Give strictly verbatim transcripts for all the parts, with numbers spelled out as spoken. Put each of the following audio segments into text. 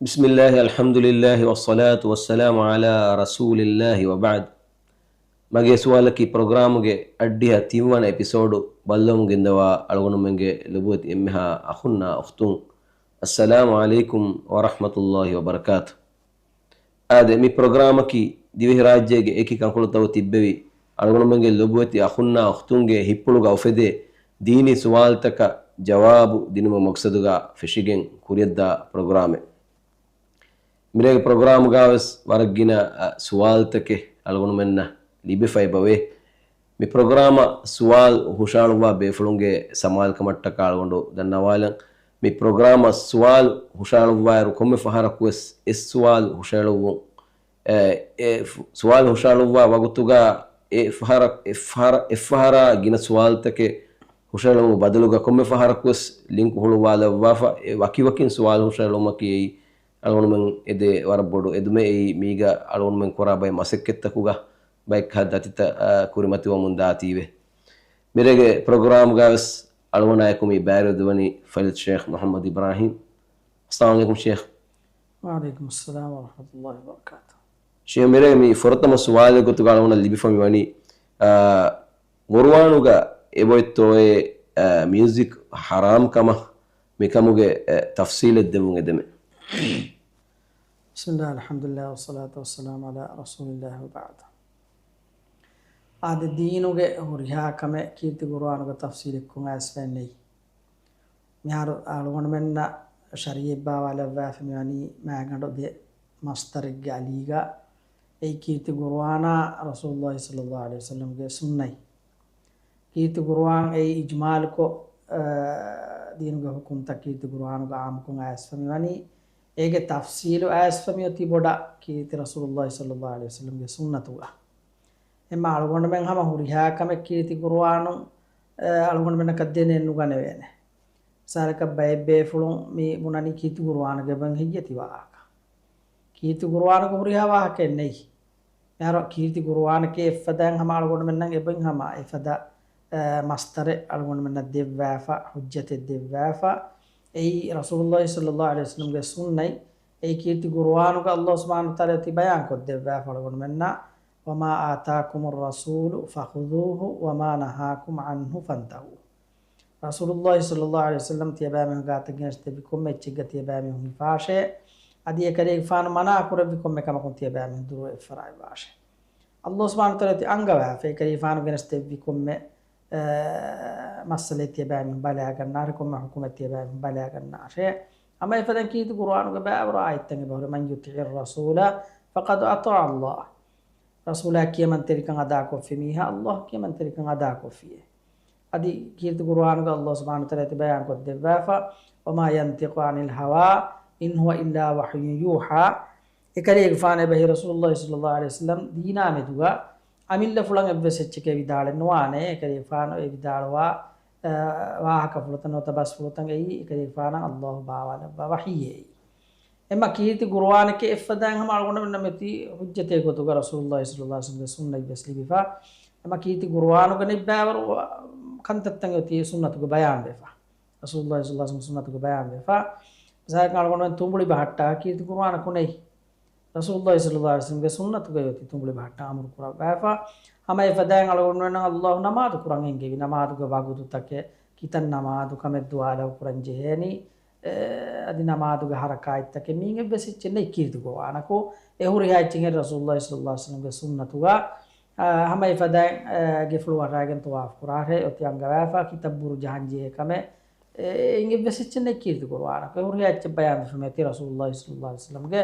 بسم الله، الحمد لله، والصلاة والسلام على رسول الله، وبعد. މަގޭ ސުވާލަކީ ޕްރޮގްރާމުގެ އައްޑިހަ ތިންވަނަ އެޕިސޯޑު ބައްލަވަމުން ގެންދަވާ އަޅުގަނޑުމެންގެ ލޮބުވެތި އެންމެހާ އަޚުންނާ އުޚްތުން، އައްސަލާމު ޢަލައިކުމް ވަރަޙްމަތުﷲި ވަބަރަކާތު. އާދެ، މި ޕްރޮގްރާމަކީ ދިވެހިރާއްޖޭގެ އެކި ކަންކޮޅުތަކު ތިއްބެވި އަޅުގަނޑުމެންގެ ލޮބުވެތި އަޚުންނާ އުޚްތުންގެ ހިތްޕުޅުގަ އުފެދޭ ދީނީ ސުވާލުތަކަށް ޖަވާބު ދިނުމުގެ މަޤްޞަދުގަ ފެށިގެން ކުރިއަށްދާ ޕްރޮގްރާމެއް. މިރޭގެ ޕްރޮގްރާމުގަވެސް ވަރަށް ގިނަ، އަ، ސުވާލުތަކެއް އަޅުގަނޑުމެންނަށް ލިބިފައި އެބަވޭ. މި ޕްރޮގްރާމަށް ސުވާލު ހުށަހަޅުއްވާ ބޭފުޅުންގެ ސަމާލުކަމަށްޓަކާ އަޅުގަނޑު ދަންނަވާލަން. މި ޕްރޮގްރާމަށް ސުވާލު ހުށަހަޅުއްވާއިރު ކޮންމެ ފަހަރަކުވެސް އެއް ސުވާލު ހުށަހެޅުއްވުން، އެ، އެ ފު-، ސުވާލު ހުށަހަޅުއްވާ ވަގުތުގަ އެ ފަހަރަ-، އެއްފަހަރަ-، އެއްފަހަރާ ގިނަ ސުވާލުތަކެއް ހުށަހެޅުމުގެ ބަދަލުގަ ކޮންމެ ފަހަރަކުވެސް ލިންކު ހުޅުވާލައްވާފަ، އެ ވަކިވަކިން ސުވާލު ހުށަހެޅުމަކީ އެއީ އަޅުގަނޑުމެން އެދޭ ވަރަށް ބޮޑު އެދުމެއް. އެއީ މީގަ އަޅުގަނޑުމެން ކުރާ ބައެއް މަސައްކަތްތަކުގަ ބައެއް ހައްދަތިތައް، އާ، ކުރިމަތިވަމުން ދާތީވެ. މިރޭގެ ޕްރޮގްރާމްގަވެސް އަޅުގަނޑާއެކު މި ބައިވެރިވެދެވަނީ ފަޟީލަތު ޝޭޚް މުޙައްމަދު އިބްރާހީމް. އައްސަލާމު ޢަލައިކުމް ޝޭޚް. ވަޢަލައިކުމުއްސަލާމް ވަރަޙްމަތުﷲި ވަބަރަކާތުހު. ޝޭޚް، މިރޭ މި ފުރަތަމަ ސުވާލެއް ގޮތުގަ އަޅުގަނޑަށް ލިބިފަ މިވަނީ، އާ، ޤުރުއާނުގަ އެބައޮތްތޯއޭ، އާ، މިއުޒިކް ޙަރާމް ކަމަށް؟ މިކަމުގެ، އެ، ތަފްޞީލެއް ދެއްވުން އެދެމެ. بسم الله، الحمد لله، والصلاة والسلام على رسول الله، وبعد. އާދެ، ދީނުގެ ހުރިހާ ކަމެއް ކީރިތި ޤުރުއާނުގަ ތަފްޞީލެއްކޮށް އައިސްފައެއް ނެތް. މިހާރު އަޅުގަނޑުމެންނަށް ޝަރީޢަތް ބާވާލައްވާފަ މިވަނީ މާގަނޑު ދެ މަޞްދަރެއްގެ އަލީގަ، އެއީ ކީރިތި ޤުރުއާނާ ރަސޫލުﷲި ޞައްލަﷲު ޢަލައިހި ވަސައްލަމްގެ ސުންނަތް. ކީރިތި ޤުރުއާން އެއީ އިޖްމާލުކޮށް، އަ، ދީނުގެ ޙުކުމްތައް ކީރިތި ޤުރުއާނުގަ ޢާއްމުކޮށް އައިސްފަ މިވަނީ. އޭގެ ތަފްޞީލު އައިސްފަ މިއޮތީ ބޮޑަށް ކީރިތި ރަސޫލުﷲި ޞައްލަﷲު ޢަލައިހި ވަސައްލަމްގެ ސުންނަތުގަ. އެމަ އަޅުގަނޑުމެން ހަމަ ހުރިހާ ކަމެއް ކީރިތި ޤުރުއާނުން، އަ، އަޅުގަނޑުމެންނަކަށް ދެނެއް ނުގަނެވޭނެ. މިސާލަކަށް ބައެއް ބޭފުޅުން މި ބުނަނީ ކީރިތި ޤުރުއާނުގަ އެބައިން ހެއްޔޭތީ ވާހަކަ. ކީރިތި ޤުރުއާނުގަ ހުރިހާ ވާހަކައެއް ނެތް. މިހާރު ކީރިތި ޤުރުއާނަކީ އެއްފަދައިން ހަމަ އަޅުގަނޑުމެންނަށް އެބައިން ހަމަ އެފަދަ، އަ، މަޞްދަރެއް އަޅުގަނޑުމެންނަށް ދެއްވާފަ، ޙުއްޖަތެއް ދެއްވާފަ. އެއީ ރަސޫލުﷲި ޞައްލަﷲު ޢަލައިހި ވަސައްލަމްގެ ސުންނަތް. އެއީ ކީރިތި ޤުރުއާނުގަ ﷲ ސުބްޙާނަހޫ ވަތަޢާލާ ތި ބަޔާންކޮށްދެއްވާފަ އަޅުގަނޑުމެންނަށް، وما آتاكم الرسول فخذوه وما نهاكم عنه فانتهوا. ރަސޫލުﷲި ޞައްލަﷲު ޢަލައިހި ވަސައްލަމް ތިޔަބައިމީހުން ގާތަށް ގެނެސްދެއްވި ކޮންމެ އެއްޗެއްގަ ތިޔަބައިމީހުން ހިފާށޭ. އަދި އެކަލޭގެފާނު މަނާ ކުރެއްވި ކޮންމެ ކަމަކުން ތިޔަބައިމީހުން ދުރު އެއްފަރާތްވާށޭ. ﷲ ސުބްޙާނަހޫ ވަތަޢާލާ ތި އަންގަވާފަ، އެކަލޭގެފާނު ގެނެސްދެއްވި ކޮންމެ، އަ، މައްސަލައެއް ތިޔަބައިމީހުން ބަލާގަންނާށޭ، ކޮންމެ ޙުކުމެއް ތިޔަބައިމީހުން ބަލާގަންނާށޭ. ހަމަ އެފަދައިން ކީރިތި ޤުރުއާނުގެ ބައިވަރު އާޔަތްތައް އެބަހުރި، من يطع الرسول فقد أطاع الله. ރަސޫލާ ކިޔަމަންތެރިކަން އަދާކޮށްފި މީހާ، ﷲ ކިޔަމަންތެރިކަން އަދާކޮށްފިއޭ. އަދި ކީރިތި ޤުރުއާނުގަ ﷲ ސުބްޙާނަހޫ ވަތަޢާލާ ތި ބަޔާންކޮށްދެއްވާފަ، وما ينطق عن الهوى إن هو إلا وحي يوحى. އެކަލޭގެފާނު އެބަހީ ރަސޫލުﷲި ޞައްލަﷲު ޢަލައިހި ވަސައްލަމް ދީނާ މެދުގަ އަމިއްލަފުޅަށް އެއްވެސް އެއްޗެކޭ ވިދާޅެއް ނުވާނެ. އެކަލޭގެފާނު އެ ވިދާޅުވާ، އަ، ވާހަކަފުޅުތައް ނުވަތަ ބަސްފުޅުތައް އެއީ އެކަލޭގެފާނަށް ﷲ ބާވާލައްވާ ވަޙީއޭ. އެމަ ކީރިތި ޤުރުއާނެކޭ އެއްފަދައިން ހަމަ އަޅުގަނޑުމެންނަށް މިއޮތީ ޙުއްޖަތޭ ގޮތުގަ ރަސޫލުﷲި ޞައްލަﷲު ޢަލައިހި ވަސައްލަމްގެ ސުންނަތް ވެސް ލިބިފަ. އެމަ ކީރިތި ޤުރުއާނުގަ ނެތް ބައިވަރު ކަންތައްތައް އޮތީ އެ ސުންނަތުގަ ބަޔާންވެފަ. ރަސޫލުﷲި ޞައްލަﷲު ޢަލައިހި ވަސައްލަމްގެ ސުންނަތުގަ ބަޔާންވެފަ. މިސާލަކަށް އަޅުގަނޑުމެން ތުނބުޅި ބަހައްޓާ ކީރިތި ޤުރުއާނަކު ނެތް. ރަސޫލުﷲި ޞައްލަﷲު ޢަލައިހި ވަސައްލަމްގެ ސުންނަތުގައި އޮތީ ތުނބުޅި ބަހައްޓާ އަމުރު ކުރައްވާފަ. ހަމަ އެފަދައިން އަޅުގަނޑުމެންނަށް ﷲ ނަމާދު ކުރަން އެންގެވި، ނަމާދުގެ ވަގުތުތަކެއް، ކިތައް ނަމާދު ކަމެއް ދުޢާލައްވަ ކުރަން ޖެހޭނީ، އެ، އަދި ނަމާދުގެ ޙަރަކާތްތަކެއް މީގެ އެއްވެސް އެއްޗެއް ނެތް ކީރިތި ޤުރުއާނަކު. އެ ހުރިހާ އެއްޗެއް ހެއްޔޭ ރަސޫލުﷲި ޞައްލަﷲު ޢަލައިހި ވަސައްލަމްގެ ސުންނަތުގަ، އަ، ހަމަ އެފަދައިން، އަ، ގެފުޅު ވަށާގެން ޠަވާފު ކުރާށޭ، އޮތީ އަންގަވާފަ، ކިތައް ބުރު ޖަހަން ޖެހޭ ކަމެއް، އެ، އެއިން އެއްވެސް އެއްޗެއް ނެތް ކީރިތި ޤުރުއާނަކު. އެ ހުރިހާ އެއްޗެއް ބަޔާންވެފަ މިއޮތީ ރަސޫލުﷲި ޞައްލަﷲު ޢަލައިހި ވަސައްލަމްގެ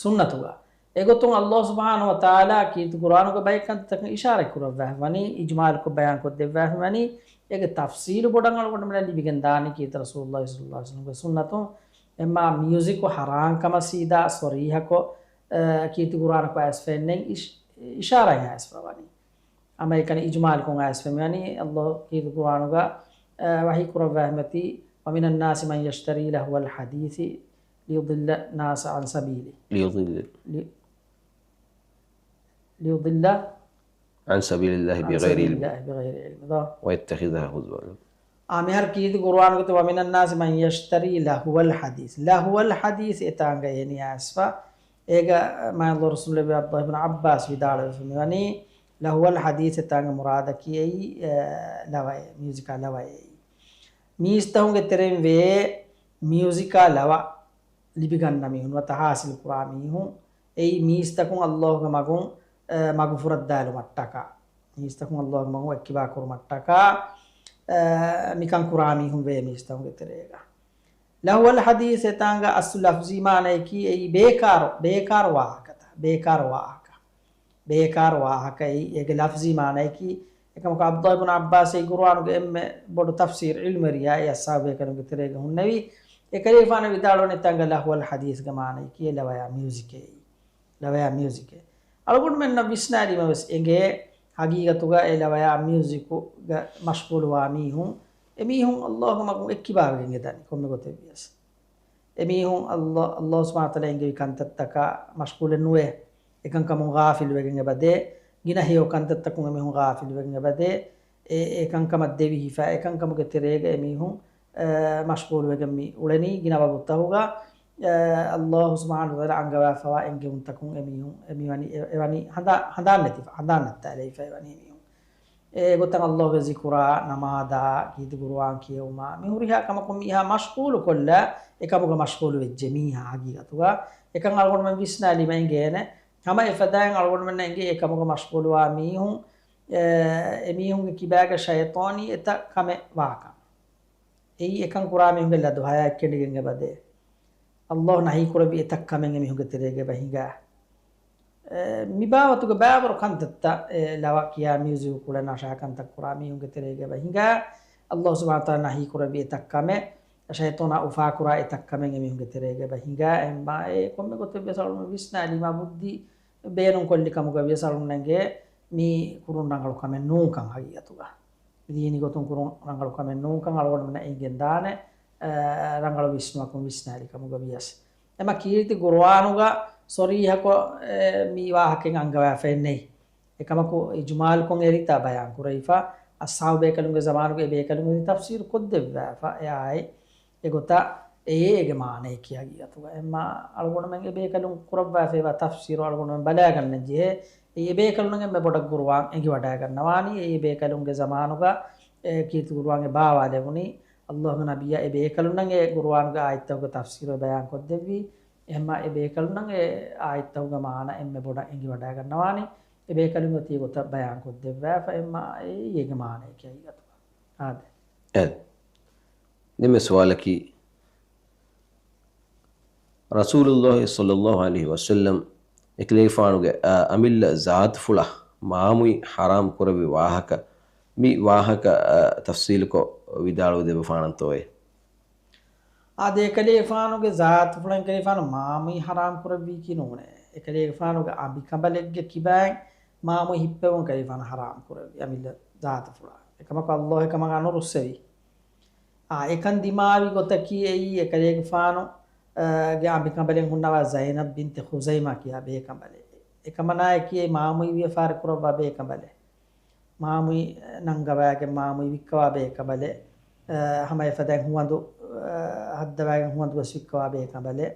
ސުންނަތުގަ. އެގޮތުން ﷲ ސުބްޙާނަހޫ ވަތަޢާލާ ކީރިތި ޤުރުއާނުގެ ބައެއް ކަންތައްތަކަށް އިޝާރާތް ކުރައްވާފަ ވަނީ، އިޖްމާލުކޮށް ބަޔާންކޮށްދެއްވާފަ ވަނީ، އޭގެ ތަފްޞީލު ބޮޑަށް އަޅުގަނޑުމެންނަށް ލިބިގެން ދާނީ ކީރިތި ރަސޫލުﷲި ޞައްލަﷲު ޢަލައިހި ވަސައްލަމްގެ ސުންނަތުން. އެމާ މިއުޒިކު ޙަރާމް ކަމަށް ސީދާ ޞަރީޙަކޮށް، އަ، ކީރިތި ޤުރުއާނަކު އައިސްފައެއް ނެތް، އިޝް-، އިޝާރާތް އައިސްފަ ވަނީ. ހަމައެކަނި އިޖްމާލުކޮށް އައިސްފަ މިވަނީ، ﷲ ކީރިތި ޤުރުއާނުގަ، އަ، ވަޙީ ކުރައްވާފަ މިއޮތީ، ومن الناس من يشتري لهو الحديث ليضل الناس عن سبيل، ليضل. لي-، ليضل عن سبيل الله عن بغير سبيل علم. الله بغير علم. ދޯ؟ ويتخذها هزوا. އާ، މިހާރު ކީރިތި ގުރުއާނުގަތު، "ومن الناس من يشتري لهو الحديث." ލަހުވަލް ޙަދީޘް އެތާނގަ އެ ނިޔާސްފަ. އޭގަ މާތް ރަސޫލު ނަބީ ޢަބްދުﷲ ބިން ޢައްބާސް ވިދާޅުވެފަ މިވަނީ، ލަހުވަލް ޙަދީޘް އެތާނގަ މުރާދަކީ އެއީ، އެ، ލަވައޭ، މިއުޒިކާ ލަވައޭ. މީސްތަކުންގެ ތެރެއިން ވޭ މިއުޒިކާ ލަވަ ލިބިގަންނަ މީހުން ނުވަތަ ޙާޞިލް ކުރާ މީހުން، އެއީ މީސްތަކުން ﷲގެ މަގުން، އެ، މަގުފުރައްދާލުމަށްޓަކާ، މީސްތަކުން ﷲގެ މަގުން އެއްކިބާ ކުރުމަށްޓަކާ، އެ، މިކަން ކުރާ މީހުން ވޭ މީސްތަކުންގެ ތެރޭގަ. ލަހުވަލް ޙަދީޘް އެތާނގަ އަސްލު ލަފްޒީ މާނަޔަކީ އެއީ ބޭކާރު، ބޭކާރު ވާހަކަތައް، ބޭކާރު ވާހަކަ. ބޭކާރު ވާހަކަ އެއީ އޭގެ ލަފްޒީ މާނަޔަކީ. އެކަމަކު ޢަބްދުﷲ ބިން ޢައްބާސް އެ ގުރުއާނުގެ އެންމެ ބޮޑު ތަފްސީރު ޢިލްމުވެރިޔާ އެ އަޞްޙާބު ބޭކަލުންގެ ތެރޭގަ ހުންނެވި. އެކަލޭގެފާނު ވިދާޅުވަނީ އެތާނގަ ލަހުވަލް ޙަދީޘްގެ މާނަޔަކީ އެ ލަވަޔާ މިއުޒިކޭ. ލަވަޔާ މިއުޒިކޭ. އަޅުގަނޑުމެންނަށް ވިސްނާލީމަ ވެސް އެނގޭ، ޙަޤީޤަތުގަ އެ ލަވަޔާ މިއުޒިކުގަ މަޝްޣޫލުވާ މީހުން، އެމީހުން ﷲގެ މަގުން އެއްކިބާވެގެން އެދަނީ ކޮންމެ ގޮތެއް ވިޔަސް. އެމީހުން ﷲ، ﷲ ސުބްޙާނަހޫ ވަތަޢާލާ އެންގެވި ކަންތައްތަކާ މަޝްޣޫލެއް ނުވޭ. އެކަންކަމުން ޣާފިލުވެގެން އެބަދޭ. ގިނަ ހެޔޮ ކަންތައްތަކުން އެމީހުން ޣާފިލުވެގެން އެބަދޭ. އެ، އެކަންކަމަށް ދެވިހިފަ، އެކަންކަމުގެ ތެރޭގަ އެމީހުން، އެ، މަޝްޣޫލުވެގެން މި އުޅެނީ ގިނަ ވަގުތުތަކުގަ، އެ، ﷲ ސުބްޙާނަހޫ ވަތަޢާލާ އަންގަވާފަވާ އެންގެވުންތަކުން އެމީހުން، އެ މިވަނީ، އެ، އެވަނީ ހަނދާ، ހަނދާން ނެތިފަ، ހަނދާން ނައްތާލައިފަ އެވަނީ އެމީހުން. އެގޮތަށް ﷲގެ ޒިކުރާ، ނަމާދާ، ކީރިތި ގުރުއާން ކިޔެވުމާ، މި ހުރިހާ ކަމަކުން މީހާ މަޝްޣޫލުކޮށްލާ، އެކަމުގަ މަޝްޣޫލު ވެއްޖެ މީހާ ހަގީގަތުގަ. އެކަން އަޅުގަނޑުމެން ވިސްނާލީމަ އެނގޭނެ. ހަމަ އެފަދައިން އަޅުގަނޑުމެންނަށް އެނގޭ އެކަމުގަ މަޝްޣޫލުވާ މީހުން، އެ، އެމީހުންގެ ކިބާގަ ޝައިޠާނީ އެތައް ކަމެއް ވާކަން. އެއީ އެކަން ކުރާ މީހުންގެ ލަދު ހަޔާތް ކެނޑިގެން އެބަދޭ. ﷲ ނަހީ ކުރެއްވި އެތައް ކަމެއް އެމީހުންގެ ތެރޭގަ އެބަ ހިނގާ. އެ، މި ބާވަތުގެ ބާވަރު ކަންތައްތައް، އެ، ލަވަ ކިޔާ، މިއުޒިކު ކުޅެ، ނަޝާ ކަންތައް ކުރާ މީހުންގެ ތެރޭގަ އެބަ ހިނގާ. ﷲ ސުބްޙާނަހޫ ވަތަޢާލާ ނަހީ ކުރެއްވި އެތައް ކަމެއް، ޝައިޠާނާ އުފާކުރާ އެތައް ކަމެއް އެމީހުންގެ ތެރޭގަ އެބަ ހިނގާ. އެހެންމާ އެ ކޮންމެ ގޮތެއް ވިޔަސް އަޅުގަނޑު ވިސްނާލީމާ ބުއްދި ބޭނުން ކޮށްލި ކަމުގަ ވިޔަސް އަޅުގަނޑު އެނގޭ މީ ކުރުން ރަނގަޅު ކަމެއް ނޫންކަން ހަގީގަތުގަ. ދީނީ ގޮތުން ކުރުން ރަނގަޅު ކަމެއް ނޫންކަން އަޅުގަނޑުމެންނަށް އެނގެން ދާނެ، އަ، ރަނގަޅު ވިސްނުމަކުން ވިސްނާލި ކަމުގަ ވިޔަސް. އެމަ ކީރިތި ގުރުއާނުގަ ޞަރީޙަކޮށް، އެ، މި ވާހަކައިން އަންގަވާފައެއް ނެތް. އެކަމަކު އިޖުމާލުކޮށް އެރިތާ ބަޔާން ކުރެވިފަ، އަޞްޙާބު ބޭކަލުންގެ ޒަމާނުގަ އެ ބޭކަލުން އެދި ތަފްސީރު ކޮށްދެއްވާފަ، އެއާއި އެގޮތަށް އެއޭ އޭގެ މާނަޔަކީ ހަގީގަތުގަ. އެމަ އަޅުގަނޑުމެން އެ ބޭކަލުން ކުރައްވާފައިވާ ތަފްސީރު އަޅުގަނޑުމެން ބަލާގަންނަން ޖެހޭ. އެ ބޭކަލުންނަށް އެންމެ ބޮޑަށް ގުރުއާން އެނގިވަޑައިގަންނަވާނީ. އެ ބޭކަލުންގެ ޒަމާނުގަ އެ ކީރިތި ގުރުއާން އެ ބާވާލެވުނީ. ﷲގެ ނަބިއްޔާ އެ ބޭކަލުންނަށް އެ ގުރުއާނުގެ އާޔަތްތަކުގެ ތަފްސީރު އެ ބަޔާން ކޮށްދެއްވީ. އެހެންމާ އެ ބޭކަލުންނަށް އެ އާޔަތްތަކުގެ މާނަ އެންމެ ބޮޑަށް އެނގިވަޑައިގަންނަވާނީ. އެ ބޭކަލުން އޮތީ ގޮތަށް ބަޔާން ކޮށްދެއްވާފަ. އެހެންމާ އެއީ އޭގެ މާނަޔަކީ ހަގީގަތުގަ. އާދެ. އެ. ނިމެ ސުވާލަކީ، ރަސޫލުﷲ ޞައްލަﷲ ޢަލައިހި ވަސައްލަމް އެކަލޭގެފާނުގެ، އާ، އަމިއްލަ ޒާތުފުޅަށް މާމުއި ޙަރާމް ކުރެއްވި ވާހަކަ، މި ވާހަކަ، އާ، ތަފްޞީލުކޮށް ވިދާޅުވެ ދެއްވަފާނަންތޯއޭ؟ އާދެ، އެކަލޭގެފާނުގެ ޒާތުފުޅަށް އެކަލޭގެފާނު މާމުއި ޙަރާމް ކުރެއްވީކީ ނޫނޭ. އެކަލޭގެފާނުގެ އަނބިކަނބަލެއްގެ ކިބާއިން މާމުއި ހިއްޕެވުން އެކަލޭގެފާނު ޙަރާމް ކުރެއްވި އަމިއްލަ ޒާތުފުޅާ. އެކަމަކު ﷲ އެކަމަށް އަނުރުއްސެވި. އާ، އެކަން ދިމާވި ގޮތަކީ އެއީ އެކަލޭގެފާނު، އާ، ގެ އަނބިކަނބަލެއް ހުންނަވާ ޒައިނަބް ބިންތި ޚުޒައިމާ ކިޔާ ބޭކަނބަލެއް. އެކަމަނާއަކީ އެ މާމުއި ވިޔަފާރި ކުރައްވާ ބޭކަނބަލެއް. މާމުއި ނަންގަވާގެން މާމުއި ވިއްކަވާ ބޭކަނބަލެއް. އާ، ހަމަ އެފަދައިން ހުވަނދު، އާ، ހައްދަވާގެން ހުވަނދު ވެސް ވިއްކަވާ ބޭކަނބަލެއް.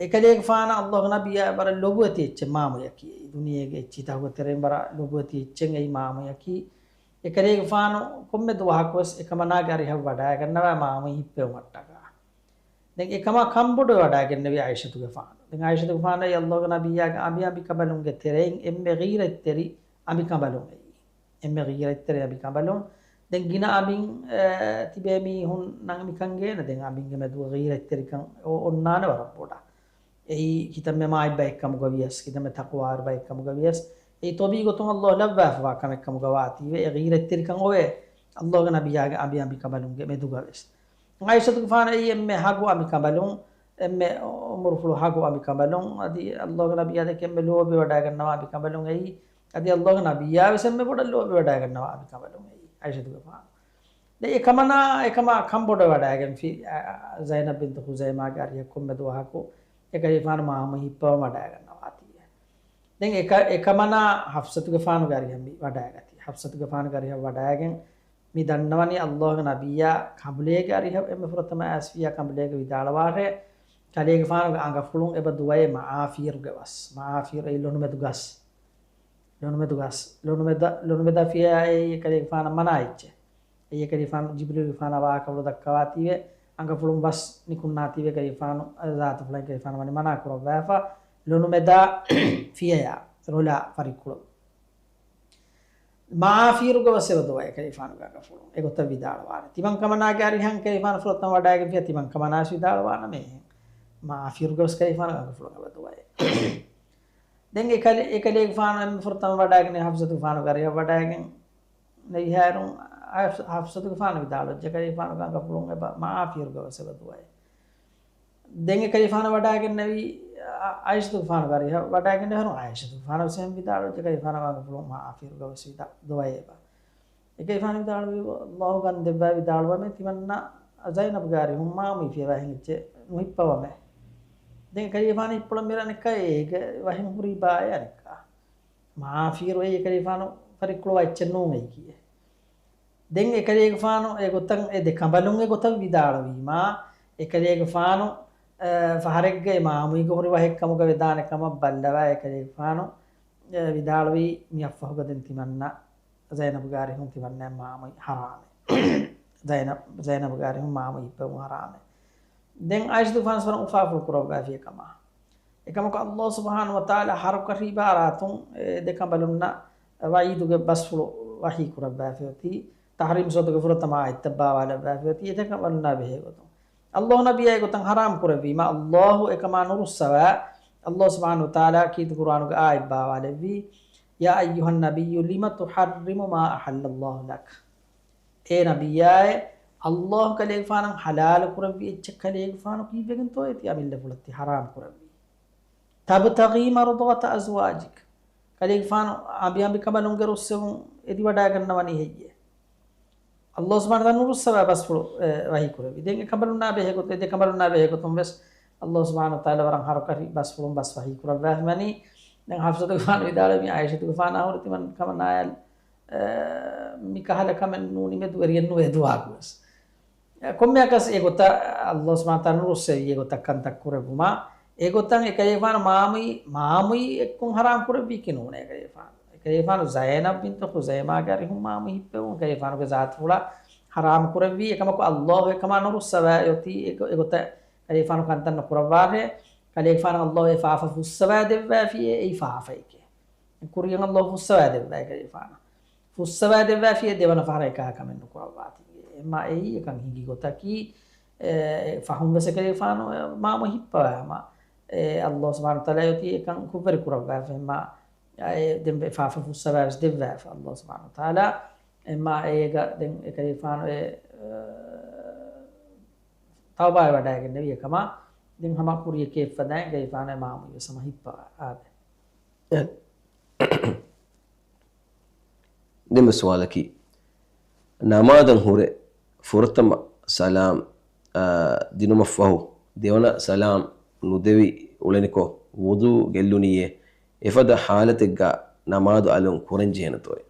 އެކަލޭގެފާނަށް ﷲގެ ނަބިއްޔާ ވަރަށް ލޮބުވެތި އެއްޗެއް މާމުއަކީ. ދުނިޔޭގެ އެއްޗިހިތަކުގެ ތެރެއިން ވަރަށް ލޮބުވެތި އެއްޗެއް އެއީ މާމުއަކީ. އެކަލޭގެފާނު ކޮންމެ ދުވަހަކުވެސް އެކަމަނާގެ އަރިހަށް ވަޑައިގަންނަވާ މާމުއި ހިއްޕެވުމަށްޓަކާ. ދެން އެކަމާ ކަންބޮޑުވެވަޑައިގެންނެވި ޢާއިޝަތުގެފާނު. ދެން ޢާއިޝަތުގެފާނަށް ﷲގެ ނަބިއްޔާގެ އަނބި އަނބިކަނބަލުންގެ ތެރެއިން އެންމެ ޣީރަތްތެރި އަނބިކަނބަލުން އެއީ. އެންމެ ޣީރަތްތެރި އަނބިކަނބަލުން. ދެން ގިނަ އަނބިން، އެ، ތިބޭ މީހުންނަށް މިކަން ގޭނެ. ދެން އަނބިންގެ މެދު ޣީރަތްތެރިކަން އޮ-، އޮންނާނެ ވަރަށް ބޮޑަށް. އެއީ ކިތަންމެ މާތް ބައެއްކަމުގަ ވިޔަސް، ކިތަންމެ ތަޤްވާވެރި ބައެއްކަމުގަ ވިޔަސް، އެއީ ޠަބީޢީ ގޮތުން ﷲ ލައްވާފަވާ ކަމެއްކަމުގަ ވާތީވެ، އެ ޣީރަތްތެރިކަން އޮވޭ. ﷲގެ ނަބިއްޔާގެ އަނބި އަނބިކަނބަލުންގެ މެދުގަވެސް. ޢާއިޝަތުގެފާނަށް އެއީ އެންމެ ހަގު އަނބިކަނބަލުން، އެންމެ އުމުރުފުޅު ހަގު އަނބިކަނބަލުން، އަދި ﷲގެ ނަބިއްޔާ ދެކެ އެންމެ ލޯބިވަޑައިގަންނަވާ އަނބިކަނބަލުން އެއީ، އަދި ﷲގެ ނަބިއްޔާވެސް އެންމެ ބޮޑަށް ލޯބިވަޑައިގަންނަވާ އަނބިކަނބަލުން އެއީ ޢާއިޝަތުގެފާނު. ދެން އެކަމަނާ، އެކަމާ ކަންބޮޑުވެވަޑައިގެންފި، އަ، އަ، ޒައިނަބް ބިންތު ޚުޒައިމާގެ އަރިހަށް ކޮންމެ ދުވަހަކު އެކަލޭގެފާނު މާމު ހިއްޕަވަން ވަޑައިގަންނަވާތީވެ. ދެން އެކަ-، އެކަމަނާ ޙަފްޞަތުގެފާނުގެ އަރިހަށް މި ވަޑައިގަތީ. ޙަފްޞަތުގެފާނުގެ އަރިހަށް ވަޑައިގެން މި ދަންނަވަނީ ﷲގެ ނަބިއްޔާ ކަނބުލޭގެ އަރިހަށް އެންމެ ފުރަތަމަ އައިސްފިއްޔާ ކަނބުލޭގެ ވިދާޅުވާށޭ، ކަލޭގެފާނުގެ އަނގަފުޅުން އެބަ ދުވައޭ މަޢާފީރުގެ ވަސް. މަޢާފީރު އެއީ ލޮނުމެދު ގަސް. ލޮނުމެދު ގަސް. ލޮނުމެދަ-، ލޮނުމެދާ ފިޔަޔާ އެއީ ކަލޭގެފާނަށް މަނާ އެއްޗެއް. އެއީ ކަލޭގެފާނު ޖިބްރީލުގެފާނާ ވާހަކަފުޅު ދައްކަވާތީވެ، އަނގަފުޅުން ވަސް ނިކުންނާތީވެ ކަލޭގެފާނު، އަ، ޒާތުފުޅަށް ކަލޭގެފާނު ވަނީ މަނާ ކުރައްވާފަ. ލޮނުމެދާ ފިޔަޔާ، ރޮލާ ފަރިއްކުޅު. މަޢާފީރުގެ ވަސް އެބަ ދުވައޭ ކަލޭގެފާނުގެ އަނގަފުޅުން. އެގޮތަށް ވިދާޅުވާނެ. ތިމަން ކަމަނާގެ އަރިހަށް ކަލޭގެފާނު ފުރަތަމަ ވަޑައިގެންފިޔާ ތިމަން ކަމަނާވެސް ވިދާޅުވާނަމޭ. މަޢާފީރުގެ ވަސް ކަލޭގެފާނުގެ އަނގަފުޅުން އެބަ ދުވައޭ. ދެން އެ ކަލޭ-، އެ ކަލޭގެފާނު އެންމެ ފުރަތަމަ ވަޑައިގެން ޙަފްޞަތުގެފާނުގެ އަރިހަށް ވަޑައިގެން ނެވިހާއިރު ޙަފް-، ޙަފްޞަތުގެފާނު ވިދާޅުވެއްޖެ ކަލޭގެފާނުގެ އަނގަފުޅުން އެބަ މަޢާފީރުގެ ވަސް އެބަ ދުވައޭ. ދެން އެ ކަލޭގެފާނު ވަޑައިގެންނެވީ އަ-، ޢާއިޝަތުގެފާނުގެ އަރިހަށް ވަޑައިގެންނެވިހާއިރު ޢާއިޝަތުގެފާނު ވެސް އެހެން ވިދާޅުވެއްޖެ ކަލޭގެފާނުގެ އަނގަފުޅުން މަޢާފީރުގެ ވަސް ވިދާ-، ދުވައޭ އެބަ. އެކަލޭގެފާނު ވިދާޅުވީ، ﷲ ގަންދެއްވާ ވިދާޅުވަމޭ، ތިމަންނަ ޒައިނަބުގެ އަރިހުން މާމުއި ފިޔަވާ ހިނގިއްޖެ ނުހިއްޕަވަމޭ. ދެން އެކަލޭގެފާނު ހިއްޕުޅަން މިރަނިކާ އޭގެ ވަހިން ހުރީ ބާއޭ އަނެއްކާ. މާފިޔަރު އެކަލޭގެފާނު ފަރިއްކުޅުވާ އެއްޗެއް ނޫން އެއީކީއެއް. ދެން އެކަލޭގެފާނު އެގޮތަށް އެ ދެ ކަނބަލުން އެގޮތަށް ވިދާޅުވީމާ، އެކަލޭގެފާނު، އަ، ފަހަރެއްގަ އެ މާމުއިގެ ހުރި ވަހެއް ކަމުގަ ވެދާނެ ކަމަށް ބައްލަވާ އެކަލޭގެފާނު، އަ، ވިދާޅުވީ މިއަށްފަހުގަ ދެން ތިމަންނަ ޒައިނަބުގެ އަރިހުން ތިމަންނައަށް މާމުއި ޙަރާމޭ. ޒައިނަބް، ޒައިނަބުގެ އަރިހުން މާމުއި ހިއްޕެވުން ޙަރާމޭ. ދެން ޢާއިޝަތުގެފާނު ވަރަށް އުފާފުޅު ކުރައްވާފި އެކަމާ. އެކަމަކު ﷲ ސުބްޙާނަހޫ ވަތަޢާލާ ހަރުކަށި ޢިބާރާތުން އެ ދެ ކަނބަލުންނަށް ވަޢީދުގެ ބަސްފުޅު ވަޙީ ކުރައްވާފި އޮތީ، ތަޙްރީމް ސޫރަތުގެ ފުރަތަމަ އާޔަތްތައް ބާވާލައްވާފި އޮތީ، އެ ދެ ކަނބަލުންނާ ބެހޭ ގޮތުން. ﷲ ނަބިއްޔާ އެގޮތަށް ޙަރާމް ކުރެއްވީމަ، ﷲ އެކަމާ ނުރުއްސަވާ، ﷲ ސުބްޙާނަހޫ ވަތަޢާލާ ކީރިތި ޤުރުއާނުގެ އާޔަތް ބާވާލެއްވީ، يا أيها النبي لم تحرم ما أحل الله لك. އޭ ނަބިއްޔާއޭ، ﷲ ކަލޭގެފާނަށް ޙަލާލު ކުރެއްވި އެއްޗެއް ކަލޭގެފާނު ކީއްވެގެންތޯއޭ ތިޔަ އަމިއްލަފުޅަށް ތި ޙަރާމް ކުރެއްވީ؟ تبتغي مرضات أزواجك. ކަލޭގެފާނު އަނބިއަނބިކަނބަލުންގެ ރުއްސެވުން އެދިވަޑައިގަންނަވަނީ ހެއްޔޭ؟ ﷲ ސުބްޙާނަހޫ ވަތަޢާލާ ނުރުއްސަވާ ބަސްފުޅު، އެ، ވަޙީ ކުރެއްވި. ދެން އެ ކަނބަލުންނާ ބެހޭ ގޮތުން، އެ ދެ ކަނބަލުންނާ ބެހޭ ގޮތުން ވެސް ﷲ ސުބްޙާނަހޫ ވަތަޢާލާ ވަރަށް ހަރުކަށި ބަސްފުޅުން ބަސް ވަޙީ ކުރައްވާފި ވަނީ. ދެން ޙަފްޞަތުގެފާނު ވިދާޅުވީ ޢާއިޝަތުގެފާނާ ހުރި ތިމަން ކަމަނާޔަލް، އެ، މި ކަހަލަ ކަމެއް ނޫނީމެ ދުވެރިއެއް ނުވޭ ދުވާކު ވެސް. ކޮންމެއަކަސް އެގޮތަށް ﷲ ސުބްޙާނަހޫ ވަތަޢާލާ ނުރުއްސެވީ އެގޮތަށް ކަންތައް ކުރެއްވުމާ، އެގޮތަށް އެކަލޭގެފާނު މާމުއި، މާމުއި އެއްކޮށް ޙަރާމް ކުރެއްވީކީ ނޫނޭ އެކަލޭގެފާނު. އެކަލޭގެފާނު ޒައިނަބް ބިންތު ޚުޒައިމާގެ އަރިހުން މާމުއި ހިއްޕެވުން އެކަލޭގެފާނުގެ ޒާތުފުޅާ ޙަރާމް ކުރެއްވީ. އެކަމަކު ﷲ އެކަމާ ނުރުއްސަވާ އޮތީ އެގޮ-، އެގޮތަށް އެކަލޭގެފާނު ކަންތައް ނުކުރައްވާށޭ. އެކަލޭގެފާނަށް ﷲ އެ ފާފަ ފުއްސަވާ ދެއްވާފިއޭ އެއީ ފާފައެކޭ. ކުރިޔަށް ﷲ ފުއްސަވާ ދެއްވާ އެކަލޭގެފާނަށް. ފުއްސަވާ ދެއްވާފިޔޭ ދެވަނަ ފަހަރަށް އެކަހަލަ ކަމެއް ނުކުރައްވާތީ. އެމާ އެއީ އެކަން ހިނގި ގޮތަކީ، އެ، ފަހުން ވެސް އެކަލޭގެފާނު، އެ، މާމު ހިއްޕަވާ ހަމަ، އެ، ﷲ ސުބްޙާނަހޫ ވަތަޢާލާ އޮތީ އެކަން ކުށްވެރި ކުރައްވާފަ ހަމަ، އެ، ދެން ފާފަ ފުއްސަވާ ވެސް ދެއްވާފަ ﷲ ސުބްޙާނަހޫ ވަތަޢާލާ. އެމާ އޭގަ ދެން އެކަލޭގެފާނު އެ، އެ، ތައުބާވެވަޑައިގެންނެވި އެކަމާ ދެން ހަމަ ކުރިޔަކޭ އެއްފަދައިން އެކަލޭގެފާނު އެ މާމު ވެސް ހަމަ ހިއްޕަވާ އާދެ. ދެން ސުވާލަކީ، ނަމާދަށް ހުރެ ފުރަތަމަ ސަލާމް، އާ، ދިނުމަށްފަހު ދެވަނަ ސަލާމް ނުދެވި އުޅެނިކޮށް ވުޟޫ ގެއްލުނީއޭ، އެފަދަ ޙާލަތެއްގަ ނަމާދު އަލުން ކުރަންޖެހޭނެތޯއޭ؟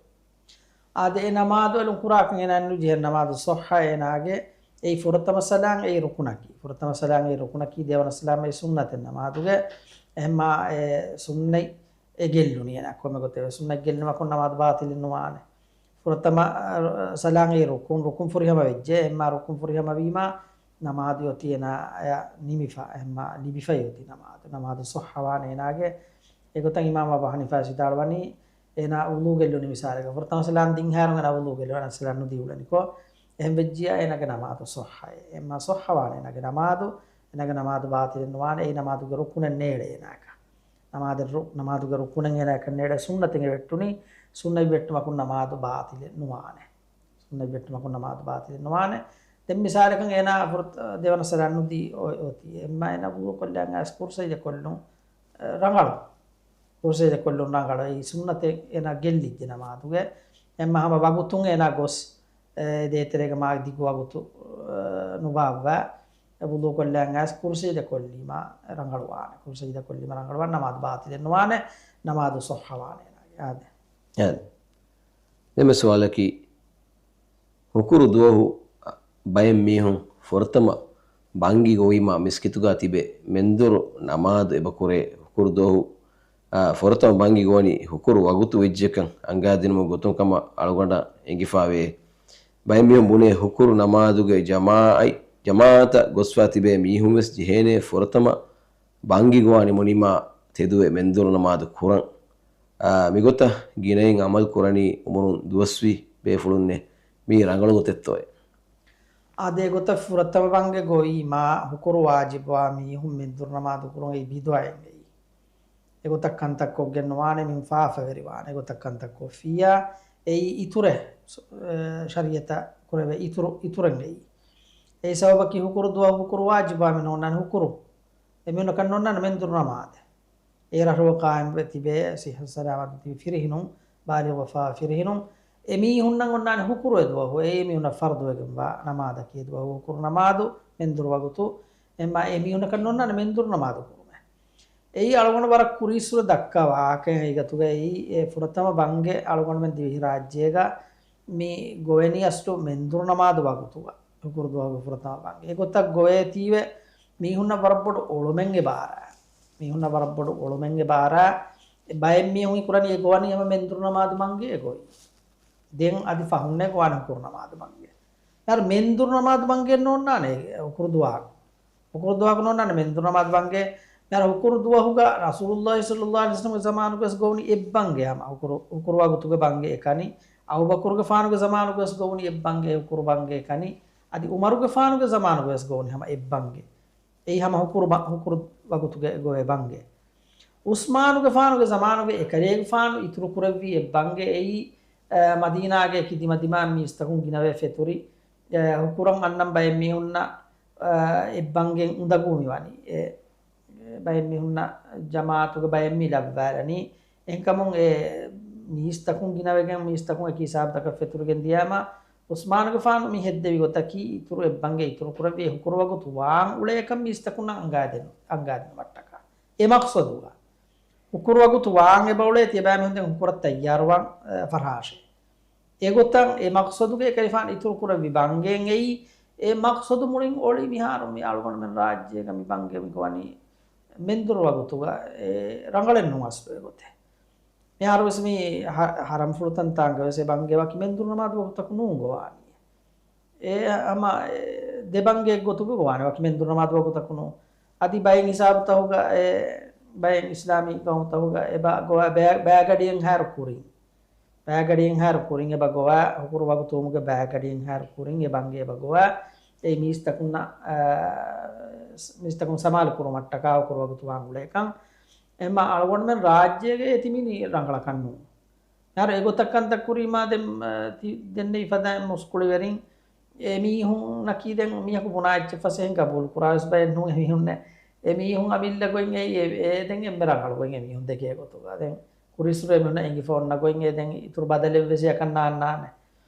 އާދެ، އެ ނަމާދު އަލުން ކުރާކަން އޭނާ ނުޖެހޭ. ނަމާދު ޞައްޙަ އޭނާގެ އެއީ ފުރަތަމަ ސަލާމް އެއީ ރުކުނަކީ. ފުރަތަމަ ސަލާމް އެއީ ރުކުނަކީ، ދެވަނަ ސަލާމް އެއީ ސުންނަތެއް ނަމާދުގެ. އެހެންމާ އެ ސުންނަތް އެ ގެއްލުނީ އޭނާ ކޮންމެ ގޮތެއް ވެސް ސުންނަތް ގެއްލުމަކުން ނަމާދު ބާޠިލެއް ނުވާނެ. ފުރަތަމަ، އަ، ސަލާމް އެއީ ރުކުން، ރުކުން ފުރިހަމަ ވެއްޖެ. އެހެންމާ ރުކުން ފުރިހަމަ ވީމާ ނަމާދު އޮތީ އޭނާ އަޔަށް ނިމިފަ، އެހެންމާ ލިބިފައި އޮތީ ނަމާދު. ނަމާދު ޞައްޙަ ވާނެ އޭނާގެ. އެގޮތަށް އިމާމް އަބޫ ޙަނީފާ ވިދާޅުވަނީ، އޭނާ ވުޟޫ ގެއްލުނީ މިސާލަކަށް، ފުރަތަމަ ސަލާމް ދިން ހާރުން އޭނާ ވުޟޫ ގެއްލުނީ، އަނެއް ސަލާމް ނުދީ އުޅެނިކޮށް، އެހެން ވެއްޖިއްޔާ އޭނާގެ ނަމާދު ޞައްޙައޭ. އެހެންމާ ޞައްޙަ ވާނެ އޭނާގެ ނަމާދު، އޭނާގެ ނަމާދު ބާޠިލެއް ނުވާނެ. އެއީ ނަމާދުގެ ރުކުނެއް ނޭޅޭ އޭނާއަކަށް. ނަމާދެއް ރު-، ނަމާދުގެ ރުކުނެއް އޭނާއަކަށް ނޭޅޭ. ސުންނަތެއް އެ ވެއްޓުނީ، ސުންނަތް ވެއްޓުމަކުން ނަމާދު ބާޠިލެއް ނުވާނެ. ސުންނަތް ވެއްޓުމަކުން ނަމާދު ބާޠިލެއް ނުވާނެ. ދެން މިސާލަކަށް އޭނާ ފުރަތަ-، ދެވަނަ ސަލާމް ނުދީ އޮ-، އޮތީ. އެހެންމާ އޭނާ ވުޟޫ ކޮށްލާން އައިސް ކުރު ސަޖިދަ ކޮށްލުން، އަ، ރަނގަޅު. ކުރު ސަޖިދަ ކޮށްލުން ރަނގަޅު. އެއީ ސުންނަތެއް އޭނާ ގެއްލިއްޖެ ނަމާދުގެ. އެހެންމާ ހަމަ ވަގުތުން އޭނާ ގޮސް، އެ، ދޭތެރޭގަ މާ ދިގު ވަގުތު، އަ، ނުބާއްވާ، އެ ވުޟޫ ކޮށްލާން އައިސް ކުރު ސަޖިދަ ކޮށްލީމާ ރަނގަޅުވާނެ. ކުރު ސަޖިދަ ކޮށްލީމާ ރަނގަޅުވާނެ. ނަމާދު ބާޠިލެއް ނުވާނެ. ނަމާދު ޞައްޙަ ވާނެ އޭނާގެ. އާދެ. އާދެ. ދެން ސުވާލަކީ، ހުކުރު ދުވަހު ބައެއް މީހުން ފުރަތަމަ ބަންގި ގޮވީމާ މިސްކިތުގާ ތިބެ މެންދުރު ނަމާދު އެބަކުރޭ. ހުކުރު ދުވަހު، އާ، ފުރަތަމަ ބަންގި ގޮވަނީ ހުކުރު ވަގުތު ވެއްޖެކަން އަންގާދިނުމުގެ ގޮތުން ކަމަށް އަޅުގަނޑަށް އެނގިފާވޭ. ބައެއް މީހުން ބުނޭ ހުކުރު ނަމާދުގެ ޖަމާއަތް، ޖަމާއަތަށް ގޮސްފާ ތިބޭ މީހުން ވެސް ޖެހޭނޭ ފުރަތަމަ ބަންގި ގޮވާ ނިމުނީމާ ތެދުވެ މެންދުރު ނަމާދު ކުރަން. އާ، މިގޮތަށް ގިނައިން އަމަލު ކުރަނީ އުމުރުން ދުވަސްވީ ބޭފުޅުންނޭ. މީ ރަނގަޅު ގޮތެއްތޯއޭ؟ އާދެ، އެގޮތަށް ފުރަތަމަ ބަންގެ ގޮވީމާ ހުކުރު ވާޖިބުވާ މީހުން މެންދުރު ނަމާދު ކުރުން އެއީ ބިދުޢައެއް އެއީ. އެގޮތަށް ކަންތައް ކޮށްގެން ނުވާނެ، މިހުން ފާފަވެރިވާނެ. އެގޮތަށް ކަންތައް ކޮށްފިއްޔާ އެއީ އިތުރެއް، އެ، ޝަރީޢަތަށް ކުރެވޭ އިތުރު، އިތުރެއް އެއީ. އެއީ ސަބަބަކީ ހުކުރު ދުވަހު ހުކުރު ވާޖިބުވާ މި ނޯންނާނެ ހުކުރު. އެމީހުންނަކަށް ނޯންނާނެ މެންދުރު ނަމާދެއް. އޭރަށް ރުވަކާއެން ވެ ތިބޭ، ސިއްހަތު ސަލާމަތު ތިބި ފިރިހިނުން، ބާލިޣުވެފާ ފިރިހިނުން، އެމީހުންނަށް އޮންނާނެ ހުކުރު އެ ދުވަހު، އެއީ މީހުންނަށް ފަރުޟުވެގެންވާ ނަމާދަކީ އެ ދުވަހު ހުކުރު ނަމާދު، މެންދުރު ވަގުތު، އެމާ އެމީހުންނަކަށް ނޯންނާނެ މެންދުރު ނަމާދު ކުރުމެއް. އެއީ އަޅުގަނޑު ވަރަށް ކުރީއްސުރެ ދައްކާ ވާހަކައެއް ހަގީގަތުގައި، އެ ފުރަތަމަ ބަންގެ އަޅުގަނޑުމެން ދިވެހިރާއްޖޭގަ މި ގޮވެނީ އަސްލު މެންދުރު ނަމާދު ވަގުތުގަ. ހުކުރު ދުވަހުގެ ފުރަތަމަ ބަންގެ. އެގޮތަށް ގޮވޭތީވެ މީހުންނަށް ވަރަށް ބޮޑު އޮޅުމެއް އެބަ އަރާ. މީހުންނަށް ވަރަށް ބޮޑު އޮޅުމެއް އެބަ އަރާ. ބައެއް މީހުން ކުރަނީ އެ ގޮވަނީ ހަމަ މެންދުރު ނަމާދު ބަންގެ އެ ގޮވީ. ދެން އަދި ފަހުންނޭ ގޮވާނެ ހުކުރު ނަމާދު ބަންގެ. އަރ މެންދުރު ނަމާދު ބަންގެ ނޯންނާނެ ހުކުރު ދުވަހަކު. ހުކުރު ދުވަހަކު ނޯންނާނެ މެންދުރު ނަމާދު ބަންގެ. މިހާރު ހުކުރު ދުވަހުގަ ރަސޫލުﷲ ޞައްލަﷲ ޢަލައިހި ވަސައްލަމްގެ ޒަމާނުގަވެސް ގޮވުނީ އެއްބަންގެ ހަމަ ހުކުރު، ހުކުރު ވަގުތުގެ ބަންގެ އެކަނި. އަބޫބަކުރުގެފާނުގެ ޒަމާނުގަވެސް ގޮވުނީ އެއްބަންގެ ހުކުރު ބަންގެ އެކަނި. އަދި ޢުމަރުގެފާނުގެ ޒަމާނުގަވެސް ގޮވުނީ ހަމަ އެއްބަންގެ. އެއީ ހަމަ ހުކުރު ބަ-، ހުކުރު ވަގުތުގެ ގޮވޭ ބަންގެ. ޢުސްމާނުގެފާނުގެ ޒަމާނުގެ އެކަލޭގެފާނު އިތުރު ކުރެއްވީ އެއްބަންގެ އެއީ، އަ، މަދީނާގެ ކިދިމަދިމާ މީސްތަކުން ގިނަވެ ފެތުރި، އަ، ހުކުރަށް އަންނަން ބައެއް މީހުންނަށް، އަ، އެއްބަންގެ އުނދަގޫ މިވަނީ. އެ، އެ، ބައެއް މީހުންނަށް ޖަމާޢަތުގެ ބައެއް މީ ލައްވާލަނީ. އެހެންކަމުން އެ މީސްތަކުން ގިނަވެގެން މީސްތަކުން އެކި ހިސާބުތަކަށް ފެތުރިގެން ދިޔާމަ، ޢުސްމާނުގެފާނު މި ހެއްދެވި ގޮތަކީ އިތުރު އެއްބަންގެ އިތުރު ކުރެއްވި ހުކުރު ވަގުތު ވާން އުޅޭކަން މީސްތަކުންނަށް އަންގާދެން، އަންގާދިނުމަށްޓަކާ. އެ މަޤްޞަދުގަ. ހުކުރު ވަގުތު ވާން އެބައުޅޭ ތިޔަބައިމީހުން ދެން ހުކުރަށް ތައްޔާރުވާން، އަ، ފަރާށޭ. އެގޮތަށް އެ މަޤްޞަދުގެ އެކަލޭގެފާނު އިތުރު ކުރެއްވި ބަންގެއިން އެއީ، އެ މަޤްޞަދު މުޅިން އޮޅި މިހާރު މި އަޅުގަނޑުމެން ރާއްޖޭގަ މި ބަންގެ މި ގޮވަނީ މެންދުރު ވަގުތުގަ އެ ރަނގަޅެއް ނޫން އަސްލު އެގޮތެއް. މިހާރުވެސް މި ހަ-، ހަރަމްފުޅުތަންތާނގަވެސް އެ ބަންގެ ވަކި މެންދުރު ނަމާދު ވަގުތަކު ނޫން ގޮވާނީ. އެ ހަމަ އެ ދެ ބަންގެ އެއްގޮތުގަ ގޮވާނެ ވަކި މެންދުރު ނަމާދު ވަގުތަކު ނޫން. އަދި ބައެއް ހިސާބުތަކުގަ އެ ބައެއް އިސްލާމީ ގައުމުތަކުގަ އެބަ ގޮވާ ބައި-، ބައިގަޑިއެއްހާއިރު ކުރިން. ބައިގަޑިއެއްހާއިރު ކުރިން އެބަ ގޮވާ ހުކުރު ވަގުތުވުމުގެ ބައިގަޑިއެއްހާއިރު ކުރިން އެ ބަންގެ އެބަ ގޮވާ އެ މީސްތަކުންނަށް، އާ، މީސްތަކުން ސަމާލު ކުރުމަށްޓަކާ ހުކުރު ވަގުތު ވާން އުޅޭކަން. އެހެންމަ އަޅުގަނޑުމެން ރާއްޖޭގަ އޭތި މި ރަނގަޅަކަށް ނޫން. މިހާރު އެގޮތަށް ކަންތައް ކުރީމާ ދެން، އަ، ތި-، ދެންނެވި ފަދައިން މުސްކުޅިވެރިން އެމީހުންނަކީ ދެން މީހަކު ބުނާ އެއްޗެއް ފަސޭހައިން ގަބޫލު ކުރާވެސް ބައެއް ނޫން އެމީހުންނެއް. އެމީހުން އަމިއްލަ ގޮތް އެ، އެ، އެ ދެން އެންމެ ރަނގަޅު ގޮތް އެމީހުން ދެކޭ ގޮތުގަ. ދެން ކުރިއްސުރެ އެމީހުންނަށް އެނގިފަ އޮންނަ ގޮތް އެ ދެން އިތުރު ބަދަލެއް ވެސް އެކަން ނާންނާނެ.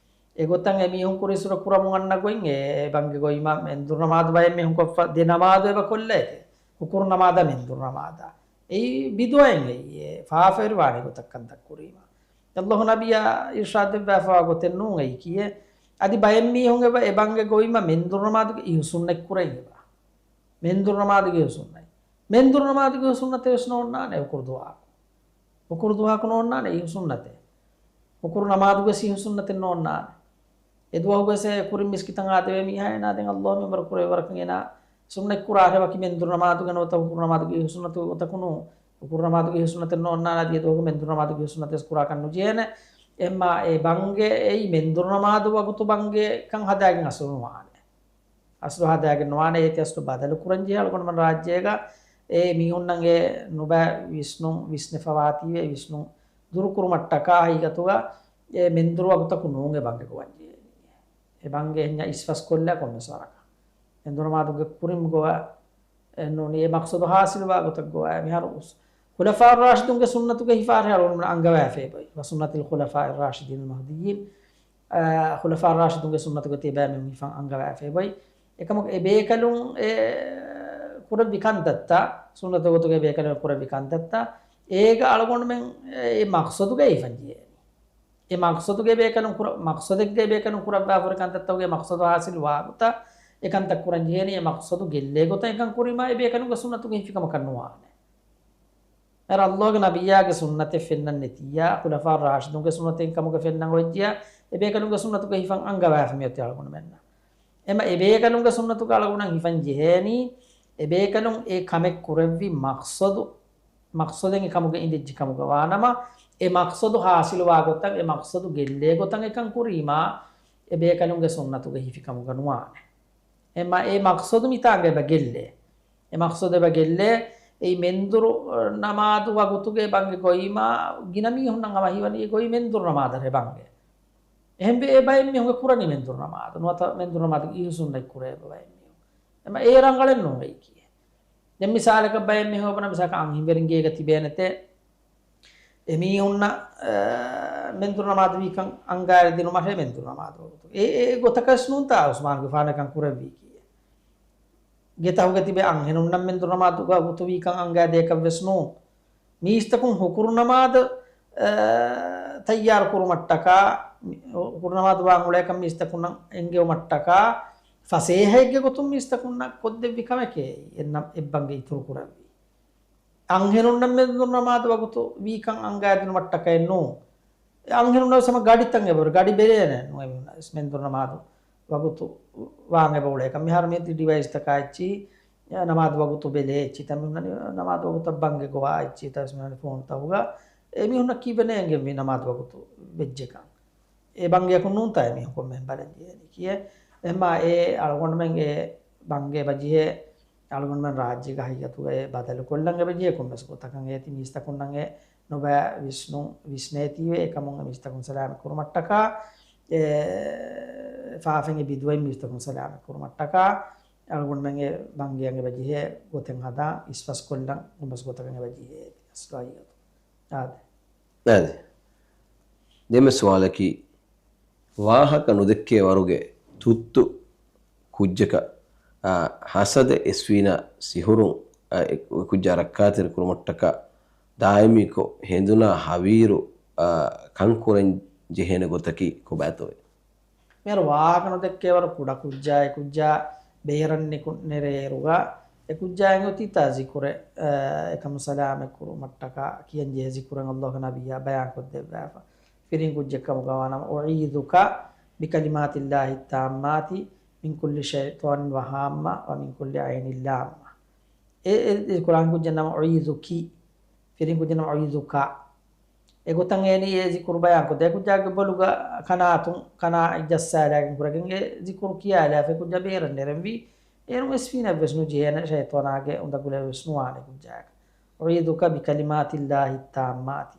އެގޮތަށް އެމީހުން ކުރިއްސުރެ ކުރަމުން އަންނަ ގޮތް އެ، އެ ބަންގެ ގޮވީމާ މެންދުރު ނަމާދު ބައެއް މީހުން ކޮށްފަ ދެ ނަމާދު އެބަ ކޮށްލައިތި. ހުކުރު ނަމާދާ މެންދުރު ނަމާދާ. އެއީ ބިދުޢައެއް އެއީ. އެ ފާފަވެރި ވާނެ އެގޮތަށް ކަންތައް ކުރީމާ. ﷲ ނަބިއްޔާ އިރްޝާދު ދެއްވާފަވާ ގޮތެއް ނޫން އެއީކީއެއް. އަދި ބައެއް މީހުން އެބަ އެ ބަންގެ ގޮވީމަ މެންދުރު ނަމާދުގެ އިހުސުންނެއް ކުރައި އެބަ. މެންދުރު ނަމާދުގެ އިހުސުންނަތް. މެންދުރު ނަމާދުގެ އިހުސުންނަތެއް ވެސް ނޯންނާނެ ހުކުރު ދުވަހަކު. ހުކުރު ދުވަހަކު ނޯންނާނެ އިހުސުންނަތެއް. ހުކުރު ނަމާދުގެ އިހުސުންނަތެއް ނޯންނާނެ. އެ ދުވަހުގެ ސޭ ކުރިން މިސްކިތަށް އާދެވޭ މީހާ އޭނާ ދެން ﷲ މިންބަރު ކުރެވޭ ވަރަކަށް އޭނާ ސުންނަތް ކުރާށޭ ވަކި މެންދުރު ނަމާދުގެ ނުވަތަ ހުކުރު ނަމާދުގެ އިހުސުންނަތުގެ ގޮތަކު ނޫން. ހުކުރު ނަމާދުގެ އިހުސުންނަތެއް ނޯންނާނެ އަދި އެ ދުވަހުގެ މެންދުރު ނަމާދުގެ އިހުސުންނަތެއް ވެސް ކުރާކަށް ނުޖެހޭނެ. އެހެންމާ އެ ބަންގެ އެއީ މެންދުރު ނަމާދު ވަގުތު ބަންގެކަން ހަދާގެން އަސްލު ނުވާނެ. އަސްލު ހަދާގެން ނުވާނެ. އޭތި އަސްލު ބަދަލު ކުރަން ޖެހޭ އަޅުގަނޑުމެން ރާއްޖޭގަ އެ މީހުންނަށް އެ ނުބައި ވިސްނުން ވިސްނެފަވާތީވެ ވިސްނުން ދުރުކުރުމަށްޓަކާ ހަގީގަތުގަ އެ މެންދުރު ވަގުތަކު ނޫން އެ ބަންގެ ގޮވަން ޖެހޭނީ. އެ ބަންގެ އެހެންޏާ އިސްފަސްކޮށްލާ ކޮންމެސް ވަރަކަށް. މެންދުރު ނަމާދުގެ ކުރިން ގޮވާ އެ ނޫނީ އެ މަޤްޞަދު ހާސިލުވާ ގޮތަށް ގޮވާ. މިހާރު އުސް-، ޚުލަފާ ރާޝިދުންގެ ސުންނަތުގެ ހިފާރި އަޅުގަނޑުމެން އަންގަވާފައި ބޮއި. ވަސުންނަތިލް ޚުލަފާއި ރާޝިދީން މަހްދިއްޔީން. އާ، ޚުލަފާ ރާޝިދުންގެ ސުންނަތުގެ ތިބާމެން ހިފަން އަންގަވާފައި ބޮއި. އެކަމަކު އެ ބޭކަލުން އެ ކުރެއްވި ކަންތައްތައް، ސުންނަތު ގޮތުގެ ބޭކަލުން ކުރެއްވި ކަންތައްތައް، އޭގަ އަޅުގަނޑުމެން އެ މަޤްޞަދުގައި ހިފަން ޖެހޭނީ. އެ މަޤްޞަދުގެ ބޭކަލުން ކުރ-، މަޤްޞަދެއްގެ ބޭކަލުން ކުރައްވާފަ ހުރި ކަންތައްތަކުގެ މަޤްޞަދު ޙާޞިލު ވާގޮތަށް އެ ކަންތައް ކުރަން ޖެހޭނީ، އެ މަޤްޞަދު ގެއްލޭ ގޮތަށް އެކަން ކުރީމާ އެ ބޭކަލުންގެ ސުންނަތުގެ ހިފިކަމަކަށް ނުވާނެ. މިހާރު ﷲގެ ނަބިއްޔާގެ ސުންނަތެއް ފެންނަން ނެތިއްޔާ، ޚުލަފާ ރާޝިދުންގެ ސުންނަތެއް ކަމުގަ ފެންނަން އޮތްޖިޔާ، އެ ބޭކަލުންގެ ސުންނަތުގެ ހިފަން އަންގަވާފަ މިއޮތީ އަޅުގަނޑުމެންނަށް. އެމަ އެ ބޭކަލުންގެ ސުންނަތުގަ އަޅުގަނޑަށް ހިފަން ޖެހޭނީ، އެ ބޭކަލުން އެ ކަމެއް ކުރެއްވި މަޤްޞަދު، މަޤްޞަދެއް އެ ކަމުގަ އިނދެއްޖެ ކަމުގަ ވާނަމަ، އެ މަޤްޞަދު ޙާޞިލުވާ ގޮތަށް، އެ މަޤްޞަދު ގެއްލޭ ގޮތަށް އެކަން ކުރީމާ، އެ ބޭކަލުންގެ ސުންނަތުގެ ހިފި ކަމުގަ ނުވާނެ. އެމަ އެ މަޤްޞަދު މިތާނގަ އެބަ ގެއްލޭ. އެ މަޤްޞަދު އެބަ ގެއްލޭ، އެއީ މެންދުރު ނަމާދު ވަގުތުގެ ބަންގެ ގޮއިމާ ގިނަ މީހުންނަށް ހަމަ ހީވަނީ އެ ގޮތް މެންދުރު ނަމާދަށް އެ ބަންގެ. އެހެންވެ އެ ބައެއް މީހުންގެ ކުރަނީ މެންދުރު ނަމާދު. ނުވަތަ މެންދުރު ނަމާދު އިހުސުންނަތް ކުރޭ ބައެއް މީހުން. އެމަ އެ ރަނގަޅެއް ނޫން އެއީކީ. ދެން މިސާލަކަށް ބައެއް މީހުން އެބަ މިސާލަކަށް އަންހެންވެރިން ގޭގަ ތިބޭނެތޭ. އެމީހުންނަށް، އަ، މެންދުރު ނަމާދު ވީކަން އަންގާއިރު ދިނުމަށޭ މެންދުރު ނަމާދު ވަގުތު. އެ، އެ ގޮތަކަށް ނޫންތާ ޢުސްމާންގެފާނު އެކަން ކުރެއްވީކީ. ގެތަހުގަ ތިބޭ އަންހެނުންނަށް މެންދުރު ނަމާދު ވަގުތު ވީކަން އަންގާދޭކަށް ވެސް ނޫން. މީސްތަކުން ހުކުރު ނަމާދު، އަ، ތައްޔާރު ކުރުމަށްޓަކާ، ހުކުރު ނަމާދު ވާން އުޅޭކަން މީސްތަކުންނަށް އެންގެވުމަށްޓަކާ، ފަސޭހައެއްގެ ގޮތުން މީސްތަކުންނަށް ކޮށްދެއްވި ކަމެކޭ އެއީ. އެއްނަ-، އެއްބަންގެ އިތުރު ކުރެއްވީ. އަންހެނުންނަށް މެންދުރު ނަމާދު ވަގުތު ވީކަން އަންގާދިނުމަށްޓަކައެއް ނޫން. އެ އަންހެނުންނަށް ވެސް ހަމަ ގަޑިތައް އެބަ ހުރި، ގަޑި ބެލޭނެ ނޫން އެމީހުންނަށް ވެސް މެންދުރު ނަމާދު ވަގުތު ވާން އެބަ އުޅޭކަން. މިހާރު މިއޮތީ ޑިވައިސްތަކާ އެއްޗިހި، އެ ނަމާދު ވަގުތު ބެލޭ އެއްޗިހި. ތަން މިހުންނަނީ ނަމާދު ވަގުތަށް ބަންގެ ގޮވާ އެއްޗިހި. ތަ ވެސް މިހުންނަނީ ފޯނުތަކުގަ. އެމީހުންނަށް ކީއްވެނޭ އެނގެންވީ ނަމާދު ވަގުތު ވެއްޖެކަން. އެ ބަންގެއަކުން ނޫންތާ އެމީހުން ކޮންމެހެން ބަލަން ޖެހޭނީ ކިޔޭ. އެހެންމާ އެ އަޅުގަނޑުމެން އެ ބަންގެ އެބަޖެހޭ އަޅުގަނޑުމެން ރާއްޖޭގެ ހަގީގަތުގަ އެ ބަދަލުކޮށްލަން އެބަޖެހޭ ކޮންމެސް ގޮތަކަށް. އޭތި މީސްތަކުންނަށް އެ ނުބައި ވިސްނު-، ވިސްނޭތީވެ. އެކަމުން އެ މީސްތަކުން ސަލާމަތް ކުރުމަށްޓަކާ، އެ ފާފައިން އެ ބިދުވައިން މީސްތަކުން ސަލާމަތް ކުރުމަށްޓަކާ، އަޅުގަނޑުމެން އެ ބަންގެއަށް އެބަޖެހޭ ގޮތެއް ހަދާ އިސްފަސްކޮށްލަން ކޮންމެސް ގޮތަކަށް އެބަޖެހޭ އޭތި އަސްލު ހަގީގަތު. އާދެ. އާދެ. ދެންމެ ސުވާލަކީ، ވާހަކަ ނުދެއްކޭ ވަރުގެ ތުއްތު ކުއްޖަކަށް، އާ، ހަސަދަ އެސްވީނާ ސިހުރުން، އާ، އެ ކުއްޖާ ރައްކާތެރި ކުރުމަށްޓަކާ ދާއިމީކޮށް ހެނދުނާ ހަވީރު، އާ، ކަންކުރަން ޖެހޭނެ ގޮތަކީ ކޮބާތޯއޭ؟ މިހާރު ވާހަކަ ނުދެއްކޭވަރު ކުޑަ ކުއްޖާ، އެ ކުއްޖާ ބޭރަށް ނިކުން ނެރޭއިރުގަ، އެ ކުއްޖާ އެނގިއޮތީތާ ޒިކުރެއް، އަ، އެކަމު ސަލާމަތް ކުރުމަށްޓަކާ ކިޔަންޖެހޭ ޒިކުރެއް ﷲގެ ނަބިއްޔާ ބަޔާންކޮށްދެއްވާފަ. ފިރިން ކުއްޖެއްކަމުގަ ވާނަމަ، "أعيذك بكلمات الله التامات من كل شيطان وهامة ومن كل عين لامة." އެ، އެ، އެ ކުރާން ކުއްޖެއް ނަމަ، "أعيذك." ފިރިން ކުއްޖެއް ނަމަ، "أعيذك." އެގޮތަށް އޭނީ އެ ޒިކުރު ބަޔާންކޮށްދޭ. ކުއްޖާގެ ބޮލުގަ ކަނާތުން، ކަނާ ޖައްސާލާގެން ކުރެގެން އެ ޒިކުރު ކިޔާލާފަ ކުއްޖާ ބޭރަށް ނެރެންވީ. އޭރުން އެސްފީނަށްވެސް ނުޖެހޭނެ، ޝައިޠާނާގެ އުނދަގުލެއްވެސް ނުވާނެ ކުއްޖާއަކަށް. "أعيذك بكلمات الله التامات."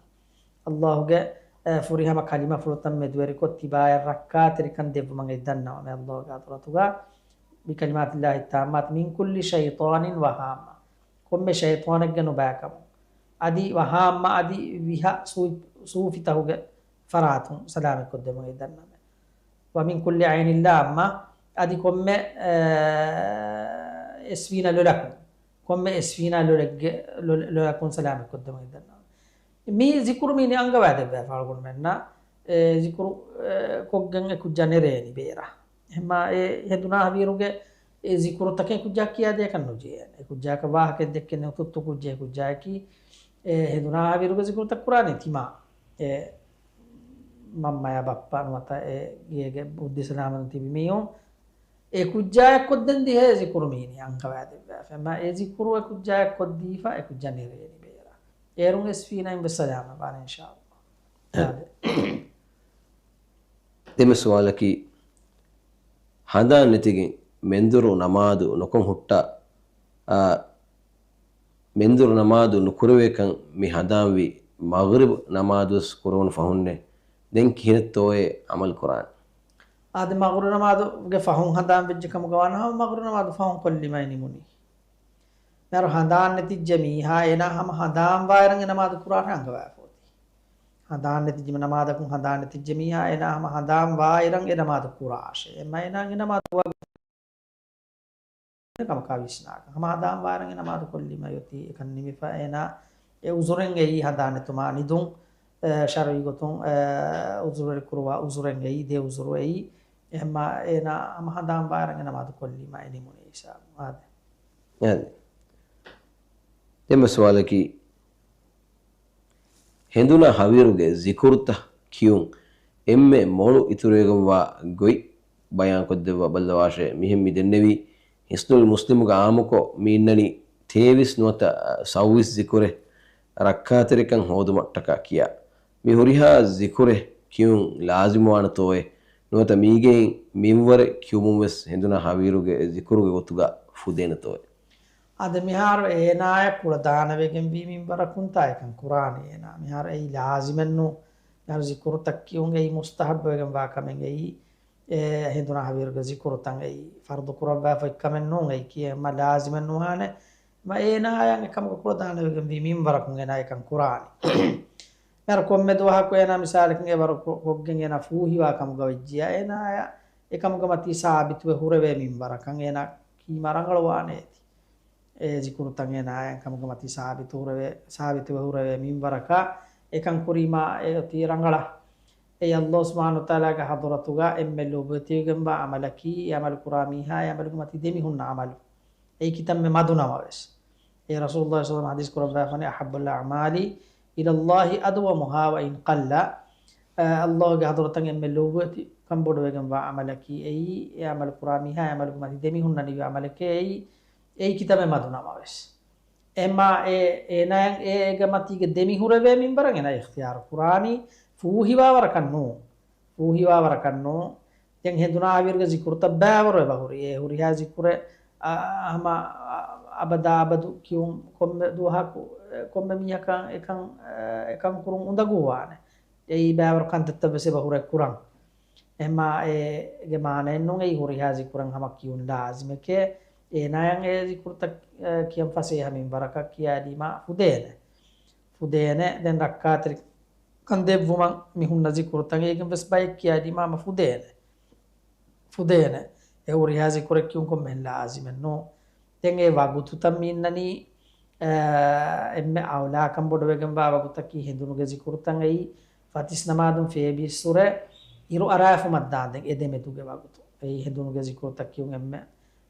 ﷲގެ، އެ، ފުރިހަމަ ކަލިމަފުޅުތައް މެދުވެރިކޮށް ތިބާޔަށް ރައްކާތެރިކަން ދެއްވުމަށް އެދަންނަވަމޭ ﷲގެ ޙަޟްރަތުގަ. "بكلمات الله التامات من كل شيطان وهامة." ކޮންމެ ޝައިޠާނެއްގެ ނުބައިކަމުން، އަދި ވަހާމްމަ އަދި ވިހަ ސޫ-، ސޫފިތަކުގެ ފަރާތުން ސަލާމަތްކޮށްދެމުން އެދަންނަމޭ. "ومن كل عين لامة." އަދި ކޮންމެ، އަ، އެސްވީނަ ލޮލަކުން، ކޮންމެ އެސްވީނަ ލޮލެއްގެ، ލޮލަ-، ލޮލަކުން ސަލާމަތްކޮށްދެމުން އެދަންނަމޭ. މި ޒިކުރު މީނި އަންގަވާދެއްވާފަ އަޅުގަނޑުމެންނަށް، އެ ޒިކުރު، އެ، ކޮށްގެން އެ ކުއްޖާ ނެރޭނީ ބޭރަށް. އެހެންމާ އެ ހެނދުނާ ހަވީރުގެ އެ ޒިކުރުތަކެއް ކުއްޖާ ކިޔާދޭކަށް ނުޖެހޭނެ. އެ ކުއްޖާއަކަށް ވާހަކައެއް ދެއްކެން ތުއްތު ކުއްޖެއް ކުއްޖާއަކީ، އެ ހެނދުނާ ހަވީރުގެ ޒިކުރުތައް ކުރާނީ ތިމާ. އެ މަންމަޔާ ބައްޕަ ނުވަތަ އެ ގޭގެ ބުއްދި ސަލާމަތުން ތިބި މީހުން. އެ ކުއްޖާއަށް ކޮށްދޭން ދިހަ ޒިކުރު މީނި އަންގަވާދެއްވާފަ. އެމަ އެ ޒިކުރު އެ ކުއްޖާއަށް ކޮށްދީފަ އެ ކުއްޖާ ނެރޭނީ ބޭރަށް. އޭރުން އެސްފީނައިން ވެސް ސަލާމަތްވާނެ އިންޝާﷲ. އެ. އާދެ. ދެންމެ ސުވާލަކީ، ހަނދާން ނެތިގެން މެންދުރު ނަމާދު ނުކޮށް ހުއްޓާ، އާ، މެންދުރު ނަމާދު ނުކުރެވޭކަން މި ހަނދާންވީ މަޣްރިބް ނަމާދުވެސް ކުރެވުނު ފަހުންނޭ. ދެން ކިހިނެއްތޯއޭ ޢަމަލު ކުރާން؟ އާދެ، މަޣްރިބް ނަމާދުގެ ފަހުން ހަނދާން ވެއްޖެ ކަމުގަ ވާނަމަ، މަޣްރިބް ނަމާދު ފަހުން ކޮށްލީމައި ނިމުނީ. މިހާރު ހަނދާން ނެތިއްޖެ މީހާ އޭނާ ހަމަ ހަނދާން ވާއިރަށް އެ ނަމާދު ކުރާށޭ އަންގަވާފަ އޮތީ. ހަނދާން ނެތިއްޖެ ނަމާދަކުން ހަނދާން ނެތިއްޖެ މީހާ އޭނާ ހަމަ ހަނދާން ވާއިރަށް އެ ނަމާދު ކުރާށޭ. އެމަ އޭނާ އެ ނަމާދު ވަގުތު ކަމަކާ ވިސްނާކަށް. ހަމަ ހަނދާން ވާއިރަށް އެ ނަމާދު ކޮށްލީމަ އޮތީ އެކަން ނިމިފަ އޭނާ އެ އުޒުރެއް އެއީ ހަނދާން ނެތުމާ ނިދުން. ޝަރުޢީ ގޮތުން އުޒުރުވެރި ކުރުވާ އުޒުރެއް އެއީ، ދެ އުޒުރު އެއީ. އެހެންމާ އޭނާ ހަމަ ހަނދާން ބާރަށް ނަމާދު ކޮށްލީމާ އެ ނިމުނީ އިންޝާﷲ. އާދެ. އާދެ. ދެން ސުވާލަކީ، ހެނދުނާ ހަވީރުގެ ޒިކުރުތައް ކިޔުން އެންމެ މޮޅު އިތުރުވެގެންވާ ގޮތް ބަޔާންކޮށްދެއްވާ ބައްލަވާށޭ. މިހެން މި ދެންނެވީ، ހިސްނުލް މުސްލިމުގެ އާއްމުކޮށް މި އިންނަނީ ތޭވީސް ނުވަތަ ސައުވީސް ޒިކުރެއް ރައްކާތެރިކަން ހޯދުމަށްޓަކާ ކިޔާ. މި ހުރިހާ ޒިކުރެއް ކިޔުން ލާޒިމުވާނެތޯއޭ؟ ނުވަތަ މީގެއިން މިންވަރެއް ކިޔުމުން ވެސް ހެނދުނާ ހަވީރުގެ ޒިކުރުގެ ގޮތުގަ ފުދޭނެތޯއޭ؟ އާދެ، މިހާރު އޭނާޔަށް ކުޅަދާނަވެގެންވީ މިންވަރަކުންތާ އެކަން ކުރާނީ އޭނާ. މިހާރު އެއީ ލާޒިމެއްނޫ. މިހާރު ޒިކުރުތައް ކިޔުން އެއީ މުސްތަހައްބުވެގެންވާ ކަމެއް އެއީ. އެ ހެނދުނާ ހަވީރުގެ ޒިކުރުތައް އެއީ ފަރުޟު ކުރައްވާފައި ކަމެއް ނޫން. އެއީ ކިޔެ މަ ލާޒިމެއް ނުވާނެ. މަ އޭނާޔަށް އެކަމަކު ކުޅަދާނަވެގެންވީ މިންވަރަކުން އޭނާ އެކަން ކުރާނީ. މިހާރު ކޮންމެ ދުވަހަކު އޭނާ މިސާލަކަށް އެވަރު ކޮ-، ކޮށްގެން އޭނާ ފޫހިވާ ކަމުގަ ވެއްޖިޔާ، އޭނާޔަށް އެކަމުގެ މަތީ ސާބިތުވެ ހުރެވޭ މިންވަރަކަށް އޭނާ ކީމާ ރަނގަޅުވާނެ އޭތި. އެ ޒިކުރުތައް އޭނާ އެކަމުގެ މަތީ ސާބިތު ހުރެވޭ، ސާބިތުވެ ހުރެވޭ މިންވަރަކަށް އެކަން ކުރީމާ އެ އޮތީ ރަނގަޅަށް. އެއީ ﷲ ސުބްޙާނަހޫ ވަތަޢާލާގެ ޙަޟްރަތުގަ އެންމެ ލޯބިވެތިވެގެންވާ ޢަމަލަކީ، އެ ޢަމަލު ކުރާ މީހާ އެ ޢަމަލުގެ މަތީ ދެމިހުންނަ ޢަމަލު. އެއީ ކިތަންމެ މަދު ނަމަވެސް. އެ ރަސޫލުﷲ ޞައްލަﷲު ޢަލައިހި ވަސައްލަމަ ޙަދީޘް ކުރައްވާފަނޭ، "أحب الأعمال إلى الله أدومها وإن قل." ﷲ ގެ ޙަޟްރަތަށް އެންމެ ލޯބިވެތި ކަންބޮޑުވެގެންވާ ޢަމަލަކީ އެއީ، އެ ޢަމަލު ކުރާ މީހާ އެ ޢަމަލުގެ މަތީ ދެމިހުންނަނިވި ޢަމަލެކޭ އެއީ، އެއީ ކިތަންމެ މަދު ނަމަވެސް. އެމާ އެ، އޭނާޔަށް އޭގެ މަތީގެ ދެމިހުރެވޭ މިންވަރަށް އޭނާ އިޚްތިޔާރު ކުރާނީ، ފޫހިވާވަރަކަށް ނޫން. ފޫހިވާވަރަކަށް ނޫން. ދެން ހެނދުނާ ހަވީރުގެ ޒިކުރުތައް ބައިވަރު އެބަހުރި. އެ ހުރިހާ ޒިކުރެއް، އަ، ހަމަ، އަ، އަބަދާ އަބަދު ކިޔުން ކޮންމެ ދުވަހަކު، އެ، ކޮންމެ މީހަކަށް އެކަން، އެ، އެކަން ކުރުން އުނދަގޫވާނެ. އެއީ ބައިވަރު ކަންތައްތައް ވެސް އެބަ ހުރެ ކުރަން. އެމާ އޭގެ މާނައެއްނޫން އެއީ ހުރިހާ ޒިކުރެއް ހަމަ ކިޔުން ލާޒިމެކޭ. އޭނާޔަށް އެ ޒިކުރުތައް، އެ، ކިޔަން ފަސޭހަ މިންވަރަކަށް ކިޔާލީމާ ފުދޭނެ. ފުދޭނެ. ދެން ރައްކާތެރި ކަން ދެއްވުމަށް މި ހުންނަ ޒިކުރުތައް އޭގެން ވެސް ބައެއް ކިޔާލީމާ ހަމަ ފުދޭނެ. ފުދޭނެ. އެ ހުރިހާ ޒިކުރެއް ކިޔުން ކޮންމެހެން ލާޒިމެއް ނޫން. ދެން އެ ވަގުތުތައް މި އިންނަނީ، އާ، އެންމެ އައުލާކަން ބޮޑުވެގެންވާ ވަގުތަކީ ހެނދުނުގެ ޒިކުރުތައް އެއީ، ފަތިސް ނަމާދުން ފޭބީއްސުރެ އިރު އަރާފުމަށްދާންދެން އެ ދެމެދުގެ ވަގުތު. އެއީ ހެނދުނުގެ ޒިކުރުތައް ކިޔުން އެންމެ،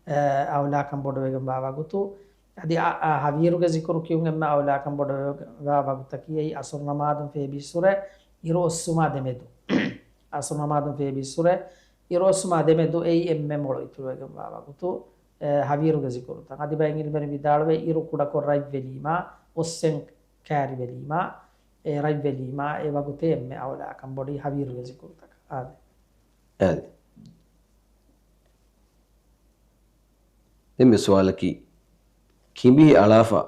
އާ، އައުލާކަން ބޮޑުވެގެންވާ ވަގުތު. އަދި އަ، އަ، ހަވީރުގެ ޒިކުރު ކިޔުން އެންމެ އައުލާކަން ބޮޑުވެގެންވާ ވަގުތަކީ އެއީ އަސުރު ނަމާދުން ފޭބީއްސުރެ އިރު އޮއްސުމާ ދެމެދު. އަސުރު ނަމާދުން ފޭބީއްސުރެ އިރު އޮއްސުމާ ދެމެދު އެއީ އެންމެ މޮޅު އިތުރުވެގެންވާ ވަގުތު، އެ، ހަވީރުގެ ޒިކުރުތައް. އަދި ބައެއް ޢިލްމުވެރިން ވިދާޅުވޭ އިރު ކުޑަކޮށް ރަތްވެލީމާ، އޮއްސެން ކާރިވެލީމާ، އެ ރަތްވެލީމާ، އެ ވަގުތޭ އެންމެ އައުލާކަން ބޮޑީ ހަވީރުގެ ޒިކުރުތަކަށް. އާދެ. އާދެ. ދެން މި ސުވާލަކީ، ކިނބި އަޅާފަ،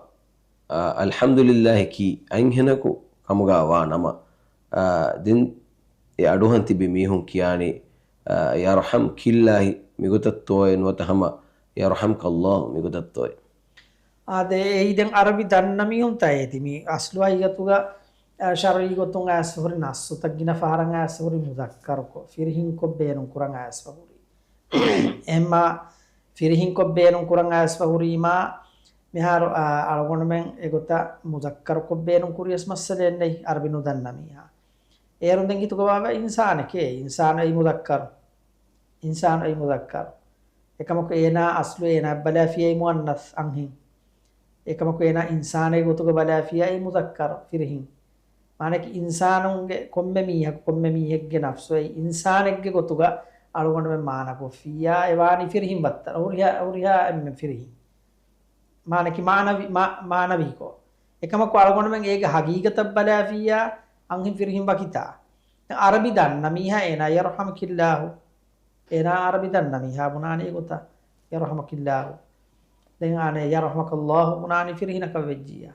އާ، އަލްޙަމްދުލިއްލާހި ކީ އަންހެނަކު ކަމުގަ ވާ ނަމަ، އާ، ދެން އެ އަޑުހަން ތިބި މީހުން ކިޔާނީ، އާ، ޔަރްޙަމްކިއްލާހި މިގޮތަށްތޯއޭ ނުވަތަ ހަމަ ޔަރްޙަމްކައްލާހު މިގޮތަށްތޯއޭ؟ އާދެ، އެއީ ދެން އަރަބި ދަންނަ މީހުންތާ އޭތި މި އަސްލު ހަގީގަތުގަ، އާ، ޝަރުޢީ ގޮތުން އައިސްފަ ހުރި ނައްސުތައް ގިނަ ފަހަރަށް އައިސްފަ ހުރި މުޒައްކަރުކޮށް، ފިރިހިންކޮށް ބޭނުން ކުރަން އައިސްފަ ހުރި. އެހެންމާ ފިރިހިންކޮށް ބޭނުން ކުރަން އައިސްފަ ހުރީމާ، މިހާރު، އާ، އަޅުގަނޑުމެން އެގޮތަށް މުޒައްކަރުކޮށް ބޭނުން ކުރިޔަސް މައްސަލައެއް ނެތް އަރަބި ނުދަންނަ މީހާ. އޭރުން ދެން ހިތުގަ ވާ އިންސާނެކޭ، އިންސާނު އެއީ މުޒައްކަރު. އިންސާނު އެއީ މުޒައްކަރު. އެކަމަކު އޭނާ އަސްލު އޭނާ ބަލާފިޔައީ މުއައްނަސް އަންހެން. އެކަމަކު އޭނާ އިންސާނެއް ގޮތުގަ ބަލާފިޔައީ މުޒައްކަރު ފިރިހިން. މާނައަކީ އިންސާނުންގެ ކޮންމެ މީހަކު، ކޮންމެ މީހެއްގެ ނަފްސު އެއީ އިންސާނެއްގެ ގޮތުގަ އަޅުގަނޑުމެން މާނަކޮށްފިއްޔާ، އެ ވާނީ ފިރިހިން ވައްތަރު. ހުރިހާ، ހުރިހާ އެންމެން ފިރިހިން. މާނައަކީ މާނަވީ، މާ-، މާނަވީކޮށް. އެކަމަކު އަޅުގަނޑުމެން އޭގެ ހަގީގަތަށް ބަލާފިއްޔާ، އަންހެން ފިރިހިން ވަކިތާ. ދެން އަރަބި ދަންނަ މީހާ އޭނާ ޔަރްޙަމުކިއްލާހު. އޭނާ އަރަބި ދަންނަ މީހާ ބުނާނީ އެގޮތަށް، ޔަރްޙަމަކިއްލާހު. ދެން އަނެއް ޔަރްޙަމަކައްލާހު ބުނާނީ ފިރިހިނަކަށް ވެއްޖިއްޔާ.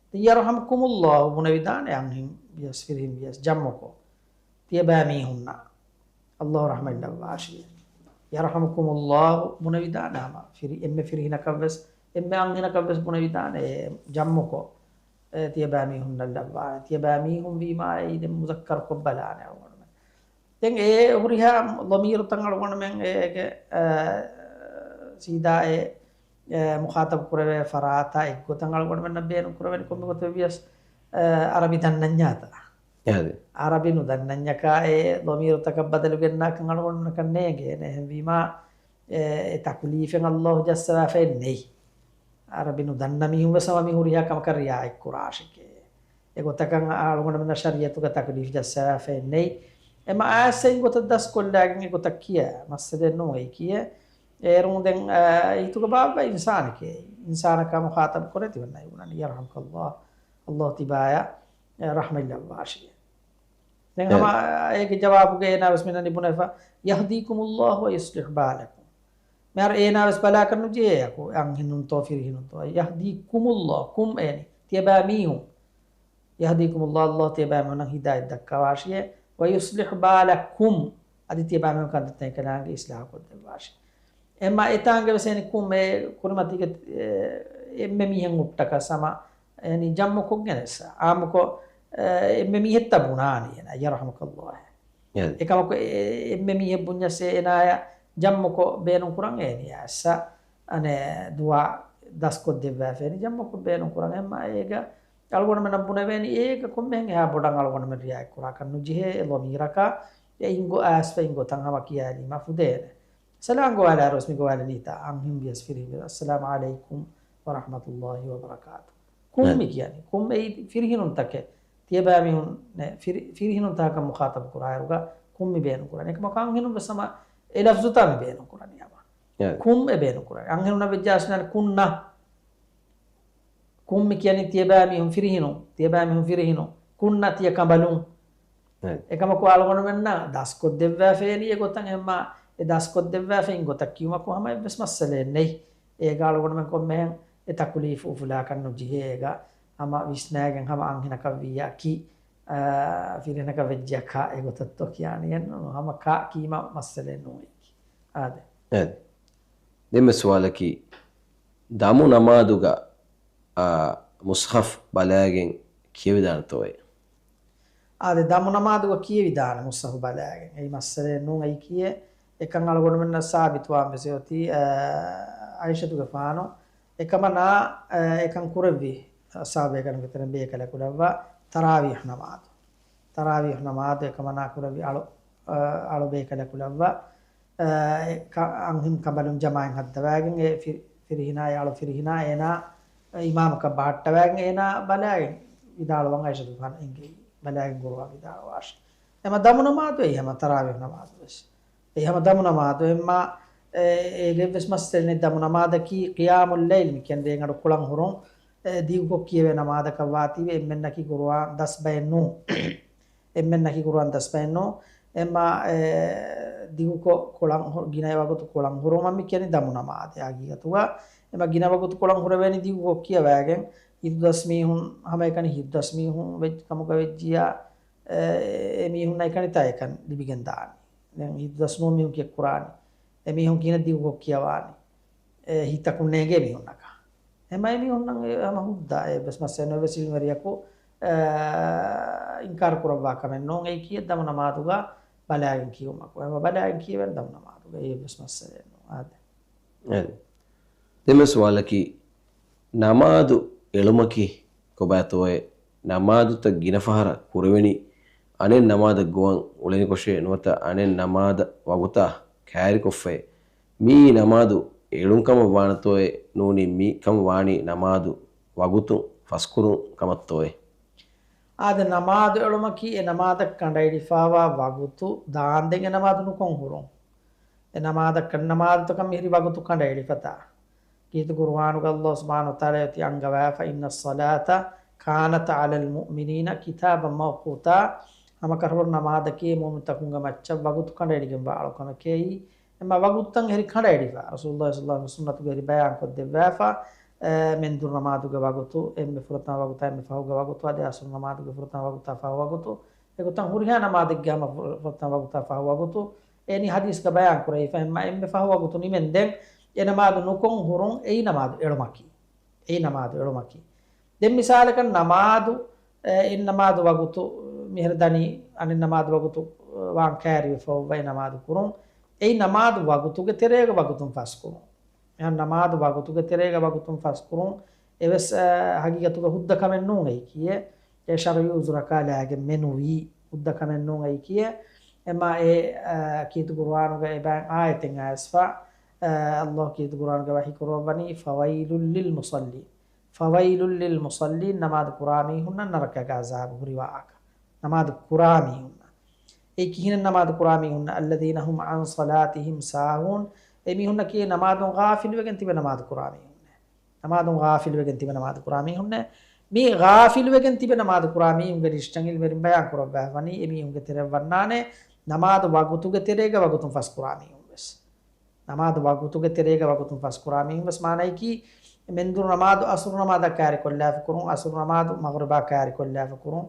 ދެން ޔަރްޙަމްކުމުއްލާހު ބުނެވިދާނެ އަންހެން ވިޔަސް ފިރިހިން ވިޔަސް ޖަމްޢުކޮށް، ތިޔަބައިމީހުންނަށް ﷲ ރަޙްމަތް ލައްވާށި. ޔަރްޙަމްކުމުއްލާހު ބުނެވިދާނެ ހަމަ ފިރި-، އެންމެ ފިރިހިނަކަށް ވެސް، އެންމެ އަންހެނަކަށް ވެސް ބުނެވިދާނެ ޖަމްޢުކޮށް، އެ، ތިޔަބައިމީހުންނަށް ލައްވާނެ. ތިޔަބައިމީހުން ވީމާ އެއީ ދެން މުޒައްކަރުކޮށް ބަލާނެ އަޅުގަނޑުމެން. ދެން އެ ހުރިހާ ޟަމީރުތައް އަޅުގަނޑުމެން އޭގެ، އަ، ސީދާ އެ، އެ، މުޚާޠަބު ކުރެވޭ ފަރާތާ އެއްގޮތަށް އަޅުގަނޑުމެންނަށް ބޭނުން ކުރެވެނީ ކޮންމެ ގޮތެއް ވިޔަސް، އަ، އަރަބި ދަންނަންޏާތަ. އާދެ. އަރަބި ނުދަންނަންޏަކާ އެ ޟަމީރުތަކަށް ބަދަލު ގެންނާކަން އަޅުގަނޑުމެންނަކަށް ނޭނގޭނެ. އެހެންވީމާ، އެ، އެ ތަކުލީފެއް އައްލާހު ޖައްސަވާފައެއް ނެތް. އަރަބި ނުދަންނަ މީހުން ވެސް ހަމަ މި ހުރިހާ ކަމަކަށް ރިއާޔަތް ކުރާށެކޭ. އެގޮތަކަށް އަޅުގަނޑުމެންނަށް ޝަރީއަތުގަ ތަކުލީފް ޖައްސަވާފައެއް ނެތް. އެމަ އާސް އެއްގޮތަށް ދަސްކޮށްލާގެން އެގޮތަށް ކިޔާ މައްސަލައެއް ނޫން އެއީ ކިޔޭ. އޭރުން ދެން، އާ، ހިތުގަ ބާއްވާ އިންސާނެކޭ. އިންސާނަކާ މުޚާޠަބު ކުރެ ތިބަންނަ އިބުނަނީ، ޔަރްޙަމްކަﷲ، އައްލާހު ތިބާޔަށް، އާ، ރަޙްމަތްލައްވާށި. ދެން އެ. ހަމަ އޭގެ ޖަވާބުގަ އޭނާ ވެސް މިނަނީ ބުނެފަ، ޔަހްދީކުމުﷲ ވަޔުޞްލިޙު ބާލަކުމް. މިހާރު އޭނާ ވެސް ބަލާކަށް ނުޖެހޭ އެކު، އަންހެނުންތޯ ފިރިހެނުންތޯ. ޔަހްދީކުމުﷲ، ކުމް އޭނި، ތިޔަބައިމީހުން. ޔަހްދީކުމުﷲ، އައްލާހު ތިޔަބައިމީހުންނަށް ހިދާޔަތް ދައްކަވާށިއޭ. ވަޔުޞްލިޙު ބާލަކުމް، އަދި ތިޔަބައިމީހުން ކަންތައްތައް އެކަލާނގެ އިޞްލާޙު ކޮށްދެއްވާށި. އެމަ އެތާނގެ ވެސް އެނި ކުމެ ކުރިމަތީގެ، އެ، އެންމެ މީހެއް ހުއްޓަކަސް ހަމަ އެނި ޖަމްޢުކޮށްގެނެސް އާއްމުކޮށް، އެ، އެންމެ މީހެއްތަ ބުނާނީ އޭނާ، ޔަރްޙަމުކަﷲ. އެ. އެކަމަކު އެ، އެންމެ މީހެއް ބުންޏަސް އޭނާޔަށް ޖަމްޢުކޮށް ބޭނުން ކުރަން އޭނިޔާ އައްސަ އަނެއް ދުޢާ ދަސްކޮށްދެއްވާފައި ޖަމްޢުކޮށް ބޭނުން ކުރަން. އެމަ އޭގަ އަޅުގަނޑުމެންނަށް ބުނެވޭނީ އޭގަ ކޮންމެހެން އެހާ ބޮޑަށް އަޅުގަނޑުމެން ރިއާޔަތް ކުރާކަށް ނުޖެހޭ އެ ޟަމީރަކާ އެ އިންގޮ އައިސްފަ އިންގޮތަށް ހަމަ ކިޔާލީމަ ފުދޭނެ. ސަލާމް ގޮވާލާއިރުވެސް މި ގޮވާލެނީތާ އަންހެން ވިޔަސް ފިރިހެން ވިޔަސް، އައްސަލާމު ޢަލައިކުމް ވަރަޙްމަތުﷲ ވަބަރަކާތު. ކުން ނަ. މި ކިޔަނީ. ކުން އެއީ ފިރިހެނުންތަކެއް. ތިޔަބައިމީހުން ނެ، ފިރި-، ފިރިހެނުންތަކަކަށް މުޚާޠަބު ކުރާއިރުގަ ކުން މި ބޭނުން ކުރަނީ. އެކަމަކު އަންހެނުން ވެސް ހަމަ އެ ލަފްޒުތާ މި ބޭނުން ކުރަނީ ހަމަ. އެ. ކުން އެ ބޭނުން ކުރަނީ. އަންހެނުންނަށް ވެއްޖާސް މި ކުން ނަ. ކުން މި ކިޔަނީ ތިޔަބައިމީހުން ފިރިހެނުން، ތިޔަބައިމީހުން ފިރިހެނުން، ކުން ނަ ތިޔަ ކަނބަލުން. އެ. އެކަމަކު އަޅުގަނޑުމެންނަށް ދަސްކޮށްދެއްވާފައި އެ ގޮތަށް އެހެންމާ، އެ ދަސްކޮށްދެއްވާފައި އިން ގޮތަށް ކިޔުމަކު ހަމަ އެއްވެސް މައްސަލައެއް ނެތް. އޭގަ އަޅުގަނޑުމެން ކޮންމެހެން އެ ތަކުލީފު އުފުލާކަށް ނުޖެހޭ. އޭގަ ހަމަ ވިސްނާގެން ހަމަ އަންހެނަކަށް ވިއްޔަކީ، އާ، ފިރިހެނަކަށް ވެއްޖެއްޔާ ކާ އެގޮތަށްތޯ ކިޔާނީ އެއްނު. ހަމަ ކާ ކީމަ މައްސަލައެއް ނޫން އޭގެ. އާދެ. އެ. ދެންމެ ސުވާލަކީ، ދަމު ނަމާދުގަ، އާ، މުޞްޙަފް ބަލާގެން ކިޔެވިދާނެތޯއޭ؟ އާދެ، ދަމު ނަމާދުގަ ކިޔެވިދާނެ މުޞްޙަފް ބަލާގެން. އެއީ މައްސަލައެއް ނޫން އެއީ ކިޔޭ. އެކަން އަޅުގަނޑުމެންނަށް ސާބިތުވާން ވެސް އޮތީ، އާ، އައިޝަތުގެފާނު އެކަމަނާ، އާ، އެކަން ކުރެއްވި ސަހާބައިގަނޑުގެ ތެރެއިން ބޭކަލަކު ލައްވާ ތަރާވީޙް ނަމާދު. ތަރާވީޙް ނަމާދު އެކަމަނާ ކުރެއްވި އަޅު، އާ، އަޅު ބޭކަލަކު ލައްވާ، އާ، އެ ކަ-، އަންހެން ކަނބަލުން ޖަމާއިން ހައްދަވާގެން އެ ފި-، ފިރިހެނާ އެ އަޅު ފިރިހެނާ އޭނާ އިމާމަކަށް ބަހައްޓަވާގެން އޭނާ ބަލާގެން ވިދާޅުވަން އައިޝަތުގެފާނު އެންގެވި. ބަލާގެން ގުރުއާން ވިދާޅުވާށި. އެމަ ދަމު ނަމާދު އެއީ ހަމަ ތަރާވީޙް ނަމާދު ވެސް. އެއީ ހަމަ ދަމު ނަމާދު. އެމަ އެ-، އޭގެ ވެސް މައްސަލައެއް ނެތް. ދަމު ނަމާދަކީ ޤިޔާމުއްލައިލް މި ކިޔަން ރޭގަނޑު ކުޅަން ހުރުން، އެ، ދިގުކޮށް ކިޔެވޭ ނަމާދަކަށް ވާތީވެ އެންމެންނަކީ ގުރުއާން ދަސް ބައެއް ނޫން. އެންމެންނަކީ ގުރުއާން ދަސް ބައެއް ނޫން. އެމަ، އެ، ދިގުކޮށް ކުޅަން ހު-، ގިނަ ވަގުތު ކުޅަން ހުރުމަށް މި ކިޔަނީ ދަމު ނަމާދޭ ހަގީގަތުގަ. އެމަ ގިނަ ވަގުތު ކުޅަން ހުރެވޭނީ ދިގުކޮށް ކިޔަވާގެން. ހިތުދަސް މީހުން ހަމައެކަނި ހިތުދަސް މީހުން ވެއްޖެ ކަމުގަ ވެއްޖިއްޔާ، އެ، އެ މީހުންނަށް އެކަނިތާ އެކަން ލިބިގެން ދާނީ. ދެން ހިތުދަސް ނޫން މީހުން ކިއެއް ކުރާނީ؟ އެ މީހުން ކިހިނެއް ދިގުކޮށް ކިޔަވާނީ؟ އެ ހިތަކުން ނޭނގޭ މީހުންނަކަށް. އެމަ އެ މީހުންނަށް އެ ހަމަ ހުއްދަ އެއްވެސް މައްސަލައެއް ނުވެސް އިލްމުވެރިޔަކު، އެ، އިންކާރު ކުރައްވާ ކަމެއް ނޫން. އެއީ ކިޔެއް ދަމު ނަމާދުގަ ބަލާގެން ކިޔުމަކު. އެމަ ބަލާގެން ކިޔެވެން ދަމު ނަމާދުގަ އެއްވެސް މައްސަލައެއް ނޫން. އާދެ. އެ. ދެންމެ ސުވާލަކީ، ނަމާދު އެޅުމަކީ ކޮބާތޯއޭ؟ ނަމާދުތައް ގިނަ ފަހަރަށް ކުރެވެނީ އަނެއް ނަމާދަށް ގޮވަން އުޅެނިކޮށޭ ނުވަތަ އަނެއް ނަމާދަށް ވަގުތާ ކައިރިކޮށްފައޭ؟ މިއީ ނަމާދު އެޅުން ކަމަށް ވާނެތޯއޭ؟ ނޫނީ މި ކަމަށް ވާނީ ނަމާދު ވަގުތު ފަސްކުރުން ކަމަށްތޯއޭ؟ އާދެ، ނަމާދު އެޅުމަކީ އެ ނަމާދަށް ކަނޑައެޅިފައިވާ ވަގުތު ދާންދެން އެ ނަމާދު ނުކޮށް ހުރުން. އެ ނަމާދަށް ކަން ނަމާދުތަކަށް މިހިރި ވަގުތު ކަނޑައެޅިފަތާ. ކީރިތި ޤުރުއާނުގަ ﷲ ސުބްޙާނަހޫ ވަތަޢާލާ އޮތީ އަންގަވާފަ، إن الصلاة كانت على المؤمنين كتابا موقوتا. ހަމަކަށަވަރު ނަމާދަކީ މުއުމިނުތަކުންގެ މައްޗަށް ވަގުތު ކަނޑައެޅިގެންވާ އަޅުކަމެކޭ. އެމަ ވަގުތުތައް އެހެރި ކަނޑައެޅިފަ. ރަސޫލުﷲ ޞައްލަﷲު ޢަލައިހި ވަސައްލަމް ސުންނަތުގަ އެހެރި ބަޔާން ކޮށްދެއްވާފަ، އެ، މެންދުރު ނަމާދުގެ ވަގުތު، އެންމެ ފުރަތަމަ ވަގުތާ އެންމެ ފަހުގެ ވަގުތު، އަދި ޢަޞްރު ނަމާދުގެ ފުރަތަމަ ވަގުތާ ފަހު ވަގުތު، އެގޮތަށް ހުރިހާ ނަމާދެއްގެ ހަމަ ފު-، ފުރަތަމަ ވަގުތާ ފަހު ވަގުތު، އެ ނި ޙަދީޘްގަ ބަޔާން ކުރެވިފަ، އެންމެ، އެންމެ ފަހު ވަގުތު ނިމެންދެން އެ ނަމާދު ނުކޮށް ހުރުން އެއީ ނަމާދު އެޅުމަކީ. އެއީ ނަމާދު އެޅުމަކީ. ދެން މިސާލަކަށް ނަމާދު، އެ، އެއް ނަމާދު ވަގުތު، މިހިރަ ދަނީ އަނެއް ނަމާދު ވަގުތު، ވާން ކައިރިވެފަ އޮއްވަ އެ ނަމާދު ކުރުން. އެއީ ނަމާދު ވަގުތުގެ ތެރޭގަ ވަގުތުން ފަސްކުރުން. އެހެން ނަމާދު ވަގުތުގެ ތެރޭގަ ވަގުތުން ފަސްކުރުން އެވެސް، އަ، ހަގީގަތުގަ ހުއްދަ ކަމެއް ނޫން އެއީ ކިޔޭ. އެ ޝަރުޢީ ޢުޛުރަކާ ލާގެން މެނުވީ ހުއްދަ ކަމެއް ނޫން އެއީކީއެއް. އެމާ އެ، އާ، ކީރިތި ޤުރުއާނުގަ އެބައިން އާޔަތެއް އައިސްފަ، އާ، ﷲ ކީރިތި ޤުރުއާނުގަ ވަޙީ ކުރައްވަނީ، فويل للمصلين، فويل للمصلين، ނަމާދު ކުރާ މީހުންނަށް ނަރަކައިގެ ޢަޛާބު ހުރިވާ އަކަށް. ނަމާދު ކުރާ މީހުންނަށް. އެއީ ކިހިނެއް ނަމާދު ކުރާ މީހުންނަށް؟ الذين هم عن صلاتهم ساهون، އެ މީހުންނަކީ ނަމާދުން ޣާފިލުވެގެން ތިބެ ނަމާދު ކުރާ މީހުންނޭ. ނަމާދުން ޣާފިލުވެގެން ތިބެ ނަމާދު ކުރާ މީހުންނޭ. މި ޣާފިލުވެގެން ތިބެ ނަމާދު ކުރާ މީހުންގެ ލިސްޓަށް ޢިލްމުވެރިން ބަޔާން ކުރައްވާފަ ވަނީ، އެ މީހުންގެ ތެރެއަށް ވަންނާނެ ނަމާދު ވަގުތުގެ ތެރޭގަ ވަގުތުން ފަސް ކުރާ މީހުން ވެސް. ނަމާދު ވަގުތުގެ ތެރޭގަ ވަގުތުން ފަސް ކުރާ މީހުން ވެސް މާނައަކީ، މެންދުރު ނަމާދު އަސުރު ނަމާދަށް ކައިރިކޮށްލާފަ ކުރުން، އަސުރު ނަމާދު މަޣްރިބާ ކައިރިކޮށްލާފަ ކުރުން،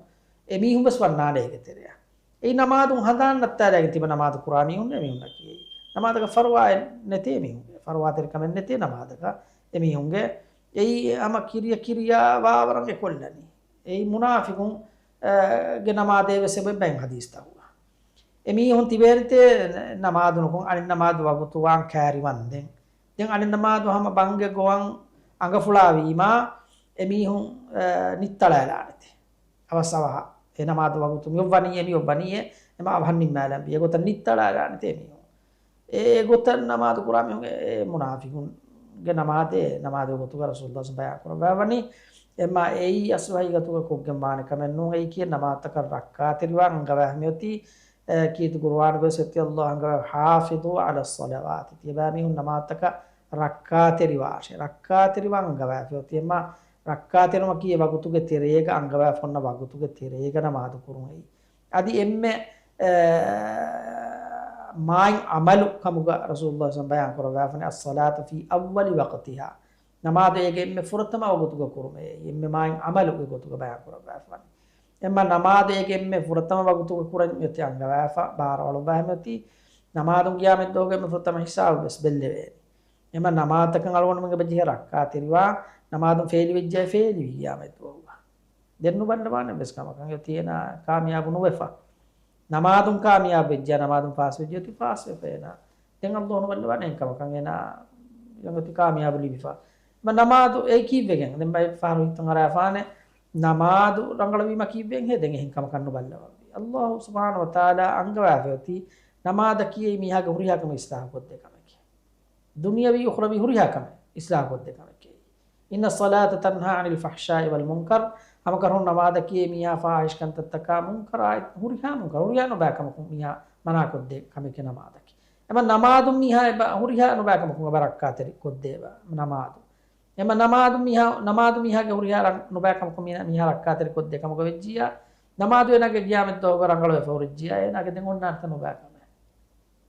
އެ މީހުން ވެސް ވަންނާނެ އޭގެ ތެރެއަށް. އެއީ ނަމާދުން ހަނދާން ނައްތާލައިގެން ތިބެ ނަމާދު ކުރާ މީހުން އެ މީހުންނަކީ. ނަމާދަކަށް ފަރުވާއެއް ނެތޭ މީހުންގެ. ފަރުވާތެރިކަމެއް ނެތޭ ނަމާދަކަށް އެ މީހުންގެ. އެއީ ހަމަ ކިރިޔަ ކިރިޔާ ވާވަރަށް އެކޮށްލަނީ. އެއީ މުނާފިޤުން، އަ، ގެ ނަމާދޭ ވެސް އެބައިން ޙަދީޘްތަކުގަ. އެ މީހުން ތިބޭނެތޭ ނަމާދު ނުކޮން، އަނެއް ނަމާދު ވަގުތު ވާން ކައިރިވަންދެން. ދެން އަނެއް ނަމާދު ހަމަ ބަންގެ ގޮވަން އަނގަފުޅާވީމާ، އެ މީހުން، އަ، ނިއްތަޅައިލާނެތޭ. އަވަސް އަވަހަށް އެ ނަމާދު ވަގުތު މިއޮއްވަނީއޭ، މިއޮއްވަނީއޭ، އެމަ އަވަހަށް ނިންމާލަންވީ. އެގޮތަށް ނިއްތަޅާލާނެތޭ މީހުން. އެ ގޮތަށް ނަމާދު ކުރާ މީހުން އެ މުނާފިޤުންގެ ނަމާދޭ، ނަމާދު ގޮތުގަ ރަސޫލު ބަޔާން ކުރައްވާވަނީ. އެމަ އެއީ އަސްލު ހަގީގަތުގަ ކޮށްގެން ވާނެ ކަމެއް ނޫން. އެއީކީ ނަމާދުތަކަށް ރައްކާތެރިވާން އަންގަވާ މިއޮތީ، އެ، ކީރިތި ޤުރުއާނުގަ ވެސް އޮތީ، ﷲ އަންގަވާ، حافظوا على الصلوات، ތިޔަބައިމީހުން ނަމާދުތަކަށް ރައްކާތެރިވާށޭ. ރައްކާތެރިވާން އަންގަވާފަ އޮތީ. އެމަ ރައްކާތެރިވުމަކީ އެ ވަގުތުގެ ތެރޭގަ އަންގަވާފަ އޮންނަ ވަގުތުގެ ތެރޭގަ ނަމާދު ކުރުން އެއީ. އަދި އެންމެ، އެ، މާތް ޢަމަލު ކަމުގަ ރަސޫލު ބަޔާން ކުރައްވާފަނީ، الصلاة في أول وقتها، ނަމާދު އޭގެ އެންމެ ފުރަތަމަ ވަގުތުގަ ކުރުމޭ، އެންމެ މާތް ޢަމަލުގެ ގޮތުގަ ބަޔާން ކުރައްވާފަނީ. އެމަ ނަމާދު އޭގެ އެންމެ ފުރަތަމަ ވަގުތުގަ ކުރަން މިއޮތީ އަންގަވާފަ، ބާރަ އަޅުއްވާ މިއޮތީ، ނަމާދުން ޤިޔާމަތްދުވަހުގެ އެންމެ ފުރަތަމަ ހިސާބު ވެސް ބެއްލެވޭނީ. އެމަ ނަމާދުތަކަށް އަޅުގަނޑުމެން އެބަޖެހޭ ރައްކާތެރިވާން، ނަމާދުން ފެއިލިވެއްޖެ ފެއިލިވި ޤިޔާމަތްދުވަހުގަ. ދެން ނުބައްލަވާނެ ވެސް ކަމަކަށް އޮތީ އޭނާ ކާމިޔާބު ނުވެފަ. ނަމާދުން ކާމިޔާބު ވެއްޖެ، ނަމާދުން ފާސް ވެއްޖެ އޮތީ ފާސް ވެފަ އޭނާ. ދެން ﷲ ނުބައްލަވާނެ އެހެން ކަމަކަށް އޭނާ އޮތީ ކާމިޔާބު ލިބިފަ. މަ ނަމާދު އެ ކީއްވެގެން؟ ދެން ބައެއް ފަހަރު ހިތުން އަރާފާނެ ނަމާދު ރަނގަޅުވީމަ ކީއްވެގެން ހޭ؟ ދެން އެހެން ކަމަކަށް ނުބައްލަވަންވީ. ﷲ ސުބްޙާނަހޫ ވަތަޢާލާ އަންގަވާފަ އޮތީ ނަމާދަކީ އެއީ މީހާގެ ހުރިހާ ކަމެއް އިޞްލާޙު ކޮށްދޭ ކަމެކޭ. ދުނިޔަވީ އުޚްރަވީ ހުރިހާ ކަމެއް އިޞްލާޙު ކޮށްދޭ ކަމެކޭ. إن الصلاة تنهى عن الفحشاء والمنكر، ހަމަކަށަވަރުން ނަމާދަކީ މީހާ ފާޙިޝް ކަންތައްތަކާ، މުންކަރާ، ހުރިހާ މުންކަރު، ހުރިހާ ނުބައި ކަމަކުން މީހާ މަނާކޮށްދޭ ކަމެކޭ ނަމާދަކީ. އެމަ ނަމާދު މީހާ އެބަ ހުރިހާ ނުބައި ކަމަކުން އެބަ ރައްކާތެރި ކޮށްދޭ ނަމާދު. އެމަ ނަމާދު މީހާ، ނަމާދު މީހާގެ ހުރިހާ ރަން-، ނުބައި ކަމަކުން މީ-، މީހާ ރައްކާތެރި ކޮށްދޭ ކަމުގަ ވެއްޖިއްޔާ، ނަމާދު އޭނާގެ ޤިޔާމަތްދުވަހުގަ ރަނގަޅުވެފަ ހުރެއްޖިއްޔާ، އޭނާގެ ދެން އޮންނާނެތަ ނުބައި ކަމެއް؟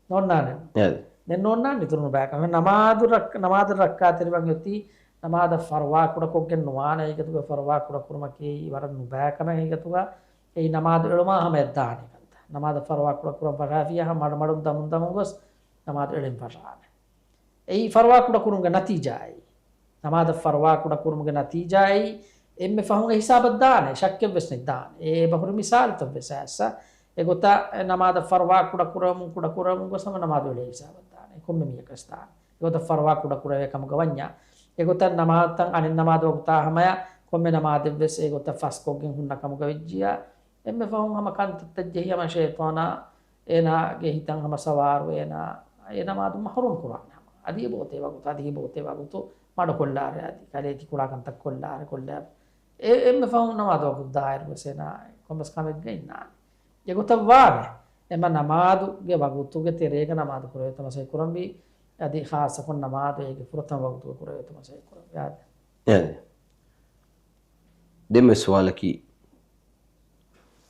ނޯންނާނެ. އެ. ދެން ނޯންނާނެ އިތުރު ނުބައި ކަމެއް. ނަމާދު ރައް-، ނަމާދު ރައްކާތެރިވަން އޮތީ، ނަމާދަށް ފަރުވާ ކުޑަކޮށްގެން ނުވާނެ ހަގީގަތުގަ ފަރުވާ ކުޑަކުރުމަކީ ވަރަށް ނުބައި ކަމެއް ހަގީގަތުގަ. އެއީ ނަމާދު އެޅުމާ ހަމަޔަށް ދާނެ ކަންތައް. ނަމާދަށް ފަރުވާ ކުޑަކުރަން ފަށާފިއްޔާ ހަމަ މަޑުމަޑުން ދަމުން ދަމުން ގޮސް ނަމާދު އެޅެން ފަށާނެ. އެއީ ފަރުވާ ކުޑަކުރުމުގެ ނަތީޖާއެއް. ނަމާދަށް ފަރުވާ ކުޑަކުރުމުގެ ނަތީޖާއެއް އެންމެ ފަހުން އެ ހިސާބަށް ދާނެ، ޝައްކެއް ވެސް ނެތް ދާނެ. އެ އެބަހުރި މިސާލުތައް ވެސް އައިއްސަ. އެގޮތަށް ނަމާދަށް ފަރުވާ ކުޑަކުރަމުން، ކުޑަކުރަމުން ގޮސް ހަމަ ނަމާދު އެޅޭ ހިސާބަށް ދާނެ. ކޮންމެ މީހަކަސް ދާނެ. އެގޮތަށް ފަރުވާ ކުޑަކުރެވޭ ކަމުގަ ވަންޏާ، އެގޮތަށް ނަމާދުތައް އަނެއް ނަމާދު ވަގުތާ ހަމަޔަށް ކޮންމެ ނަމާދެއް ވެސް އެގޮތަށް ފަސްކޮށްގެން ހުންނަ ކަމުގަ ވެއްޖިއްޔާ، އެންމެ ފަހުން ހަމަ ކަންތައްތައް ޖެހި ހަމަ ޝައިޠާނާ އޭނާގެ ހިތަށް ހަމަ ސަވާރު އޭނާ އެ ނަމާދު މަޙްރޫމް ކުރާނެ ހަމަ. އަދި އެބައޮތޭ ވަގުތު، އަދި އެބައޮތޭ ވަގުތު މަޑުކޮށްލާރޭ، އަދި ކަލޭ ތި ކުޅާ ކަންތައް ކޮށްލާރޭ، ކޮށްލާ. އެ، އެންމެ ފަހުން ނަމާދު ވަގުތު ދާއިރު ވެސް އޭނާ ކޮންމެސް ކަމެއްގަ އިންނާނެ. އެގޮތަށް ވާނެ. އެމަ ނަމާދުގެ ވަގުތުގެ ތެރޭގަ ނަމާދު ކުރެވޭތޯ މަސައްކަތް ކުރަންވީ. އަދި ޚާއްޞަކޮށް ނަމާދު އޭގެ ފުރަތަމަ ވަގުތުގަ ކުރެވޭތޯ މަސައްކަތް ކުރަންވީ. އާދެ. އާދެ. ދެންމެ ސުވާލަކީ،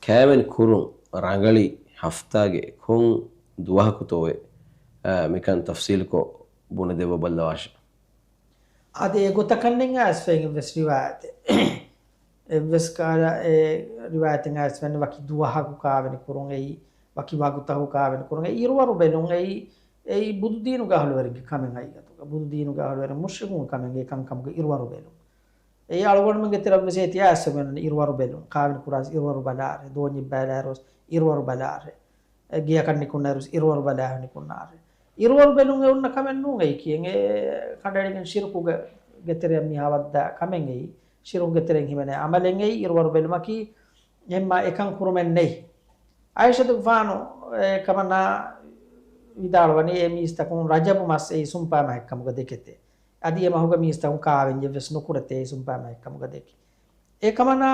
ކައިވެނި ކުރުން ރަނގަޅީ ހަފްތާގެ ކޮން ދުވަހަކުތޯއޭ؟ އާ، މިކަން ތަފްސީލުކޮށް ބުނެދެއްވަބައްލަވާށެ. އާދެ، އެގޮތަކަށް ނެތް އައިސްފަ އެއްވެސް ރިވާޔަތެއް. އެއްވެސް ކަހަލަ އެ ރިވާޔަތެއް އައިސްފަ ވަކި ދުވަހަކު ކައިވެނި ކުރުން އެއީ، ވަކި ވަގުތަކު ކައިވެނި ކުރުން އެއީ، އިރުވަރު ބެލުން އެއީ، އެއީ ބުދުދީނުގެ އަހުލުވެރިންގެ ކަމެއް ހަގީގަތުގަ. ބުދުދީނުގެ އަހުލުވެރިން މުޝްރިކުންގެ ކަމެއް އެ ކަންކަމުގެ އިރުވަރު ބެލުން. އެއީ އަޅުގަނޑުމެންގެ ތެރަށްވެސް އެތި އައިސްފަ މިއޮންނަނީ އިރުވަރު ބެލުން. ކާވެނި ކުރާސް އިރުވަރު ބަލާރޭ. ދޯންޏެއް ބަލާރުސް އިރުވަރު ބަލާރޭ. އެ ގެޔަކަށް ނިކުންނައިރުސް އިރުވަރު ބަލާހަ ނިކުންނާރޭ. އިރުވަރު ބެލުން އެ އޮންނަ ކަމެއް ނޫން އެއީ ކިޔެން. އެ ކަނޑައެޅިގެން ޝިރުކުގެ ގެތެރެއަށް މީހާ ވައްދާ ކަމެއް އެއީ. ޝިރުކު ގެތެރެއިން ހިމެނޭ އަމަލެއް އެއީ އިރުވަރު ބެލުމަކީ. އެހެންމާ އެކަން ކުރުމެއް ނެތް. އާއިޝަތުގެފާނު އެކަމަނާ ވިދާޅުވަނީ އެ މީސްތަކުން ރަޖަބު މަސް އެއީ ސުން ޕާމަހެއްކަމުގަ ދެކެތޭ. އަދި އެ މަހުގަ މީސްތަކުން ކާވެންޏެއްވެސް ނުކުރެތޭ އެއީ ސުން ޕާމަހެއްކަމުގަ ދެކެ. އެކަމަނާ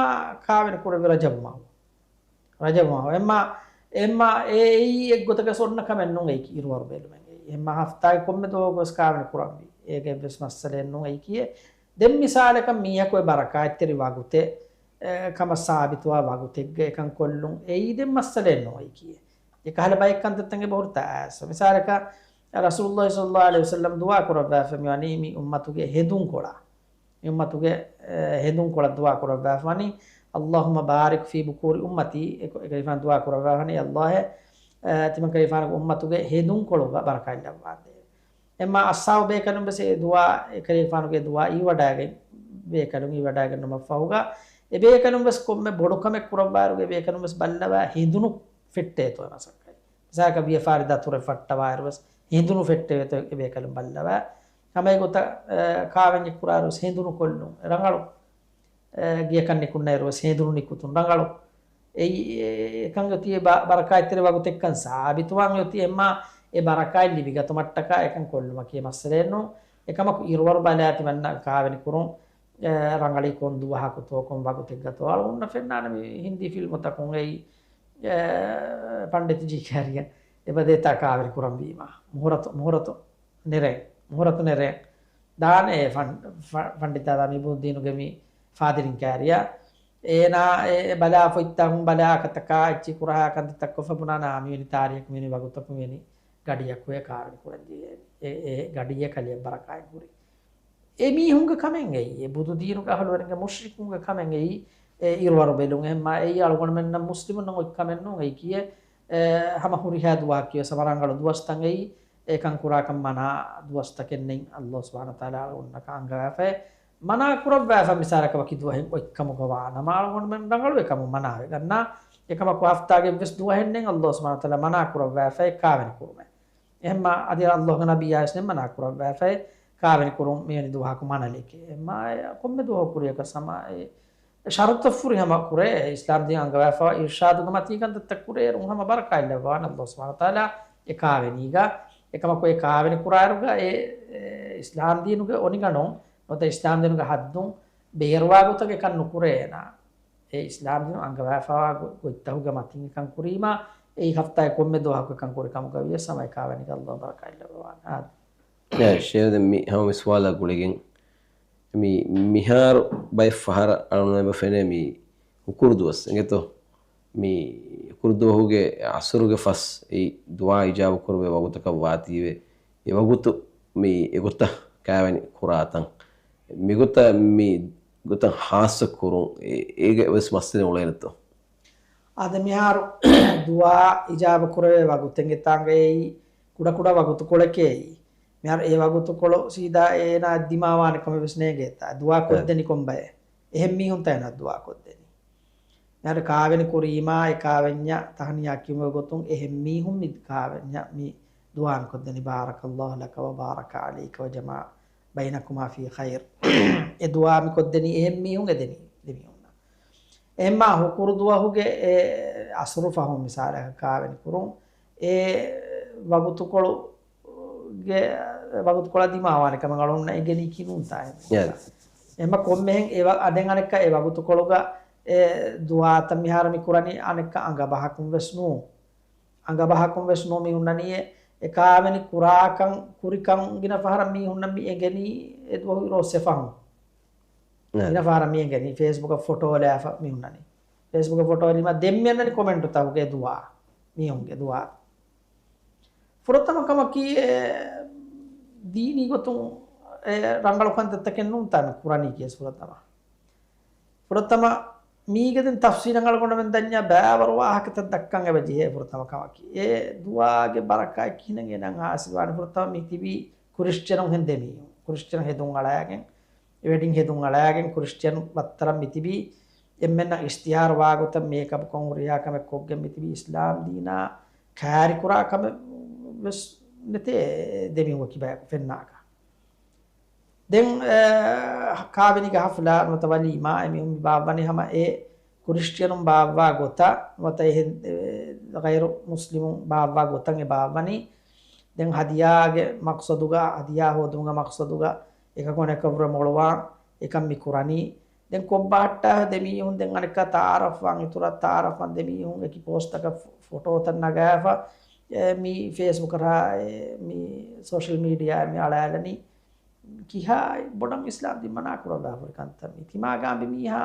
ކާވެނި ކުރެއްވި ރަޖަބު މަހު. ރަޖަބު މަހު. އެއްމާ، އެއްމާ އެ އެއީ އެއްގޮތަކަށް އޮންނަ ކަމެއް ނޫން އެއީކީ އިރުއަރު ބެލުމެއް. އެއްމާ ހަފްތާގެ ކޮންމެ ދުވަހަކުވެސް ކާވެނި ކުރަންވީ. އޭގެ އެއްވެސް މައްސަލައެއް ނޫން އެއީކީ. ދެން މިސާލަކަށް މީހަކު އެ ބަރަކާތްތެރި ވަގުތެއް، އެ، ކަމަށް ސާބިތުވާ ވަގުތެއްގަ އެކަން ކޮށްލުން އެއީ ދެން މައްސަލައެއް ނޫން އެއީކީ. އެކަހަލަ ބައެއް ކަންތައްތައް އެބަހުރި ތާއައިސް. މިސާލަކަށް ރަސޫލުﷲ ޞައްލަﷲ ޢަލައިހި ވަސައްލަމް ދުޢާ ކުރައްވާފަ މިވަނީ މި އުއްމަތުގެ ހެނދުންކޮޅާ. މި އުއްމަތުގެ، އެ، ހެނދުންކޮޅަށް ދުޢާ ކުރައްވާފަ ވަނީ، "اللهم بارك في بكور أمتي." އެ، އެކަލޭގެފާނު ދުޢާ ކުރައްވާފަ ވަނީ، އައްލާހް، އެ، ތިމަންކަލޭގެފާނުގެ އުއްމަތުގެ ހެނދުންކޮޅުގަ ބަރަކާތް ލައްވާނދޭ. އެމާ އަޞްޙާބު ބޭކަލުން ވެސް އެ ދުޢާ އެކަލޭގެފާނުގެ ދުޢާ އިވަޑައިގެން، ބޭކަލުން އިވަޑައިގަންނަމަށްފަހުގަ، އެ ބޭކަލުން ވެސް ކޮންމެ ބޮޑު ކަމެއް ކުރައްވާއިރުގެ ބޭކަލުން ވެސް ބައްލަވާ ހެނދުނު ފެއްޓޭތޯ އެ މަސައްކަތް. މިސާލަކަށް ވިޔަފާރި ދަތުރެއް ފައްޓަވާއިރު ވެސް ހެނދުނު ފެއްޓެވޭތޯ އެ ބޭކަލުން ބައްލަވާ. ހަމަ އެގޮތަށް، އެ، ކާވެންޏެއް ކުރާއިރު ވެސް ހެނދުނު ކޮށްލުން ރަނގަޅު. އެ، ގެޔަކަށް ނިކުންނައިރު ވެސް ހެނދުނު ނިކުތުން ރަނގަޅު. އެއީ، އެ، އެކަން އޮތީ އެ ބަ-، ބަރަކާތްތެރި ވަގުތެއްކަން ސާބިތުވާން އޮތީ އެމާ އެ ބަރަކާތް ލިބިގަތުމަށްޓަކާ އެކަން ކޮށްލުމަކީ މައްސަލައެއް ނޫން. އެކަމަކު އިރުއަރު ބަލާ ތިމަންނަ ކާވެނި ކުރުން، އެ، ރަނގަޅީ ކޮން ދުވަހަކުތޯ ކޮން ވަގުތެއްގަތޯ އަޅުގަނޑަށް ފެންނާނެ މި ހިންދީ ފިލްމުތަކުން އެއީ، އެ، ޕަންޑިތު ޖީ ކާރިޔަށް އެބަދޭތާ ކާވެނި ކުރަންވީމާ. މުހުރަތު، މުހުރަތު ނެރެން، މުހުރަތު ނެރެން. ދާނެ އެ ފަން-، ފަ-، ފަންޑިތާ ދާ މި ބުދީނުގެ މި ފާދިރިން ކާރިޔާ. އޭނާ އެ ބަލާ ފޮތްތަކުން ބަލާ ކަތަކާ އެއްޗި ކުރަހާ ކަންތައްތައް ކޮށްފަ ބުނާނާ މިވެނި ތާރީޚު މިވެނި ވަގުތަކު މިވެނި ގަޑިއަކު އެ ކާވެނި ކުރަން ޖެހޭ. އެ، އެ ގަޑިއެއް ކަލެއަށް ބަރަކާތް ހުރި. އެ މީހުންގެ ކަމެއް އެއީ. އެ ބުދު ދީނުގެ އަހުލުވެރިންގެ މުޝްރިކުންގެ ކަމެއް އެއީ. އެ އިރުއަރު ބެލުން. އެހެންމާ އެއީ އަޅުގަނޑުމެންނަށް މުސްލިމުންނަށް އޮތް ކަމެއް ނޫން. އެއީ ކިޔޭ، އެ، ހަމަ ހުރިހާ ދުވަހަކީ ވެސް ހަމަ ރަނގަޅު ދުވަސްތައް އެއީ. އެކަން ކުރާކަން މަނާ ދުވަސްތަކެއް ނެތް. އައްލާހު ސުބްޙާނަހޫ ވަތަޢާލާ އަޅުގަނޑަކަށް އަންގަވާފައި. މަނާ ކުރައްވާފަ މިސާލަކަށް ވަކި ދުވަހެއް އޮތްކަމުގަ ވާނަމަ އަޅުގަނޑުމެން ރަނގަޅު އެކަމުން މަނާވެގަންނާ. އެކަމަކު ހަފްތާގެ އެއްވެސް ދުވަހެއް ނެތް އައްލާހު ސުބްޙާނަހޫ ވަތަޢާލާ މަނާ ކުރައްވާފައި ކާވެނި ކުރުމެއް. އެހެންމާ އަދި އައްލާހުގެ ނަބިއްޔާ ވެސް ނެތް މަނާ ކުރައްވާފައި ކާވެނި ކުރުން މިވެނި ދުވަހަކު މަނަލެކޭ. އެހެންމާ އެ ކޮންމެ ދުވަހަކު ކުރިޔަކަސް ހަމަ އެ ޝަރުތައް ފުރިހަމަ ކުރޭ. އިސްލާމް ދީން އަންގަވާފައިވާ އިރުޝާދުގެ މަތީގަނޑުތައް ކުރޭ އަހަރުން ހަމަ ބަރަކާތް ލައްވާނެ އައްލާހު ސުބްޙާނަހޫ ވަތަޢާލާ އެ ކާވެނީގަ. އެކަމަކު އެ ކާވެނި ކުރާއިރުގަ އެ، އެ، އިސްލާމް ދީނުގެ އޮނިގަނޑުން ނުވަތަ އިސްލާމް ދީނުގެ ހައްދުން ބޭރުވާ ގޮތަށް އެކަން ނުކުރޭ އޭނާ. އެ އިސްލާމް ދީނު އަންގަވާފައިވާ ގޮ-، ގޮތްތަކުގެ މަތިން އެކަން ކުރީމާ، އެއީ ހަފްތާގެ ކޮންމެ ދުވަހަކު އެކަން ކުރި ކަމުގަ ވިޔަސް ހަމަ އެ ކާވެނީގަ އައްލާހު ބަރަކާތް ލައްވަވާނެ. އާދެ. ޝޭޚް، ދެން މި ހަމަ މި ސުވާލާ ގުޅިގެން މި މިހާރު ބައެއް ފަހަރަށް އަޅުގަނޑުމެން އެބަ ފެނޭ މި ހުކުރު ދުވަސް އިނގޭތޯ؟ މި ހުކުރު ދުވަހުގެ އަސުރުގެ ފަސް އެއީ ދުޢާ އިޖާބަ ކުރެވޭ ވަގުތަކަށް ވާތީވެ، އެ ވަގުތު މި އެގޮތަށް ކާވެނި ކުރާތަން. މިގޮތަށް މި ގޮތަށް ހާއްސަ ކުރުން އެ-، އޭގެ ވެސް މައްސަލަ އުޅޭނެތޯ؟ އާދެ، މިހާރު ދުޢާ އިޖާބަ ކުރެވޭ ވަގުތެއް އެތާނގައި ކުޑަކުޑަ ވަގުތުކޮޅެކޭ. މިހާރު އެ ވަގުތުކޮޅު ސީދާ އޭނާ ދިމާވާނެ ކަމެއް ވެސް ނޭނގޭތާ. ދުޢާ އެ. ކޮށްދެނީ ކޮންބައެއް؟ އެހެން މީހުންތަ އޭނާ ދުޢާ ކޮށްދެނީ. މިހާރު ކާވެނި ކުރީމާ އެ ކާވެންޏަށް ތަހަނިޔާ ކިޔުމުގެ ގޮތުން އެހެން މީހުން މި ކާވެންޏަށް މި ދުޢާ ކޮށްދެނީ، بارك الله لك وبارك عليك وجمع بينكما في خير. އެ ދުޢާ މި ކޮށްދެނީ އެހެން މީހުން އެދެނީ ދެމީހުންނަށް. އެހެންމާ ހުކުރު ދުވަހުގެ އެ އަސުރު ފަހުން މިސާލަކަށް ކާވެނި ކުރުން އެ ވަގުތުކޮޅު ގެ ވަގުތުކޮޅާ ދިމާވާނެ ކަމަށް އަޅުގަނޑުމެންނަށް އެނގެނީކީ ނޫންތާ އެ ޔާ. އެހެންމަ ކޮންމެހެން އެ ވަ-، އަ، ދެން އަނެއްކާ އެ ވަގުތުކޮޅުގަ އެ ދުޢާތައް މިހާރު މި ކުރަނީ އަނެއްކާ އަނގަ ބަހަކުން ވެސް ނޫން. އަނގަ ބަހަކުން ވެސް ނޫން މި ހުންނަނީ އެ، އެ ކާވެނި ކުރާކަން ކުރިކަން ގިނަ ފަހަރަށް މި ހުންނަ މި އެނގެނީ އެ ދުވަހު ރޯސް އެ ފަހުން. އެ. ގިނަ ފަހަރަށް މި އެނގެނީ ފޭސްބުކަށް ފޮޓޯ ލާފަ މި ހުންނަނީ. ފޭސްބުކަށް ފޮޓޯ އެޅީމަ ދެން މި އަންނަނީ ކޮމެންޓުތަކުގެ ދުޢާ. މީހުންގެ ދުޢާ. ފުރަތަމަ ކަމަކީ، އެ، ދީނީ ގޮތުން، އެ، ރަނގަޅު ކަންތައްތަކެއް ނޫންތާ މި ކުރަނީ ކިޔަސް ފުރަތަމަ. ފުރަތަމަ މީގެ ދެން ތަފްސީލަށް އަޅުގަނޑުމެން ދަންޏާ ބައިވަރު ވާހަކަތައް ދައްކަން އެބަ ޖެހޭ ފުރަތަމަ ކަމަކީ. އެ ދުޢާގެ ބަރަކާތް ކިހިނެއް އޭނައަށް ހާސިލްވާނެ؟ ފުރަތަމަ މި ތިބީ ކްރިސްޗިއަނުން ހެން ދެމީހުން. ކްރިސްޗިއަނު ހެދުން އަޅާގެން، ވެޑިން ހެދުން އަޅާގެން ކްރިސްޗިއަނު ވައްތަރަށް މިތިބީ. އެންމެންނަށް އިޝްތިހާރު ވާގޮތަށް މޭކަޕް ކޮށް ހުރިހާ ކަމެއް ކޮށްގެން މިތިބީ. އިސްލާމް ދީނާ ކާރި ކުރާ ކަމެއް ވެސް ނެތޭ ދެމީހުން ވަކި ބަޔަކު ފެންނާކަށް. ދެން، އެ، ކާވެނީގެ ހަފްލާ ނުވަތަ ވަލީމާ އެމީހުން މި ބާއްވަނީ ހަމަ އެ ކުރިސްޓިއަނުން ބާއްވާ ގޮތަށް ނުވަތަ އެހެން، އެ، ޣައިރު މުސްލިމުން ބާއްވާ ގޮތަށް އެ ބާއްވަނީ. ދެން ހަދިޔާގެ މަޤްޞަދުގަ، ހަދިޔާ ހޯދުމުގެ މަޤްޞަދުގަ އެކަކު އަނެކަކަށް މޮޅުވާ އެކަން މި ކުރަނީ. ދެން ކޮށް ބަހައްޓާ ދެމީހުން ދެން އަނެއްކާ ތަޢާރަފްވާން އިތުރަށް ތަޢާރަފްވާން ދެމީހުން އެކި ޕޯސްޓަކަށް ފޮ-، ފޮޓޯތައް ނަގާފަ، އެ، މި ފޭސްބުކަށް ހާ، އެ، މި ސޯޝަލް މީޑިއާ މި އަޅާލަނީ. ކިހާ ބޮޑަށް އިސްލާމް ދީން މަނާ ކުރައްވާފަ ހުރި ކަންތައް މީ. ތިމާގާ މި މީހާ،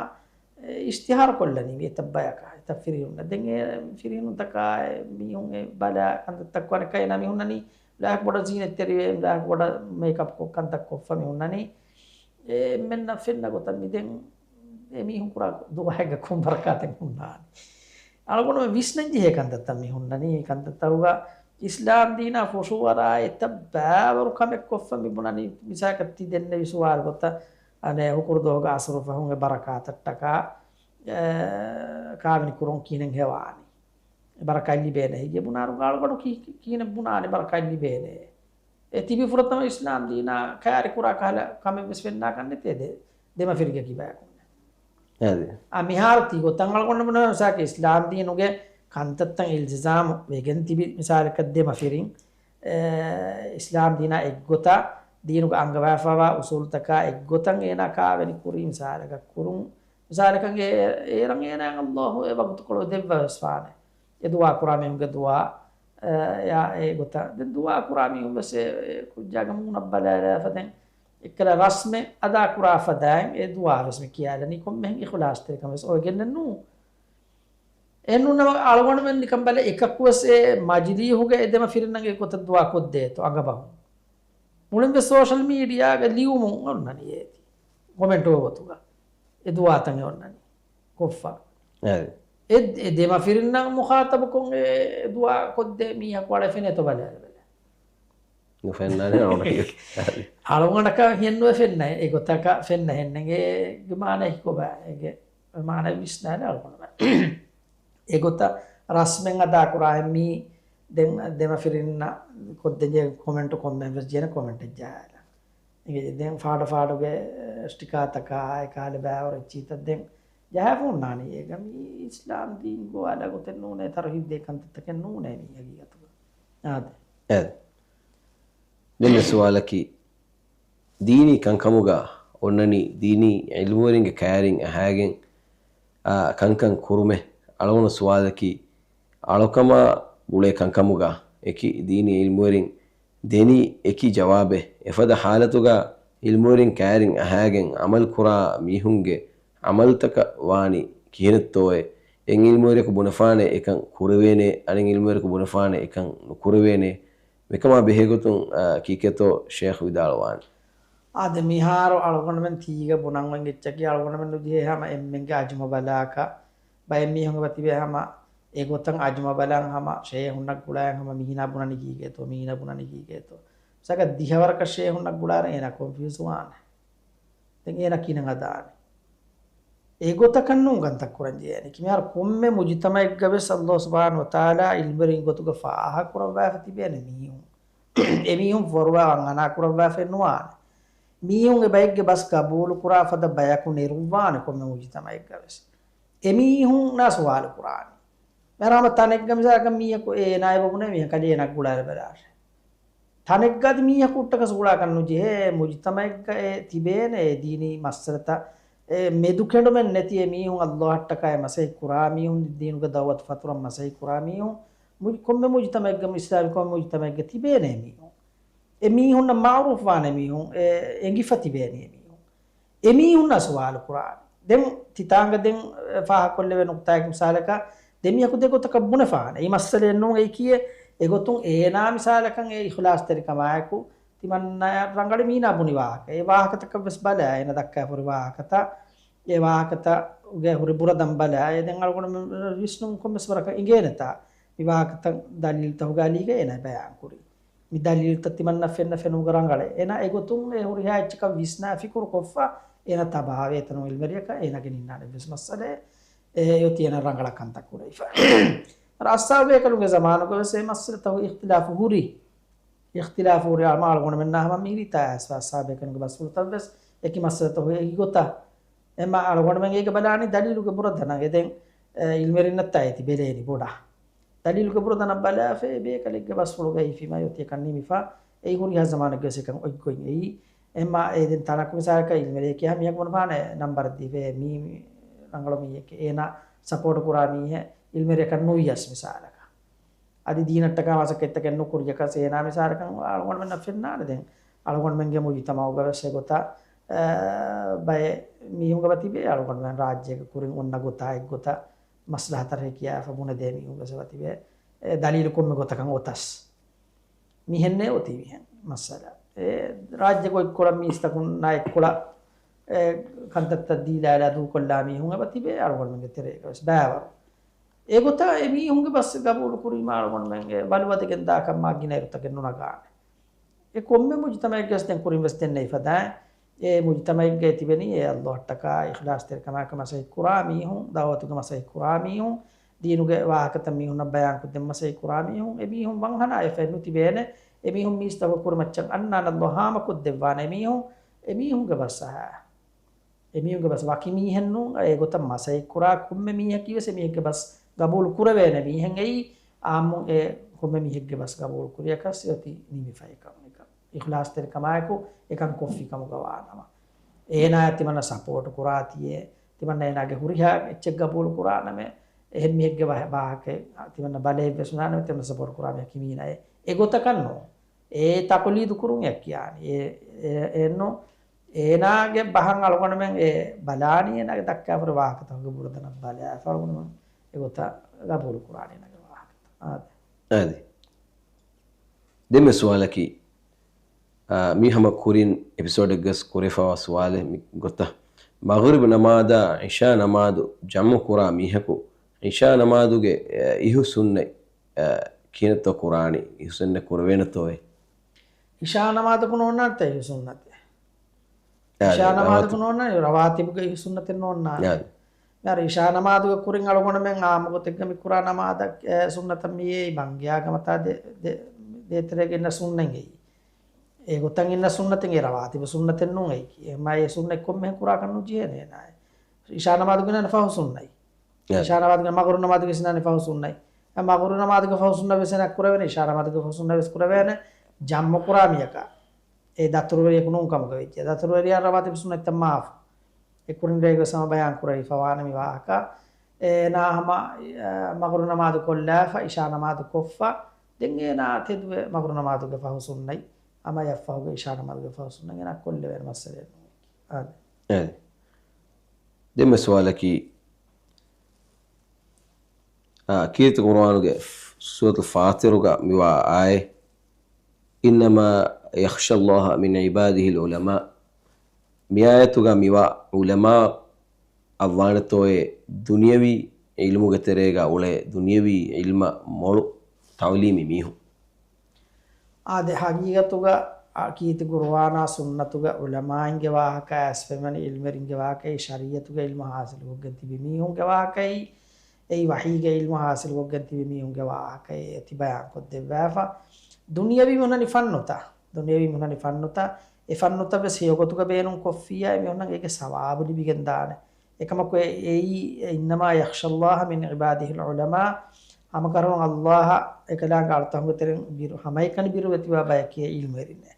އެ، އިޝްތިހާރު ކޮށްލަނީ މި އެތައް ބަޔަކާ، އެތައް ފިރިހެނުންނަށް. ދެން އެ ފިރިހެނުންތަކާ އެ މީހުން އެ ބަލާ ކަންތައްތައް ކޮނެކައި ނަމި ހުންނަނީ. މި ބަޔަކު ބޮޑަށް ޒީނަތްތެރިވެ، މި ބަޔަކު ބޮޑަށް މޭކަޕް ކޮށް ކަންތައް ކޮށްފަ މި ހުންނަނީ. އެ އެންމެންނަށް ފެންނަ ގޮތަށް މި ދެން އެ މީހުން ކުރާ ދުވަހެއްގަ ކޮން ބަރަކާތެއް ހުންނާނީ؟ އަޅުގަނޑުމެން ވިސްނަން ޖެހޭ ކަންތައްތައް މި ހުންނަނީ. އެ ކަންތައްތަކުގަ އިސްލާމް ދީނާ ފުށުއަރާ އެތައް ބާވަރު ކަމެއް ކޮށްފަ މި ބުނަނީ. މިސާލަކަށް ތި ދެންނެވި ސުވާލު ގޮތަށް، އަނެއް ހުކުރު ދުވަހުގަ އަސުރު ފަހުން އެ ބަރަކާތަށްޓަކާ، އެ، ކާވެނި ކުރުން ކިހިނެއް ހެވާނީ؟ އެ ބަރަކާތް ލިބޭނެ ހެއްޔޭ ބުނާރު އަޅުގަނޑު ކި-، ކި-، ކިހިނެއް ބުނާނެ ބަރަކާތް ލިބޭނެ؟ އެ ތިބި ފުރަތަމަ އިސްލާމް ދީނާ ކައިރި ކުރާ ކަހަލަ ކަމެއް ވެސް ފެންނާކަށް ނެތޭ ދެ-، ދެމަފިރިގެ ކިބަޔަކުން. އާދެ. އާ، މިހާރު ތި ގޮތަށް އަޅުގަނޑު ބުނަން މިސާލަކަށް އިސްލާމް ދީނުގެ ކަންތައްތައް އިލްތިޒާމު ވެގެން ތިބި މިސާލަކަށް ދެމަފިރިން، އެ، އިސްލާމް ދީނާ އެއްގޮތަށް ދީނުގަ އަންގަވާފައިވާ އުސޫލުތަކާ އެއްގޮތަށް އޭނާ ކާވެނި ކުރީ މިސާލަކަށް ކުރުން. މިސާލަކަށް އެ-، އޭރަށް އޭނާއަށް ﷲ އެ ވަގުތުކޮޅު ދެއްވަވެސް ވާނެ. އެ ދުޢާ ކުރާ މީހުންގެ ދުޢާ، އެ، އެ ގޮތަށް. ދެން ދުޢާ ކުރާ މީހުން ވެސް އެ، އެ ކުއްޖާގެ މޫނަށް ބަލާލާފަ ދެން އެއްކަލަ ރަސްމެއް އަދާ ކުރާ ފަދައިން އެ ދުޢާ ވެސް މި ކިޔާލަނީ ކޮންމެހެން އިޚުލާޞްތެރިކަން ވެސް އޮވެގެންނެއް ނޫ. އެހެންނޫން ނަމަ އަޅުގަނޑުމެން ނިކަން ބަލަ އެކަކު ވެސް އެ މަޖިލީހުގެ އެ ދެމަފިރިންނަށް އެ ގޮތަށް ދުޢާ ކޮށްދޭތޯ އަނގަބަހުން. މުޅިން ވެސް ސޯޝަލް މީޑިއާގެ ލިޔުމުން އޮންނަނީ އޭތި. ކޮމެންޓު ގޮތުގަ އެ ދުޢާތައް އެ އޮންނަނީ ކޮށްފަ. އެ، އެ ދެމަފިރިންނަށް މުޚާޠަބުކޮށް އެ ދުޢާ ކޮށްދޭ މީހަކު އަޅެ ފެނޭތޯ ބަލާލަބަލަ. ނުފެންނާނެ އަޅުގަނޑަކަށް. އަޅުގަނޑަކަށް ހެންނުވެ ފެންނަ އެ ގޮތަކަށް ފެންނަ ހެންނެނގެ މާނަ ހިކޮބާ އޭގެ މާނަ ވިސްނާނެ އަޅުގަނޑުމެން. އެ ގޮތަށް ރަސްމެން އަދާ ކުރާ މީ ދެން ދެމަފިރިންނަށް ކޮށްދެން ކޮމެންޓު ކޮންމެ ވެސް ޖެހޭނެ ކޮމެންޓެއް ޖަހާލަ. އިނގޭ ދެން ފާޑު ފާޑުގެ ސްޓިކާތަކާ އެކާލެ ބާވަރު އެއްޗިތައް ދެން ޖަހާފަ އޮންނާނީ. އޭގަ މީ އިސްލާމް ދީން ގޮވާލާ ގޮތެއް ނޫނޭ، ތަރުހީބް ދޭ ކަންތައްތަކެއް ނޫނޭ މީ ހަގީގަތުގަ. އާދެ. އެ. ދެން ސުވާލަކީ، ދީނީ ކަންކަމުގަ އޮންނަނީ ދީނީ ޢިލްމުވެރިންގެ ކައިރިން އަހާގެން، އާ، ކަންކަން ކުރުމެއް. އަޅުގަނޑު ސުވާލަކީ، އަޅުކަމާ ގުޅޭ ކަންކަމުގަ އެކި ދީނީ ޢިލްމުވެރިން ދެނީ އެކި ޖަވާބެއް. އެފަދަ ޙާލަތުގަ ޢިލްމުވެރިން ކައިރިން އަހާގެން ޢަމަލު ކުރާ މީހުންގެ ޢަމަލުތަކަށް ވާނީ ކިހިނެއްތޯއޭ؟ އެއް ޢިލްމުވެރިޔަކު ބުނެފާނެ އެކަން ކުރެވޭނޭ، އަނެއް ޢިލްމުވެރިޔަކު ބުނެފާނެ އެކަން ނުކުރެވޭނޭ. މިކަމާ ބެހޭގޮތުން، އާ، ކީކޭތޯ ޝޭޚް ވިދާޅުވާނެ؟ އާދެ، މިހާރު އަޅުގަނޑުމެން ތީގަ ބުނަން އޮތް އެއްޗަކީ އަޅުގަނޑުމެން ނުޖެހޭ ހަމަ އެންމެންގެ އަޒުމަ ބަލާކަށް. ބައެއް މީހުން އެބަ ތިބޭ ހަމަ އެގޮތަށް އަޒުމަ ބަލަން ހަމަ ޝޭހުންނަށް ގުޅައިން ހަމަ މީނާ ބުނަނީ ކީކޭތޯ، މީނާ ބުނަނީ ކީކޭތޯ. ސަކަ ދިހަވަރަކަށް ޝޭހުންނަށް ގުޅާރަ އޭނާ ކޮންފިއުޒް ވާނެ. ދެން އޭނަ ކިހިނެއް ހަދާނެ؟ އެގޮތަކަށް ނޫން ކަންތައް ކުރަން ޖެހޭނެ. ކިމިހާރު ކޮންމެ މުޖުތަމައެއްގަ ވެސް ﷲ ސުބްޙާނަހޫ ވަތަޢާލާ ޢިލްމުވެރިން ގޮތުގަ ފާހަގަ ކުރައްވާފަ ތިބޭނެ މީހުން. އެމީހުން ފޮރުވާ ވަން އަނާ ކުރައްވާފައެއް ނުވާނެ. މީހުން އެ ބައެއްގެ ބަސް ގަބޫލު ކުރާ ފަދަ ބަޔަކު ނެރުއްވާނެ ކޮންމެ މުޖުތަމައެއްގަ ވެސް. އެމީހުންނާ ސުވާލު ކުރާނީ. މިހާރު ހަމަ ތަނެއްގަ މިސާލަކަށް މީހަކު އޭނާ އެބަ ބުނޭ މީހަކަށް އޭނާ ގުޅާލަބަލާށޭ. ތަނެއްގަ އަދި މީހަކު ހުއްޓަކަސް ގުޅާކަށް ނުޖެހޭ، މުޖުތަމައެއްގަ އެ ތިބޭނެ އެ ދީނީ މައްސަލަތައް، އެ މެދުކެނޑުމެއް ނެތި އެ މީހުން ﷲއަށްޓަކާ އެ މަސައްކަތް ކުރާ މީހުން، ދީނުގެ ދަޢުވަތު ފަތުރަން މަސައްކަތް ކުރާ މީހުން، މުޖު-، ކޮންމެ މުޖުތަމައެއްގަ، އިސްލާމީ ކޮންމެ މުޖުތަމައެއްގަ ތިބޭނެ އެ މީހުން. އެ މީހުންނަށް މަޢުރޫފް ވާނެ މީހުން، އެ އެނގިފަ ތިބޭނެ އެ މީހުން. އެމީހުންނާ ސުވާލު ކުރާނެ. ދެން ތިތާނގަ ދެން ފާހަގަކޮށްލެވޭ ނުކުތާއަކީ މިސާލަކަށް ދެ މީހަކު ދެ ގޮތަކަށް ބުނެފާނެ. އެއީ މައްސަލައެއް ނޫން އެއީކީއެއް. އެގޮތުން އޭނާ މިސާލަކަށް އެ އިޚްލާޞްތެރިކަމާއެކު ތިމަންނަޔަށް ރަނގަޅު މީނާ ބުނި ވާހަކަ. އެ ވާހަކަތަކަށް ވެސް ބަލާ، އޭނަ ދައްކާފަ ހުރި ވާހަކަތައް، އެ ވާހަކަތަކުގެ ހުރި ބުރަދަން ބަލާ. އެ ދެން އަޅުގަނޑު ވިސްނުން ކޮންމެސް ވަރަކަށް އިނގޭނެތާ މި ވާހަކަތައް ދަލީލުތަކުގެ އަލީގަ އޭނާ ބަޔާން ކުރީ. މި ދަލީލުތައް ތިމަންނަ ފެންނަ ފެނުމުގަ ރަނގަޅޭ. އޭނާ އެގޮތުން އެ ހުރިހާ އެއްޗަކަށް ވިސްނާ ފިކުރު ކޮށްފަ، އޭނާ ތަބާވޭ އެތަނު ޢިލްމުވެރިޔަކަށް އޭނާގެ ނިންނާނެ ވެސް މައްސަލައެއް. އެ އޮތީ އޭނާ ރަނގަޅަށް ކަންތައް ކުރެވިފަ. އަސްޙާބު ބޭކަލުންގެ ޒަމާނުގަ ވެސް އެ މައްސަލަތަކު އިޚްތިލާފު ހުރި. އިޚްތިލާފު ހުރި އަޅު-، އަޅުގަނޑުމެންނާ ހަމަ މިހިރީތާ އަސް-، އަސްޙާބު ބޭކަލުންގެ ބަސްފުޅުތައް ވެސް އެކި މައްސަލަތަކު އެކި ގޮތަށް އެމަ އަޅުގަނޑުމެން އޭގެ ބަލާނީ ދަލީލުގެ ބުރަދަނަށް. އެ ދެން، އެ، އިލްމެރިންނަށްތާ އޭތި ބެލޭނީ ބޮޑަށް. ދަލީލުގެ ބުރަދަނަށް ބަލާފަ އެ ބޭކަލެއްގެ ބަސްފުޅުގައި ފިމައި އޮތީ އެކަން ނިމިފަ. އެއީ ހުރިހާ ޒަމާނެއްގަވެސް އެކަން އޮތްގޮތް އެއީ. އެމަ އެ ދެން ތަނަކު މިސާލަކަށް އިލްމެރިއެކޭ ހަމަ މީހަކު ބުނެފާނެ ނަންބަރެއް ދީފަ އެ މީ ރަނގަޅު މީހެކޭ. އޭނާ ސަޕޯޓް ކުރާ މީހެއް އިލްމެރިއަކަށް ނުވިޔަސް މިސާލަކަށް. އަދި ދީނަށްޓަކާ މަސައްކަތްތަކެއް ނުކުރިޔަކަސް އޭނާ މިސާލަކަށް އަޅުގަނޑުމެންނަށް ފެންނާނެ ދެން. އަޅުގަނޑުމެންގެ މުޖުތަމަޢުގަވެސް އެގޮތަށް، އަ، ބައެއް މީހުން އެބަ ތިބޭ އަޅުގަނޑުމެން ރާއްޖޭގެ ކުރިން އޮންނަ ގޮތާ އެއްގޮތަށް މަސްލަހަތަށް ހެކިޔާފަ ބުނެދޭ މީހުން ވެސް އެބަ ތިބޭ. އެ ދަލީލު ކޮންމެ ގޮތަކަށް އޮތަސް. މިހެންނޭ އޮތީ މިހެން މައްސަލަ. އެ ރާއްޖޭގެ އޮތްކޮޅަށް މީސްތަކުންނާ އެއްކޮޅަށް އެ ކަންތައްތައް ދީލާލާ ދޫކޮށްލާ މީހުން އެބަ ތިބޭ އަޅުގަނޑުމެންގެ ތެރޭގަވެސް ބައިވަރު. އެގޮތަށް އެމީހުންގެ ބަސް ގަބޫލު ކުރީމާ އަޅުގަނޑުމެން އެ ބަލުވަދެގެން ދާކަމާ ގިނައިރުތަކެއް ނުނަގާނެ. އެ ކޮންމެ މުޖުތަމައެއްގަސް ދެން ކުރިން ވެސް ދެންނެވި ފަދައިން، އެ މުޖުތަމައެއްގައި ތިބެނީ އެ ﷲއަށްޓަކާ އިޚްލާޞްތެރިކަމާއެކު މަސައްކަތް ކުރާ މީހުން، ދަޢުވަތުގެ މަސައްކަތް ކުރާ މީހުން، ދީނުގެ ވާހަކަތައް މީހުންނަށް ބަޔާންކޮށްދޭން މަސައްކަތް ކުރާ މީހުން، އެ މީހުން ވަންހަނާ އެފައެއް ނުތިބޭނެ. އެ މީހުން މީސްތަކުގެ ކުރިމައްޗަށް އަންނާނެ ﷲ ހާމަކޮށްދެއްވާނެ އެ މީހުން، އެ މީހުންގެ ބަސް އަހާ. އެމީހުންގެ ބަސް ވަކި މީހެއް ނޫން، އެގޮތަށް މަސައްކަތް ކުރާ ކޮންމެ މީހަކީ ވެސް އެމީހެއްގެ ބަސް ގަބޫލު ކުރެވޭނެ މީހެއް އެއީ، އާއްމުން އެ ކޮންމެ މީހެއްގެ ބަސް ގަބޫލު ކުރިޔަކަސް އެ އޮތީ ނިމިފައި ކަމުން އެކަން. އިޚްލާޞްތެރިކަމާއެކު އެކަން ކޮށްފި ކަމުގަ ވާނަމަ. އޭނާ ތިމަންނަ ސަޕޯޓް ކުރާތީއޭ، ތިމަންނަ އޭނާގެ ހުރިހާ އެއްޗެއް ގަބޫލު ކުރާނަމޭ، އެހެން މީހެއްގެ ވާ-، ވާހަކައެއް ތިމަންނަ ބަލައެއްވެސް ނާނަމޭ، ތިމަންނަ ސަޕޯޓް ކުރާ މީހަކީ މީނައޭ. އެގޮތަކަށް ނޫން. އެ ތަޤުލީދު ކުރުން އެ ކިޔާނީ. އެ، އެ، އެއްނު. އޭނާގެ ބަހަށް އަޅުގަނޑުމެން އެ ބަލާނީ، އޭނާގެ ދައްކާފަރި ވާހަކަތަކުގެ ބުރަދަނަށް ބަލާފަ އަޅުގަނޑުމެން އެގޮތަށް ގަބޫލު ކުރާނީ އޭނާގެ ވާހަކަތައް. އާދެ. އާދެ. ދެންމެ ސުވާލަކީ، އާ، މި ހަމަ ކުރިން އެޕިސޯޑެއްގަސް ކުރެފަވާ ސުވާލެއް މި ގޮތަށް. މަޣްރިބް ނަމާދާ ޢިޝާ ނަމާދު ޖަމްޢު ކުރާ މީހަކު ޢިޝާ ނަމާދުގެ، އެ، އިހު ސުންނަތް، އެ، ކިހިނެއްތޯ ކުރާނީ؟ އިހު ސުންނަތް ކުރެވޭނެތޯއޭ؟ ޢިޝާ ނަމާދަކު ނޯންނާނެތަ އިހު ސުންނަތެއް؟ އާދެ، ޢިޝާ ނަމާދަކު ރަވާތިބް. ނޯންނާނެ، ރަވާތިބުގެ އިހު ސުންނަތެއް ނޯންނާނެ. އާދެ. މިހާރު ޢިޝާ ނަމާދުގެ ކުރިން އަޅުގަނޑުމެން އާއްމު ގޮތެއްގަ މި ކުރާ ނަމާދަށް، އެ، ސުންނަތަށް މިއީ މަންގެއާ ގަމަތާ ދެ-، ދެ-، ދޭތެރޭގަ އިންނަ ސުންނަތް އެއީ. އެގޮތަށް އިންނަ ސުންނަތެއް އެ ރަވާތިބު ސުންނަތެއް ނޫން އެއީ. އެހެންމާ އެ ސުންނަތް ކޮންމެހެން ކުރާކަށް ނުޖެހޭނެ އޭނާއަށް. ޢިޝާ ނަމާދުގެ އިންނާނެ ފަހު ސުންނަތް. އެ. ޢިޝާ ނަމާދުގެ މަޣްރިބް ނަމާދުގެ އިންނާނެ ފަހު ސުންނަތް. އެ މަޣްރިބް ނަމާދުގެ ފަހު ސުންނަތް ވެސް އޭނާ ކުރެވޭނެ، ޢިޝާ ނަމާދުގެ ފަހު ސުންނަތް ވެސް ކުރެވޭނެ، ޖަމްޢު ކުރާ މީހަކަށް. އެ ދަތުރުވެރިޔަކު ނޫން ކަމުގަ ވެއްޖެ. ދަތުރުވެރިޔާ ރަވާތިބު ސުންނަތްތައް މާފު. އެ ކުރިން ރޭގަސް ހަމަ ބަޔާން ކުރެވިފަ ވާނެ މި ވާހަކަ. އޭނާ ހަމަ، އަ، މަޣްރިބް ނަމާދު ކޮށްލާފަ، ޢިޝާ ނަމާދު ކޮށްފަ، ދެން އޭނާ ތެދުވެ މަޣްރިބް ނަމާދުގެ ފަހު ސުންނަތް، ހަމަ އެއަށްފަހުގެ ޢިޝާ ނަމާދުގެ ފަހު ސުންނަތް އޭނާ ކޮށްލެވޭނެ މައްސަލައެއް ނޫން. އާދެ. އެ. ދެންމެ ސުވާލަކީ، އާ، ކީރިތި ޤުރުއާނުގެ ސޫރަތުލް ފާޠިރުގަ މިވާ އާޔަތް، إنما يخشى الله من عباده العلماء. މި އާޔަތުގަ މިވާ ޢުލަމާ އަށްވާނެތޯއޭ ދުނިޔަވީ ޢިލްމުގެ ތެރޭގަ އުޅޭ ދުނިޔަވީ ޢިލްމަށް މޮޅު ތަޢުލީމީ މީހުން. އާދެ، ޙަޤީޤަތުގަ، އާ، ކީރިތި ޤުރުއާނާ ސުންނަތުގަ ޢުލަމާއިންގެ ވާހަކަ އައިސްފެންވަނީ، ޢިލްމުވެރިންގެ ވާހަކަ އެއީ، ޝަރީޢަތުގެ ޢިލްމު ޙާޞިލުކޮށްގެން ތިބި މީހުންގެ ވާހަކައެއް، އެއީ ވަޙީގެ ޢިލްމު ޙާޞިލުކޮށްގެން ތިބި މީހުންގެ ވާހަކައެއް އެތި ބަޔާންކޮށްދެއްވާފަ. ދުނިޔަވީ މީހުންނަށް ނިފަންނުތަ؟ ދުނިޔަވީ މީހުންނަށް ނިފަންނުތަ؟ އެ ފަންނުތައް ވެސް ހެޔޮގޮތުގަ ބޭނުން ކޮށްފިއްޔާ، އެމީހުންނަށް އޭގެ ސަވާބު ލިބިގެން ދާނެ. އެކަމަކު އެ-، އެއީ، إنما يخشى الله من عباده العلماء، ހަމަކަށަވަރުން ﷲ އާއަށް އެކަލާނގެ އަޅުތަކުންގެ ތެރެއިން ބިރު-، ހަމައެކަނި ބިރުވެތިވާ ބަޔަކީ އެ ޢިލްމުވެރިންނޭ.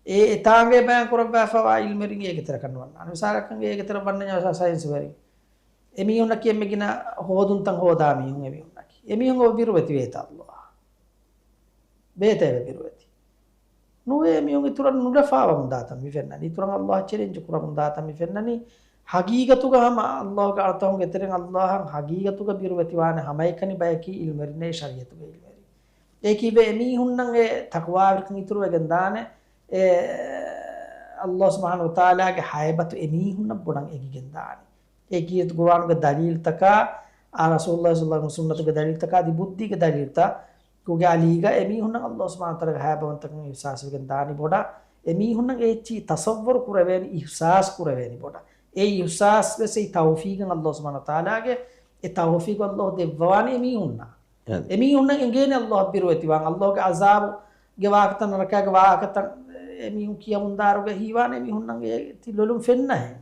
އެ އެތާނގައި ބަޔާން ކުރައްވާފަވާ ޢިލްމުވެރިން އޭގެ ތެރަކަށް ނުވަންނާނެ. މިސާލަކަށް އޭގެ ތެރެ ވަންނަންޏާ ސަ-، ސައިންސުވެރިން. އެމީހުންނަކީ އެންމެ ގިނަ ހޯދުންތައް ހޯދާ މީހުން އެމީހުންނަކީ. އެމީހުން އޮވެ ބިރުވެތިވޭތަ ﷲ އާއަށް؟ ބޭތަ އެބަ ބިރުވެތި؟ ނުވޭ، މީހުން އިތުރަށް ނުލަފާވަމުން ދާތަން މި ފެންނަނީ. އިތުރަށް ﷲ އަށް ޗެލެންޖް ކުރަމުން ދާތަން މި ފެންނަނީ. ޙަޤީޤަތުގަ ހަމަ ﷲ ގެ އަޅުތަކުންގެ ތެރެއިން ﷲ އަށް ޙަޤީޤަތުގަ ބިރުވެތިވާނެ ހަމައެކަނި ބަޔަކީ ޢިލްމުވެރިންނޭ، ޝަރީޢަތުގެ ޢިލްމުވެރިން. އެއީ ކީއްވެ؟ އެމީހުންނަށް އެ ތަޤްވާވެރިކަން އިތުރުވެގެން ދާނެ. އެ، ﷲ ސުބްޙާނަހޫ ވަތަޢާލާގެ ހައިބަތު އެމީހުންނަށް ބޮޑަށް އެނގިގެން ދާނެ. އެ ކީރިތި ޤުރުއާނުގެ ދަލީލުތަކާ، އާ، ރަސޫލުﷲ ޞައްލަﷲ ޢަލައިހި ވަސައްލަމްގެ ސުންނަތުގެ ދަލީލުތަކާ، އަދި ބުއްދީގެ ދަލީލުތަކުގެ އަލީގަ އެމީހުންނަށް ﷲ ސުބްޙާނަހޫ ވަތަޢާލާގެ ހައިބަވަންތަކަން އިޙްސާސްވެގެން ދާނީ ބޮޑަށް. އެމީހުންނަށް އެ އެއްޗިހި ތަޞައްވަރު ކުރެވޭނީ، އިޙްސާސް ކުރެވޭނީ ބޮޑަށް. އެ އިޙްސާސް ވެސް އެއީ ތައުފީޤެއް ﷲ ސުބްޙާނަހޫ ވަތަޢާލާގެ. އެ ތައުފީޤު ﷲ ދެއްވަވާނީ އެމީހުންނަށް. އެ އެމީހުންނަށް އެނގޭނެ ﷲ އަށް ބިރުވެތިވާން. ﷲ ގެ ޢަޒާބުގެ ވާހަކަތައް، ނަރަކާގެ ވާހަކަތައް އެމީހުން ކިޔަމުންދާއިރުގަ ހީވާނެ އެމީހުންނަށް އެ ތި ލޮލުން ފެންނަހެން.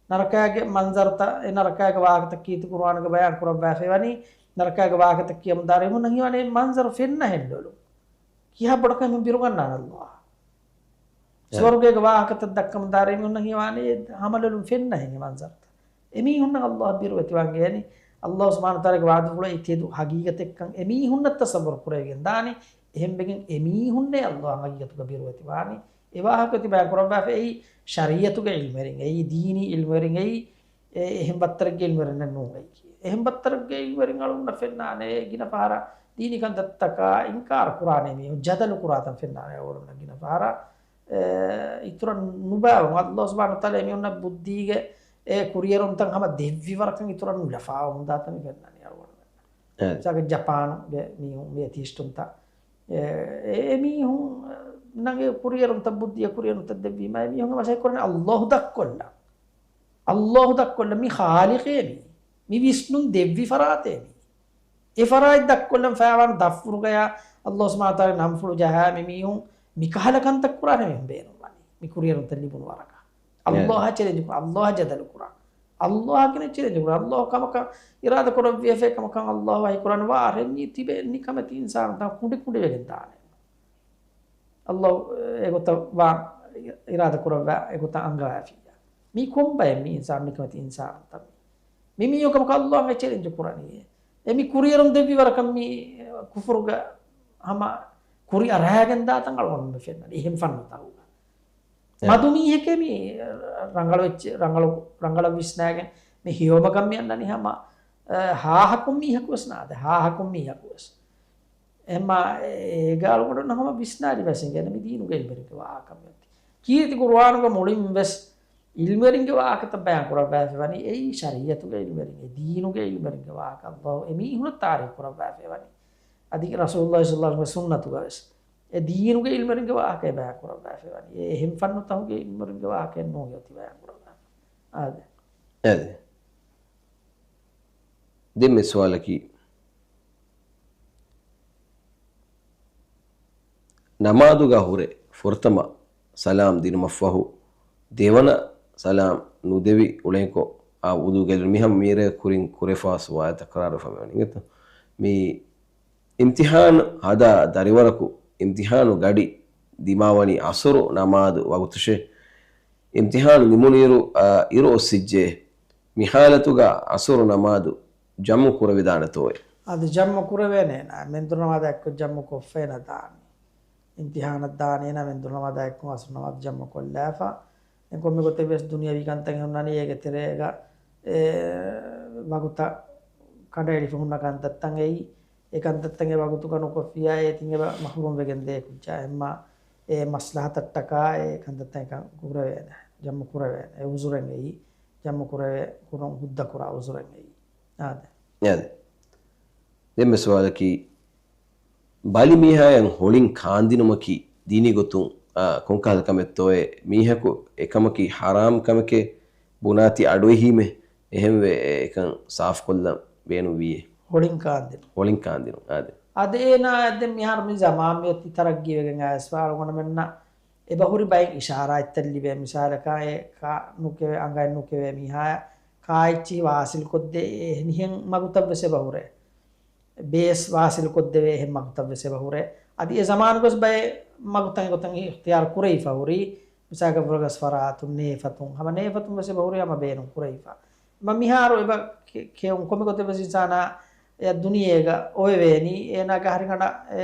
ނަރަކާގެ މަންޒަރުތައް، އެ ނަރަކާގެ ވާހަކަތައް ކީރިތި ޤުރުއާނުގަ ބަޔާން ކުރައްވާފައި ވަނީ، ނަރަކާގެ ވާހަކަތައް ކިޔަމުންދާ އެމީހުންނަށް ހީވާނެ އެ މަންޒަރު ފެންނަހެއް ލޮލު. ކިހާ ބޮޑަކަށް އެމީހުން ބިރުގަންނާނެ އައްލާހަށް. އެ. ސުވަރުގޭގެ ވާހަކަތައް ދައްކަމުންދާ އެމީހުންނަށް ހީވާނެ އެ ހަމަލޮލުން ފެންނަހެން އެ މަންޒަރުތައް. އެމީހުންނަށް އައްލާހަށް ބިރުވެތިވާން ގެޔަނީ، އައްލާހު ސުބްޙާނަހު ވަތަޢާލާގެ ވަޢުދުފުޅު އެ ތެދު ހަގީގަތެއްކަން އެމީހުންނަށް ތަޞައްވަރު ކުރެވިގެން ދާނީ. އެހެންވެގެން އެމީހުންނޭ އައްލާހަށް ހަގީގަތުގަ ބިރުވެތިވާނީ. އެ ވާހަކަ ތި ބަޔާން ކުރައްވާފަ އެއީ ޝަރީޢަތުގެ ޢިލްމުވެރިން، އެއީ ދީނީ ޢިލްމުވެރިން، އެއީ އެ އެހެން ބައްތަރެއްގެ ޢިލްމުވެރިންނެއް ނޫން އެއީ. އެހެން ބައްތަރެއްގެ ޢިލްމުވެރިން އަޅުގަނޑަށް ފެންނާނެ ގިނަ ފަހަރަށް ދީނީ ކަންތައްތަކާ އިންކާރު ކުރާނެ މީހުން، ޖަދަލު ކުރާތަން ފެންނާނެ އަޅުގަނޑަށް ގިނަ ފަހަރަށް. އެ، އިތުރަށް ނުބާވަމުން، އައްލާހު ސުބްޙާނަހު ވަތަޢާލާ އެމީހުންނަށް ބުއްދީގެ އެ ކުރިއެރުންތައް ހަމަ ދެއްވި ވަރަކަށް އިތުރަށް ނުލަފާވަމުން ދާތަން ފެންނާނީ އަޅުގަނޑުމެންނަށް. އެ. މިސާލަކަށް ޖަޕާނުގެ މީހުން މި އެތީސްޓުންތައް، އެ، އެ، އެމީހުންނަށް އެ ކުރިއެރުންތައް ބުއްދީގެ ކުރިއެރުންތައް ދެއްވީމަ އެމީހުން މަސައްކަތް ކުރަނީ އައްލާހު ދަށްކޮށްލަން. އައްލާހު ދަށްކޮށްލަން މި ޚާލިޤޭ މީ. މި ވިސްނުން ދެއްވި ފަރާތޭ މީ. އެ ފަރާތް ދަށްކޮށްލަން ފައިވާން ދަށްފުރުގަޔާ އައްލާހު ސުބްޙާނަހު ވަތަޢާލާގެ ނަންފުޅު ޖަހާ މި މީހުން މި ކަހަލަ ކަންތައް ކުރާނެ މީހުން ބޭނުންވަނީ. މި ކުރިއެރުންތައް ލިބުނު ވަރަކަށް. އެ. އައްލާހަށް ޗެލެންޖު ކުރާ، އައްލާހަށް ޖަދަލު ކުރާ. އައްލާހަށް ކިހިނެއް ޗެލެންޖު ކުރާ؟ އައްލާހު ކަމަކަށް އިރާދަ ކުރެއްވިޔަފައި ކަމަކަށް އައްލާހު ވަޙީ ކުރާނެ ވާހަކަ އެންމެ ތިބެ ނިކަމެތި އިންސާނުންތައް ކުނޑި ކުނޑިވެގެން ދާނެ. އައްލާހު އެގޮތަށް ވާން އިރާދަ ކުރައްވާ އެގޮތަށް އަންގަވާފިއްޔާ. މީ ކޮންބައެއް މީ އިންސާން ނިކަމެތި އިންސާނުންތައް މީ؟ މި މީހުން ކަމަކަށް އައްލާހަށް އެ ޗެލެންޖު ކުރަނީ. އެ މި ކުރިއެރުން ދެއްވި ވަރަކަށް މީ ކުފުރުގަ ހަމަ ކުރިއަރާގެން ދާތަން އަޅުގަނޑުމެން ފެންނަނީ. އެހެން ފަންނުތަކުގަ. އެ. މަދު މީހެކޭ މީ ރަނގަޅު އެއްޗެއް، ރަނގަޅު، ރަނގަޅަށް ވިސްނާގެން މި ހެޔޮމަގަށް މި އަންނަނީ ހަމަ، އެ، ހާހަކުން މީހަކު ވެސް ނާދެ. ހާހަކުން މީހަކު ވެސް. އެމާ އޭގަ އަޅުގަނޑުން ހަމަ ވިސްނާލި ވެސް އިނގޭނެ މި ދީނުގެ އިލްމުވެރިންގެ ވާހަކަ މިއޮތީ. ކީރިތި ޤުރުއާނުގަ މުޅިން ވެސް އިލްމުވެރިންގެ ވާހަކަތައް ބަޔާން ކުރައްވާފައި ވަނީ އެއީ ޝަރީޢަތުގެ އިލްމުވެރިން، އެ ދީނުގެ އިލްމުވެރިންގެ ވާހަކަ. އައްލާހު އެމީހުނަށް ތާރީފް ކުރައްވާފައި ވަނީ. އަދި ރަސޫލުﷲ ޞައްލަﷲ ޢަލައިހި ވަސައްލަމްގެ ސުންނަތުގަ ވެސް އެ ދީނުގެ އިލްމުވެރިންގެ ވާހަކައެއް ބަޔާން ކުރައްވާފައި ވަނީ. އެ އެހެން ފަންނުތަކުގެ އިލްމުވެރިންގެ ވާހަކައެއް ނޫން އޮތީ ބަޔާން ކުރައްވާފަ. އާދެ. އާދެ. ދެން މި ސުވާލަކީ، ނަމާދުގަ ހުރެ ފުރަތަމަ ސަލާމް ދިނުމަށްފަހު، ދެވަނަ ސަލާމް ނުދެވި އުޅެންކޮށް، އާ ވުޟޫ ގެއްލުން. މިހާ މިރޭ ކުރިން ކުރެފާ ސުވާލުތައް ކަރާރު ފަމެވަނީ އިނގޭތޯ. މި އިމްތިޙާނު ހަދާ ދަރިވަރަކު އިމްތިޙާނު ގަޑި ދިމާވަނީ ޢަޞުރު ނަމާދު ވަގުތުށޭ. އިމްތިޙާނު ނިމުނުއިރު، އާ، އިރު އޮއްސިއްޖެ. މި ޙާލަތުގަ ޢަޞުރު ނަމާދު ޖަމްޢު ކުރެވިދާނެތޯއޭ؟ އަދި ޖަމްޢު ކުރެވޭނޭ ނާ، މެންދުރު ނަމާދާ އެއްކޮށް ޖަމްޢު ކޮށްފައޭ ނަ ދާނީ. އިމްތިޙާނަށް ދާނީ ނާ، މެންދުރު ނަމާދާ އެއްކޮށް ޢަޞުރު ނަމާދު ޖަމްޢު ކޮށްލާފަ. ދެން ކޮންމެ ގޮތެއް ވެސް ދުނިޔަވީ ކަންތައް ހުންނަނީ އޭގެ ތެރޭގަ، އެ، ވަގުތަށް ކަނޑައެޅިފަ ހުންނަ ކަންތައްތައް އެއީ. އެ ކަންތައްތައް އެ ވަގުތުގަ ނުކޮށްފިއްޔާ އޭތިން އެބަ މަޙްރޫމް ވެގެން ދޭ ކުއްޖާ. އެހެންމާ އެ މަޞްލަޙަތަށްޓަކާ އެ ކަންތައްތައް އެކަން ކުރެވޭނެ. ޖަމްޢު ކުރެވޭނެ. އެ ޢުޛުރެއް އެއީ. ޖަމްޢު ކުރެވޭ، ކުރުން ހުއްދަ ކުރާ ޢުޛުރެއް އެއީ. އާދެ. އާދެ. ދެންމެ ސުވާލަކީ، ބަލި މީހާޔަށް ހޮޅިން ކާންދިނުމަކީ ދީނީ ގޮތުން، އާ، ކޮންކަހަލަ ކަމެއްތޯއޭ؟ މީހަކު އެކަމަކީ ޙަރާމް ކަމެކޭ ބުނާތީ އަޑުއެހީމޭ. އެހެންވެ، އެކަން ސާފުކޮށްލަން ބޭނުންވީއޭ. ހޮޅިން ކާންދިނުން. ހޮޅިން ކާންދިނުން. އާދެ. އަދި އޭނާ ދެން މިހާރު މި ޒަމާން މިއޮތީ ތަރައްގީވެގެން އައިސްފަ އަޅުގަނޑުމެންނަށް އެބަހުރި ބައެއް އިޝާރާތްތައް ލިބޭ. މިސާލަކަށް އެ ކާ ނުކެވޭ، އަނގައެއް ނުކެވޭ މީހާޔަށް ކާއެއްޗިހި ވާސިލް ކޮށްދޭ، އެހެނިހެން މަގުތައް ވެސް އެބަހުރޭ. ބޭސް ވާސިލް ކޮށްދެވޭ އެހެން މަގުތައް ވެސް އެބަހުރޭ. އަދި އެ ޒަމާނުގަސް ބައެއް މަގުތައް އެގޮތަށް އިޚްތިޔާރު ކުރެވިފަ ހުރީ. މިސާލަކަށް ފުރަގަސް ފަރާތުން، ނޭފަތުން، ހަމަ ނޭފަތުން ވެސް އެބަހުރީ ހަމަ ބޭނުން ކުރެވިފަ. މަ މިހާރު އެބަ ކެ-، ކެއުން ކޮންމެ ގޮތެއް ވެސް އިންސާނާ އެ ދުނިޔޭގަ އޮވެވޭނީ، އޭނާގެ އަހަރެން އަންނަ އެ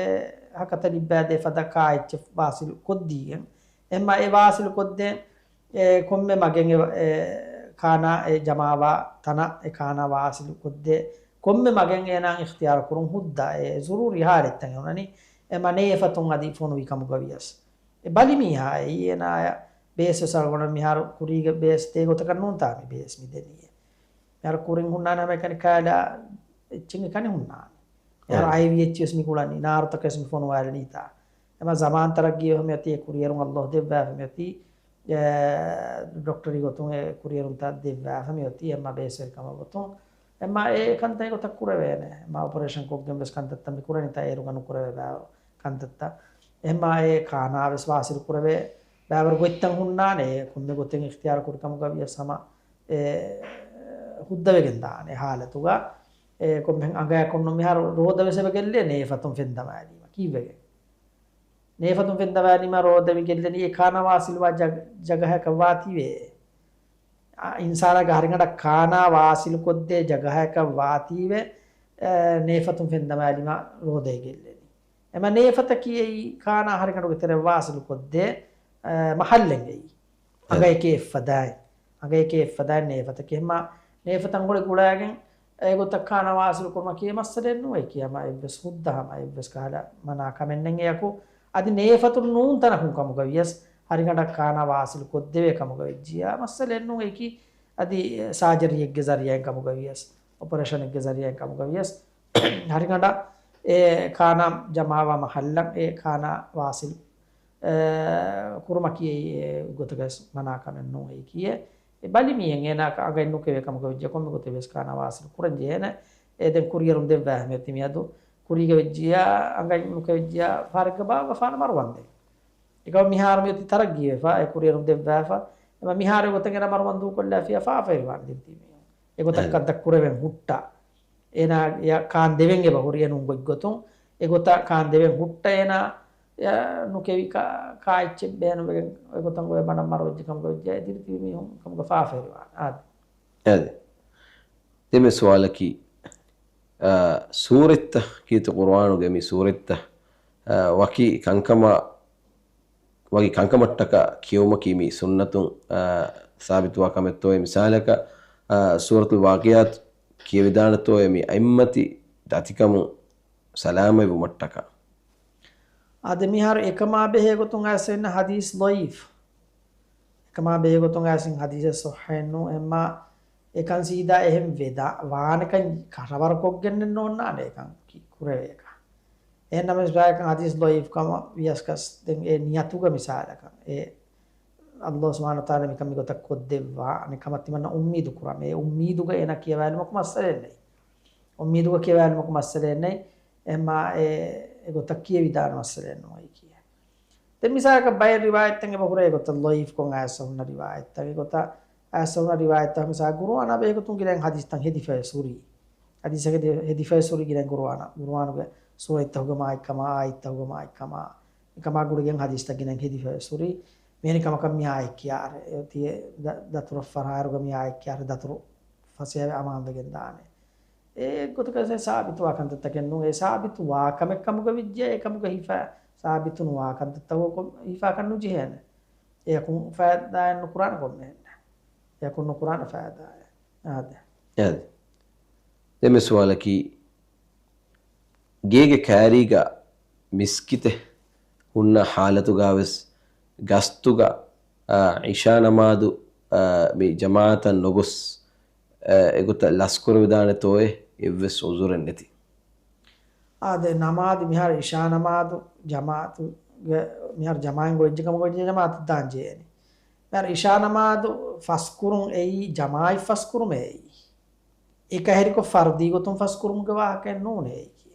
ހަކަތަ ލިއްބާދޭ ފަދަ ކާއެއްޗެއް ވާސިލް ކޮށްދީގެން. އެހެންމާ އެ ވާސިލް ކޮށްދޭ އެ ކޮންމެ މަގެއް އެ، އެ ކާނާ އެ ޖަމާވާ ތަނަށް އެ ކާނާ ވާސިލު ކޮށްދޭ ކޮންމެ މަގެއް އޭނާ އިޚްތިޔާރު ކުރުން ހުއްދަ އެ ޒުރޫރީ ހާލަތްތައް އެ އޮންނަނީ އެ މަ ނޭފަތުން އަދި ފޮނުވި ކަމުގަ ވިޔަސް. އެ ބަލި މީހާ އެއީ އޭނާޔަށް ބޭސް ވެސް އަޅުގަނޑަށް މިހާރު ކުރީގެ ބޭސް ދޭ ގޮތަކަށް ނޫންތާ މި ބޭސް މި ދެނީ. މިހާރު ކުރިން ހުންނާނެ ހަމަ އެކަނި ކާލާ އެއްޗެއް އެކަނި ހުންނާނެ. އެހާރު އައިވީއެޗް ވެސް މި ގުޅަނީ ނާރުތަކެއް ވެސް މި ފޮނުވާލަނީތާ. އެމަ ޒަމާން ތަރައްގީވެފަ މިއޮތީ އެ ކުރިއެރުން އައްލޯ ދެއްވާފަ މިއޮތީ. އެ، ޑޮކްޓަރީ ގޮތުން އެ ކުރިއެރުންތައް ދެއްވާފަ މިއޮތީ އެމަ ބޭސްވެރިކަމަށް ގޮތުން. އެމަ އެ ކަންތައް ގޮތަށް ކުރެވޭނެ. އެމަ އޮޕަރޭޝަން ކޮށްގެން ވެސް ކަންތައްތައް މި ކުރަނީތާ އޭރުގަ ނުކުރެވޭ ބާރު ކަންތައްތައް. އެމަ އެ ކާނާ ވެސް ވާސިލު ކުރެވޭ ބާވަރު ގޮތްތައް ހުންނާނެ. ކޮންމެ ގޮތެއް އިޚްތިޔާރު ކުރި ކަމުގަ ވިޔަސް ހަމަ އެ، ހުއްދަވެގެން ދާނެ ހާލަތުގަ. އެ، ކޮންމެހެން އަނގަޔަކުން މިހާރު ރޯދަ ވެސް އެބަ ގެއްލޭ ނޭފަތުން ފެންދަމާލީމަ. ކީއްވެގެން؟ ނޭފަތުން ފެންދަމާލީމަ ރޯދަ މި ގެއްލެނީ އެ ކާނާ ވާސިލުވާ ޖަ-، ޖަގަހަކަށް ވާތީވެ. އާ، އިންސާނާގެ ހަރިގަނޑަށް ކާނާ ވާސިލު ކޮށްދޭ ޖަގަހަކަށް ވާތީވެ، އެ، ނޭފަތުން ފެންދަމާލީމަ ރޯދައެއް ގެއްލެނީ. އެމަ ނޭފަތަކީ އެއީ ކާނާ ހަރިގަނޑުގެ ތެރެއަށް ވާސިލު ކޮށްދޭ، އެ، މަހައްލެއް އެއީ. އަނގައެކޭ އެއްފަދައިން. އަނގައެކޭ އެއްފަދައިން ނޭފަތަކީ. އެމަ ނޭފަތަން ގުޅި ގުޅައިގެން އެގޮތަށް ކާނާ ވާސިލު ކުރުމަކީ އެ މައްސަލައެއް ނޫން އެކީ. ހަމަ އެއްވެސް ހުއްދަ ހަމަ އެއްވެސް ކަހަލަ މަނާ ކަމެއް ނެތް އެއަކު. އަދި ނޭފަތުން ނޫން ތަނަކުން ކަމުގަ ވިޔަސް، ހަރިގަނޑަށް ކާނާ ވާސިލު ކޮށްދެވޭ ކަމުގަ ވެއްޖިއްޔާ މައްސަލައެއް ނޫން އެކީ. އަދި ސާޖަރީއެއްގެ ޒަރީއާއިން ކަމުގަ ވިޔަސް، އޮޕަރޭޝަނެއްގެ ޒަރީއާއިން ކަމުގަ ވިޔަސް، ހަރިގަނޑަށް އެ ކާނާ ޖަމާވާ މަހައްލަށް އެ ކާނާ ވާސިލް، އެ، ކުރުމަކީ އެ ގޮތަކަށް މަނާ ކަމެއް ނޫން އެއީކީއެއް. އެ ބަލި މީހެއް އޭނާ އަނގައިން ނުކެވޭ ކަމުގަ ވެއްޖެ ކޮންމެ ގޮތެއް ވެސް ކާނާ ވާސިލް ކުރަން ޖެހޭނެ. އެ ދެން ކުރިއެރުން ދެއްވާ އެހެން މިއަދު ކުރީގަ ވެއްޖިއްޔާ އަނގައިން ނުކެވެއްޖިއްޔާ ފާރެއްގަ ބާއްވަފާނެ މަރުވަންދެން. އެކަމަ މިހާރު މިއޮތީ ތަރައްގީވެފަ، އެ ކުރިއެރުން ދެއްވާފަ. އެމަ މިހާރު އެގޮތަށް އޭނާ މަރުވަންދޫކޮށްލާފިޔާ ފާފަވެރިވާނެ ދިރިތިބި މީހުން. އެގޮތަށް ކަންތައް ކުރެވެން ހުއްޓާ. އޭނާ ކާން ދެވެން އެބަ ހުރި އެނޫން ގޮތްގޮތުން. އެގޮތަށް ކާން ދެވެން ހުއްޓަ އޭނާ ނުކެވި ކާ-، ކާއެއްޗެއް ބޭނުންވެގެން އެގޮތަށް ގޮވެ މަޑަށް މަރުވެއްޖެ ކަމުގަ ވެއްޖެ ދިރިތިބި މީހުން ކަމުގަ ފާފަވެރިވާނެ. އާދެ. އާދެ. ދެން މި ސުވާލަކީ، އާ، ސޫރަތްތައް ކީރިތި ޤުރުއާނުގެ މި ސޫރަތްތައް، އާ، ވަކި ކަންކަމާ، ވަކި ކަންކަމަށްޓަކާ ކިޔެވުމަކީ މި ސުންނަތުން، އާ، ސާބިތުވާ ކަމެއްތޯއޭ؟ މިސާލަކަށް، އާ، ސޫރަތުލް ވާޤިޢާތު ކިޔެވިދާނެތޯއޭ މި އަތްމަތި ދަތިކަމުން ސަލާމަތްވުމަށްޓަކާ؟ އާދެ، މިހާރު އެކަމާ ބެހޭ ގޮތުން އައިސް އިންނަ ހަދީސް ޟަޢީފް. އެކަމާ ބެހޭ ގޮތުން އައިސް އިން ހަދީސެއް ޞައްޙައެއް ނޫން. އެމަ އެކަން ސީދާ އެހެން ވެދާ ވާނެކަން ކަށަވަރުކޮށްގެންނެއް ނޯންނާނެ އެކަން ކި-، ކުރެވޭކަށް. އެހެން ނަމަވެސް ބަޔަކަށް ހަދީސް ޟަޢީފް ކަމަށް ވިޔަސް ކަސް ދެން އެ ނިޔަތުގަ މިސާލަކަށް އެ ﷲ ސުބްޙާނަހޫ ވަތަޢާލާ މިކަން މިގޮތަށް ކޮށްދެއްވާ އަނެއް ކަމަށް ތިމަންނަ އުއްމީދު ކުރާ. އެ އުއްމީދުގަ އޭނަ ކިޔަވާލުމަކު މައްސަލައެއް ނެތް. އުއްމީދުގަ ކިޔަވާލުމަކު މައްސަލައެއް ނެތް. އެހެންމާ އެ، އެގޮތަށް ކިޔެވިދާނެ މައްސަލައެއް ނޫން އެއީކީ. ދެން މިސާލަކަށް ބައެއް ރިވާޔަތްތައް އެބަ ހުރޭ އެގޮތަށް ޟަޢީފްކޮށް އައިސް ހުންނަ ރިވާޔަތްތައް. އެގޮތަށް އައިސް ހުންނަ ރިވާޔަތްތައް މިސާލަށް ގުރުއާނާ ބެހޭގޮތުން ގިނައިން ހަދީސްތައް ހެދިފައި ހުރީ. ހަދީސްތައް ހެދި-، ހެދިފައި ހުރީ ގިނައިން ގުރުއާނާ. ގުރުއާނުގެ ސޫރަތްތަކުގެ މާތްކަމާ، އާޔަތްތަކުގެ މާތްކަމާ، މިކަމާ ގުޅިގެން ހަދީސްތައް ގިނައިން ހެދިފައި ހުރީ. މިހެނި ކަމަކަށް މި އާޔަތް ކިޔާރެ. އެ އޮތީ ދަ-، ދަތުރަށް ފަރާއިރުގަ މި އާޔަތް ކިޔާރެ ދަތުރު ފަސޭހަވެ އަމާންވެގެން ދާނެ. އެ ގޮތަކަށް ސާބިތުވާ ކަންތައްތަކެއް ނޫން. އެ ސާބިތުވާ ކަމެއް ކަމުގަ ވެއްޖެ، އެ ކަމުގަ ހިފާ، ސާބިތު ނުވާ ކަންތައްތަކު ހިފާކަށް ނުޖެހޭނެ. އެޔަކުން ފައިދާއެއް ނުކުރާނެ ކޮންމެހެންނެއް. އެޔަކުން ނުކުރާނެ ފައިދާއެއް. އާދެ. އާދެ. ދެން މި ސުވާލަކީ، ގޭގެ ކައިރީގަ މިސްކިތެއް ހުންނަ ހާލަތުގަވެސް ގަސްތުގަ، އާ، އިޝާ ނަމާދު، އާ، މި ޖަމާޢަތަށް ނުގޮސް، އާ، އެގޮތަށް ލަސްކުރެވިދާނެތޯއޭ؟ އެއްވެސް ޢުޛުރެއް ނެތި. އާދެ، ނަމާދު މިހާރު އިޝާ ނަމާދު ޖަމާޢަތުގެ، މިހާރު ޖަމާޢަތް ގޮވައްޖެ ކަމަށް ގޮވައްޖެ ޖަމާޢަތަށް ދާން ޖެހޭނެ. މިހާރު އިޝާ ނަމާދު ފަސްކުރުން އެއީ ޖަމާޢަތް ފަސްކުރުމޭ އެއީ. އެކަހެރިކޮށް ފަރުދީ ގޮތުން ފަސްކުރުމުގެ ވާހަކައެއް ނޫނޭ އެއީކީ.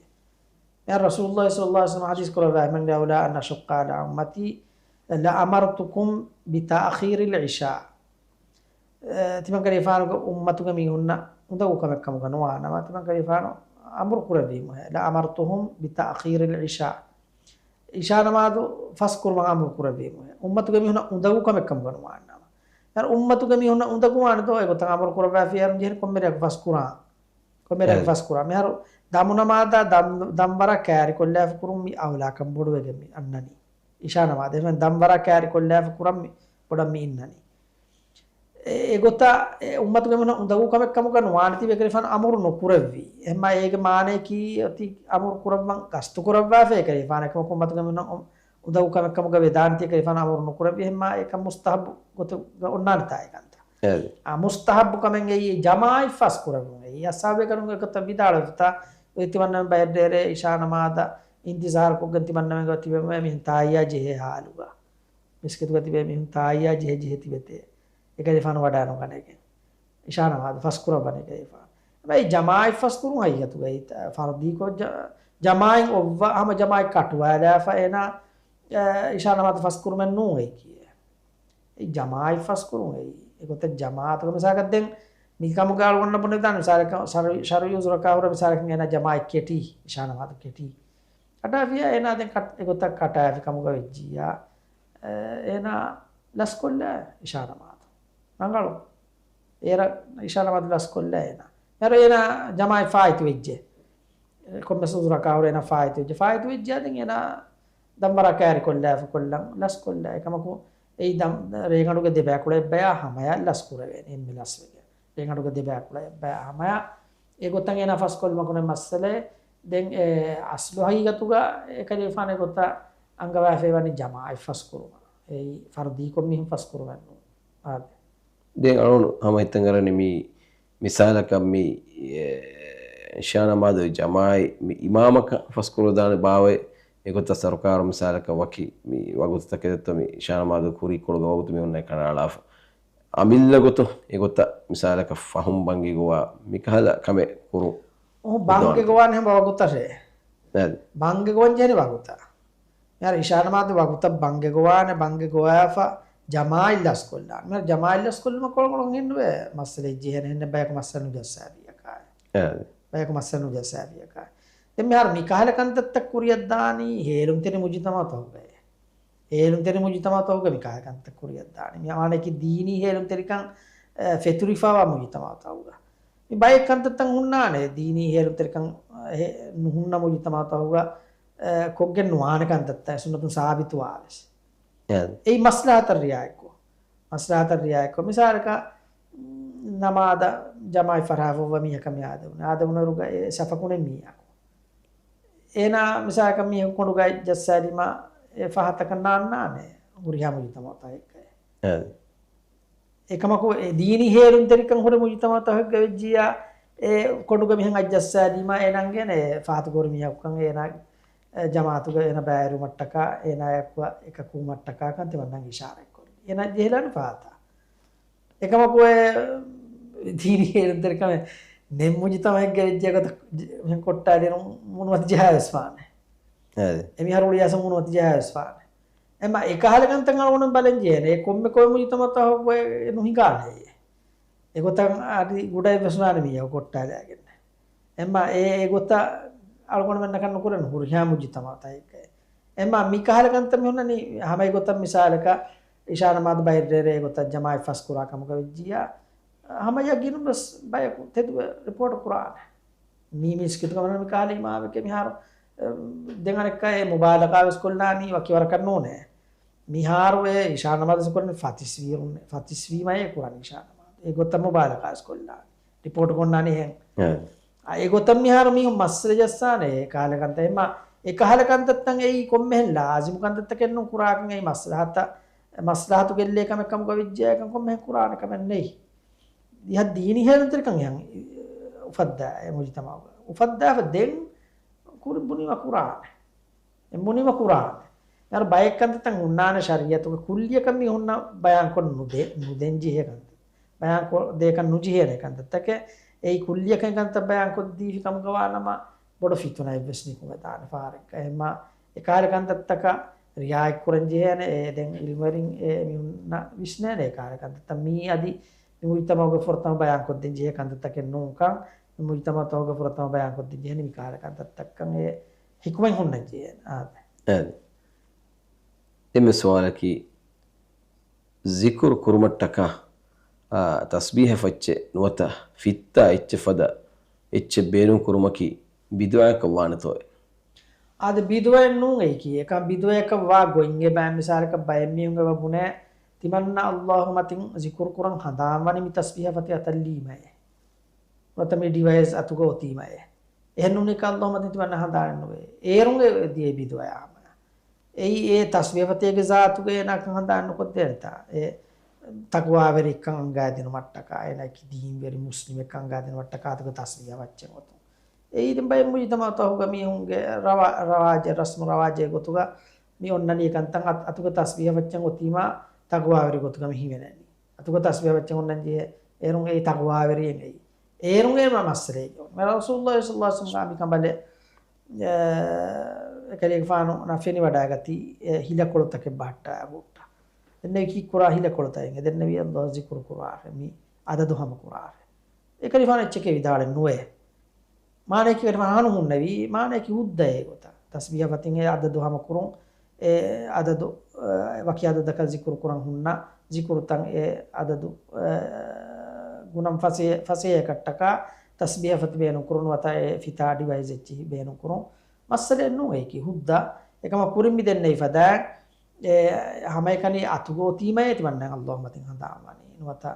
މިހާރު ރަސޫލުﷲ ޞައްލަﷲ ޢަލައިހި ވަސައްލަމަ ޙަދީޘް ކުރައްވާ އެހެން، "لولا أن أشق على أمتي لأمرتكم بتأخير العشاء." އެ، ތިމަންކަލޭފާނުގެ އުއްމަތުގެ މީހުންނަށް އުނދަގޫ ކަމެއް ކަމުގަ ނުވާނަމަ، ތިމަންކަލޭފާނު އަމުރު ކުރެއްވީމުހޭ، "لأمرتهم بتأخير العشاء." އިޝާ ނަމާދު ފަސް ކުރުމަށް އަމުރު ކުރެއްވީމުހޭ. އުއްމަތުގެ މީހުންނަށް އުނދަގޫ ކަމެއް ކަމުގަ ނުވާނަމަ. އަރ އުއްމަތުގެ މީހުންނަށް އުނދަގޫވާނެ ދޯ އެގޮތަށް އަމުރު ކުރައްވާފިޔާރުން ޖެހެނީ ކޮންމެ ރެއަކު ފަސް ކުރާ. ކޮންމެ ރެއަކު އެ. ފަސް ކުރާ. މިހާރު ދަމު ނަމާދާ ދަން، ދަންވަރާ ކައިރިކޮށްލާފަ ކުރުން މި އައުލާކަން ބޮޑުވެގެން މި އަންނަނީ. އިޝާ ނަމާދު. އެހެން ދަންވަރާ ކައިރިކޮށްލާފަ ކުރަން މި ބޮޑަށް މި އިންނަނީ. އެ، އެގޮތަށް އެ އުއްމަތުގެ މީހުންނަށް އުނދަގޫ ކަމެއް ކަމުގަ ނުވާނެތީ އެކަލޭފާނު އަމުރު ނުކުރެއްވީ. އެހެންމާ އޭގެ މާނަޔަކީ އޮތީ އަމުރު ކުރައްވަން ގަސްތު ކުރައްވާފަ އެކަލޭފާނަށް އެކަމަކު އުއްމަތުގެ މީހުންނަށް އު-، އުނދަގޫ ކަމެއް ކަމުގަ ވެދާނެތީ އެކަލޭފާނު އަމުރު ނުކުރެއްވީ. އެހެންމާ އެކަން މުސްތަޙައްބު ގޮތުގަ އޮންނާނެތާ އެކަންތައް. އެ. އާ، މުސްތަޙައްބު ކަމެއް އެއީ ޖަމާޢަތް ފަސް ކުރެއްވުން އެއީ. އަޞްޙާބު ބޭކަލުން އެގޮތަށް ވިދާޅުވެފަތާ އޮތް ތިމަންނަމެން ބައެއް ޑޭރޭ އިޝާ ނަމާދަށް އިންތިޒާރުކޮށްގެން ތިމަންނަމެން ތިބެމެ މީހުން ތާއްޔާ ޖެހޭ ހާލުގަ. މިސްކިތުގަ ތިބޭ މީހުން ތާއްޔާ ޖެހި ޖެހި ތިބެތޭ. އެކަލޭފާނު ވަޑާނުގަނެގެން. އިޝާ ނަމާދު ފަސްކުރައްވަނީ އެކަލޭފާނު. ހަމަ އެ ޖަމާޢަތް ފަސްކުރުން ހަގީގަތުގައި ތަ-، ފަރުދީކޮށް ޖަ-، ޖަމާޢަތް އޮއްވާ ހަމަ ޖަމާޢަތް ކަޓުވާލާފަ އޭނާ، އެ، އިޝާ ނަމާދު ފަސްކުރުމެއް ނޫން އެއީކީ. އެ ޖަމާޢަތް ފަސްކުރުން އެއީ. އެގޮތަށް ޖަމާޢަތުގަ މިސާލަކަށް ދެން މިކަމުގަ އަޅުގަނޑަށް ބުނެދާނެ މިސާލަކަށް ޝަރު-، ޝަރުޢީ ޢުޛުރަކާ ހުރެ މިސާލަކަށް އޭނާ ޖަމާޢަތް ކެޓީ، އިޝާ ނަމާދު ކެޓީ. ކަޓާފިޔާ އޭނާ ދެން ކަ-، އެގޮތަށް ކަޓާފި ކަމުގަ ވެއްޖިއްޔާ، އޭނާ ލަސްކޮށްލާ އިޝާ ނަމާދު. ރަނގަޅު. އޭރަށް އިޝާ ނަމާދު ލަސްކޮށްލާ އޭނާ. އޭރު އޭނާ ޖަމާޢަތް ފާއިތު ވެއްޖެ. ކޮންމެސް ޢުޛުރަކާ ހުރެ އޭނާ ފާއިތު ވެއްޖެ. ފާއިތު ވެއްޖެ ދެން އޭނާ ދަންވަރާ ކައިރިކޮށްލާފަ ކޮށްލަން ލަސްކޮށްލާ. އެކަމަކު އެއީ ދަން-، ރޭގަނޑުގެ ދެބަޔަކުޅަ އެއްބަޔާ ހަމަޔަށް ލަސްކުރެވޭނެ އެންމެ ލަސްވެގެން. ރޭގަނޑުގެ ދެބަޔަކުޅަ އެއްބަޔާ ހަމަޔަށް. އެގޮތަށް އޭނާ ފަސްކޮށްލުމަކުނެ މައްސަލައެއް. ދެން އެ އަސްލު ހަގީގަތުގަ އެކަލޭގެފާނު އެގޮތަށް އަންގަވާފައިވަނީ ޖަމާޢަތް ފަސްކުރުމަށް. އެއީ ފަރުދީކޮށް މީހުން ފަސްކުރުމެއް ނޫން. އާދެ. ދެން އަޅުގަނޑު ހަމަ ހިތަށް އަރަނީ މި މިސާލަކަށް މި، އެ، އިޝާ ނަމާދު ޖަމާޢަތް މި އިމާމަކަށް ފަސްކުރައްވާނެ ބާވައި އެގޮތަށް ސަރުކާރު މިސާލަކަށް ވަކި މި ވަގުތުތަކެއް ދެއްތޯ މި އިޝާ ނަމާދު ކުރީ ކޮޅުގަ ވަގުތު މި އޮންނަ ކަނޑައަޅާފަ. އަމިއްލަ ގޮތު އެގޮތަށް މިސާލަކަށް ފަހުން ބަންގި ގޮވާ މިކަހަލަ ކަމެއް ކުރު. އު، ބަންގި ގޮވާނެ ހަމަ ވަގުތަށޭ. އަދި. ބަންގި ގޮވަން ޖެހެނީ ވަގުތަށް. މިހާރު އިޝާ ނަމާދު ވަގުތަށް ބަންގި ގޮވާނެ، ބަންގި ގޮވާފަ ޖަމާޢަތް ލަސްކޮށްލާނެ. މިހާރު ޖަމާޢަތް ލަސްކޮށްލުމަށް ކޮޅުކޮޅުން ހިންނުވޭ މައްސަލަ ޖެހޭނެ ހެންނެއް ބަޔަކު މައްސަލަ ނުޖައްސާފިއްޔާ ކާއެއް. އަދި. ބަޔަކު މައްސަލަ ނުޖައްސާފިއްޔާ ކާއެއް. ދެން މިހާރު މިކަހަލަ ކަންތައްތައް ކުރިއަށްދާނީ ހޭލުންތެރި މުޖުތަމަޢުތަކުގައޭ. ހޭލުންތެރި މުޖުތަމަޢުތަކުގަ މިކަހަލަ ކަންތައް ކުރިއަށްދާނީ. މި އާނައަކީ ދީނީ ހޭލުންތެރިކަން، އެ، ފެތުރިފައިވާ މުޖުތަމަޢުތަކުގަ. މި ބައެއް ކަންތައްތައް ހުންނާނެ ދީނީ ހޭލުންތެރިކަން، އެ، ނުހުންނަ މުޖުތަމަޢުތަކުގަ، އެ، ކޮށްގެން ނުވާނެ ކަންތައްތައް ސުންނަތުން ސާބިތުވާވެސް. އެ. އެއީ މަސްލަހަތަށް ރިޢާޔަތްކޮށް. މަސްލަހަތަށް ރިޢާޔަތްކޮށް. މިސާލަކަށް، ނަމާދަށް ޖަމާޢަތް ފަރާފައްވަ މީހަކަށް މި އާދެވުނު. އާދެވުނުއިރުގަ އެ ސަފަކުނެ މީހަކު. އޭނާ މިސާލަކަށް މީހަކު ކޮނޑުގައި ޖައްސާލީމަ އެ ފަހަތަކަށް ނާންނާނެ ހުރިހާ މުޖުތަމަޢުތަކެއްގައި. އެ. އެކަމަކު އެ ދީނީ ހޭލުންތެރިކަން ހުރި މުޖުތަމަޢުތަކެއްގަ ވެއްޖިއްޔާ، އެ ކޮނޑުގަ މިހެން އަތް ޖައްސާލީމަ އޭނާ އިނގޭނެ ފަހަތުގަ ހުރި މީހަކުކަން އޭނާ، އެ، ޖަމާޢަތުގަ އޭނާ ބައިވެރިވުމަށްޓަކާ އޭނާއެއްކޮށް އެކަކު ވުމަށްޓަކާ ކަން ތިމަންނަން އިޝާރަތްކޮށްލި. އޭނާ ޖެހިލާނެ ފަހަތަށް. އެކަމަކު އެ ދީނީ ހޭލުންތެރިކަމެއް ނެތް މުޖުތަމަޢެއްގަ ވެއްޖެ ގޮތަށް މިހެން ކޮށްޓާލިއިރު މޫނުމަތި ޖަހާވެސް ވާނެ. އެ. އެމީހާރު އުޅިއައިސް މޫނުމަތި ޖަހާވެސް ވާނެ. އެމަ އެކަހަލަ ކަންތައް އަޅުގަނޑު ބަލަން ޖެހޭނެ. އެ ކޮންމެ ކޮންމެ މުޖުތަމަޢުތަކަކު އެ ނުހިނގާނެ އެ. އެގޮތަށް އަދި ގުޑައެއްވެސް ނާނެ މީހަކު ކޮށްޓާލައިގެން. އެމަ އެ، އެގޮތަށް އަޅުގަނޑުމެންނަކަށް ނުކުރެން ހުރިހާ މުޖުތަމަޢުތަކެއްގައި. އެމަ މިކަހަލަ ކަންތައް މި ހުންނަނީ ހަމަ އެގޮތަށް މިސާލަކަށް އިޝާ ނަމާދު ބައި ރޭރޭ އެގޮތަށް ޖަމާޢަތް ފަސްކުރާ ކަމުގަ ވެއްޖިއްޔާ، ހަމަ ޔަގީނުން ވެސް ބަޔަކު ތެދުވެ ރިޕޯޓު ކުރާނެ. މީ މިސްކިތުގަ ވަނީ މިކަހަލަ އިމާމެކޭ މިހާރު، އެ، ދެން އަނެއްކާ އެ މުބާލަޣާވެސް ކޮށްލާނީ ވަކިވަރަކަށް ނޫނޭ. މިހާރު އެ އިޝާ ނަމާދު ކުރަނީ ފަތިސްވީ އުން-، ފަތިސްވީމައޭ ކުރަނީ އިޝާ ނަމާދު. އެގޮތަށް މުބާލަޣާވެސް ކޮށްލާނީ. ރިޕޯޓު ކޮށްނާނީ އެހެން. އެ. އާ، އެގޮތަށް މިހާރު މީހުން މައްސަލަ ޖައްސާނެ އެ ކަހަލަ ކަންތައް. އެމަ އެ ކަހަލަ ކަންތައްތައް އެއީ ކޮންމެހެން ލާޒިމު ކަންތައްތަކެއް ނޫން ކުރާކަން. އެއީ މަސްލަހަތަށް، މަސްލަހަތު ގެއްލޭ ކަމެއް ކަމުގަ ވެއްޖެއްޔާ ކޮންމެހެން ކުރާނެ ކަމެއް ނެތް. ދިހަ ދީނީ ހޭލުންތެރިކަން އެހެން އުފައްދާ އެ މުޖުތަމަޢުގަ. އުފައްދާފަ ދެން ކުރިން ބުނީމަ ކުރާނެ. އެ ބުނީމަ ކުރާނެ. އަރ ބައެއް ކަންތައްތައް ހުންނާނެ ޝަރީޢަތުގަ ކުއްލިއަކަށް މި ހުންނަ ބަޔާންކޮށް ނުދޭ، ނުދޭން ޖެހޭ ކަންތައް. ބަޔާންކޮށް ދޭކަށް ނުޖެހޭނެ ކަންތައްތަކެއް. އެއީ ކުއްލިއަކަށް ކަންތައް ބަޔާންކޮށްދީފި ކަމުގަ ވާނަމަ، ބޮޑު ފިތުނައެއްވެސް ނިކުމެދާނެ ފަހަރެއްގަ. އެހެންމަ އެކަހަލަ ކަންތައްތަކަށް ރިޢާޔަތްކުރަން ޖެހޭނެ. އެ ދެން ޢިލްމުވެރިން އެ މި ހުންނަ ވިސްނޭނެ އެކަހަލަ ކަންތައްތައް. މީ އަދި މި މުޖުތަމަޢުގެ ފުރަތަމަ ބަޔާންކޮށްދޭން ޖެހޭ ކަންތައްތަކެއް ނޫންކަން، މި މުޖުތަމަޢުތަކުގެ ފުރަތަމަ ބަޔާންކޮށްދޭން ޖެހޭނެ މި ކަހަލަ ކަންތައްތައްކަން އެ ޙިކުމަތް ހުންނަން ޖެހޭނެ. އާދެ. އާދެ. ދެންމެ ސުވާލަކީ، ޒިކުރު ކުރުމަށްޓަކާ، އާ، ތަސްބީޙަ ފައްޗެއް ނުވަތަ ފިއްތާ އެއްޗެއް ފަދަ އެއްޗެއް ބޭނުން ކުރުމަކީ ބިދުޢައަކަށް ވާނެތޯއޭ؟ އާދެ، ބިދުޢައެއް ނޫން އެއީކީ. އެކަން ބިދުޢައަކަށް ވާ ގޮތް އެބަ މިސާލަކަށް ބައެއް މީހުން އެބަ ބުނޭ، ތިމަންނަ ﷲ މަތިން ޒިކުރު ކުރަން ހަނދާން ވަނީ މި ތަސްބީޙަ ފަތި އަތަށް ލީމައޭ. ނުވަތަ މި ޑިވައިސް އަތުގަ އޮތީމައޭ. އެހެން ނޫނީކަ ﷲ މަތިން ތިމަންނަ ހަނދާނެއް ނުވޭ. އޭރުން އެ ދިޔައީ ބިދުޢައާ ހަމަޔަށް. އެއީ އެ ތަސްބީޙަ ފަތޭގެ ޒާތުގަ އޭނާކަން ހަނދާން ނުކޮށްދޭނެތާ. އެ ތަޤްވާވެރިއެއްކަން އަންގާދިނުމަށްޓަކާ، އޭނާއަކީ ދީންވެރި މުސްލިމެއްކަން އަންގާދިނުމަށްޓަކާ އަތުގަ ތަސްބީޙަ ފައްޗެއް އޮތުން. އެއީ ދެން ބައެއް މުޖުތަމަޢުތަކުގަ މީހުންގެ ރަވާ-، ރަވާޖެއް، ރަސްމު ރަވާޖެއް ގޮތުގަ މި އޮންނަނީ ކަންތައް އަތު-، އަތުގަ ތަސްބީޙަ ފައްޗެއް އޮތީމާ ތަޤްވާވެރި ގޮތުގަ މި ހިމެނެނީ. އަތުގަ ތަސްބީޙަ ފައްޗެއް އޮންނަން ޖެހޭ، އޭރުން އެއީ ތަޤްވާވެރިއެއް އެއީ. އޭރުން އެ މަ-، މައްސަލައެއް ނޫން. މި ރަސޫލުﷲ ޞައްލަﷲ ޢަލައިހި ވަސައްލަމްގެ މި ކަނބަލެއް، އެ، އެކަލޭގެފާނު ނަ ފެނިވަޑައިގަތީ، އެ ހިލަކޮޅުތަކެއް ބަހައްޓާ ގުއްޓަ. ދެންނެވި ކީއްކުރާ ހިލަކޮޅުތައް އެނގޭ. ދެންނެވި އައްލާހު ޒިކުރު ކުރާށޭ، މި އަދަދު ހަމަ ކުރާށޭ. އެކަލޭގެފާނު އެއްޗެކޭ ވިދާޅެއް ނުވޭ. މާނައަކީ ކަލޭގެފާނު ހުންނެވީ، މާނައަކީ ހުއްދައޭ ގޮތަށް. ތަސްބީހަ ފަތިން އެ އަދަދު ހަމަ ކުރުން، އެ އަދަދު، އަ، ވަކި އަދަދަކަށް ޒިކުރު ކުރަން ހުންނަ ޒިކުރުތައް އެ އަދަދު، އަ، ގުނަން ފަސޭ-، ފަސޭހަކަށްޓަކާ ތަސްބީހަ ފަތި ބޭނުން ކުރުން، ނުވަތަ އެ ފިތާ ޑިވައިސް އެއްޗިހި ބޭނުން ކުރުން. މައްސަލައެއް ނޫން އެއީކީ ހުއްދަ. އެކަމަކު ކުރިން މި ދެންނެވި ފަދައިން، އެ، ހަމައެކަނި އަތުގަ އޮތީމައޭ ތިމަންނަ އައްލާހު މަތިން ހަނދާން ވަނީ. ނުވަތަ،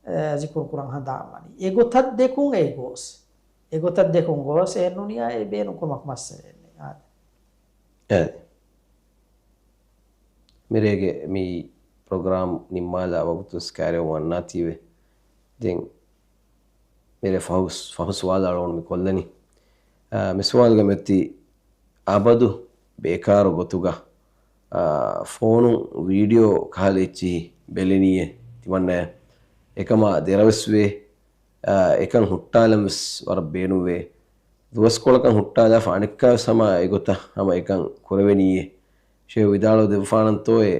އެ، ޒިކުރު ކުރަން ހަނދާން ވަނީ. އެގޮތަށް ދެކުން އެ ގޯސް. އެގޮތަށް ދެކުން ގޯސް އެ ނޫނިއްޔާ އެ ބޭނުން ކުރުމަކު މައްސަލައެއް ނެތް. އާދެ. އެ. މިރޭގެ މި ޕްރޮގްރާމް ނިންމާލާ ވަގުތު ސްކާރެއް ވަންނާތީވެ. ދެން މިރޭ ފަހު، ފަހު ސުވާލު އަޅުގަނޑު މި ކޮށްލަނީ. އާ، މި ސުވާލުގަ މެއްތި އަބަދު ބޭކާރު ގޮތުގަ، އާ، ފޯނުން ވީޑިއޯ ކަހަލަ އެއްޗިހި ބެލެނީއޭ ތިމަންނަޔަށް. އެކަމާ ދެރަވެސް ވޭ. އާ، އެކަން ހުއްޓާލަން ވެސް ވަރަށް ބޭނުންވޭ. ދުވަސްކޮޅަކަށް ހުއްޓާލާފަ އަނެއްކާވެސް ހަމަ އެގޮތަށް ހަމަ އެކަން ކުރެވެނީއޭ. ޝޭހު ވިދާޅު ދެއްވާނަންތޯއޭ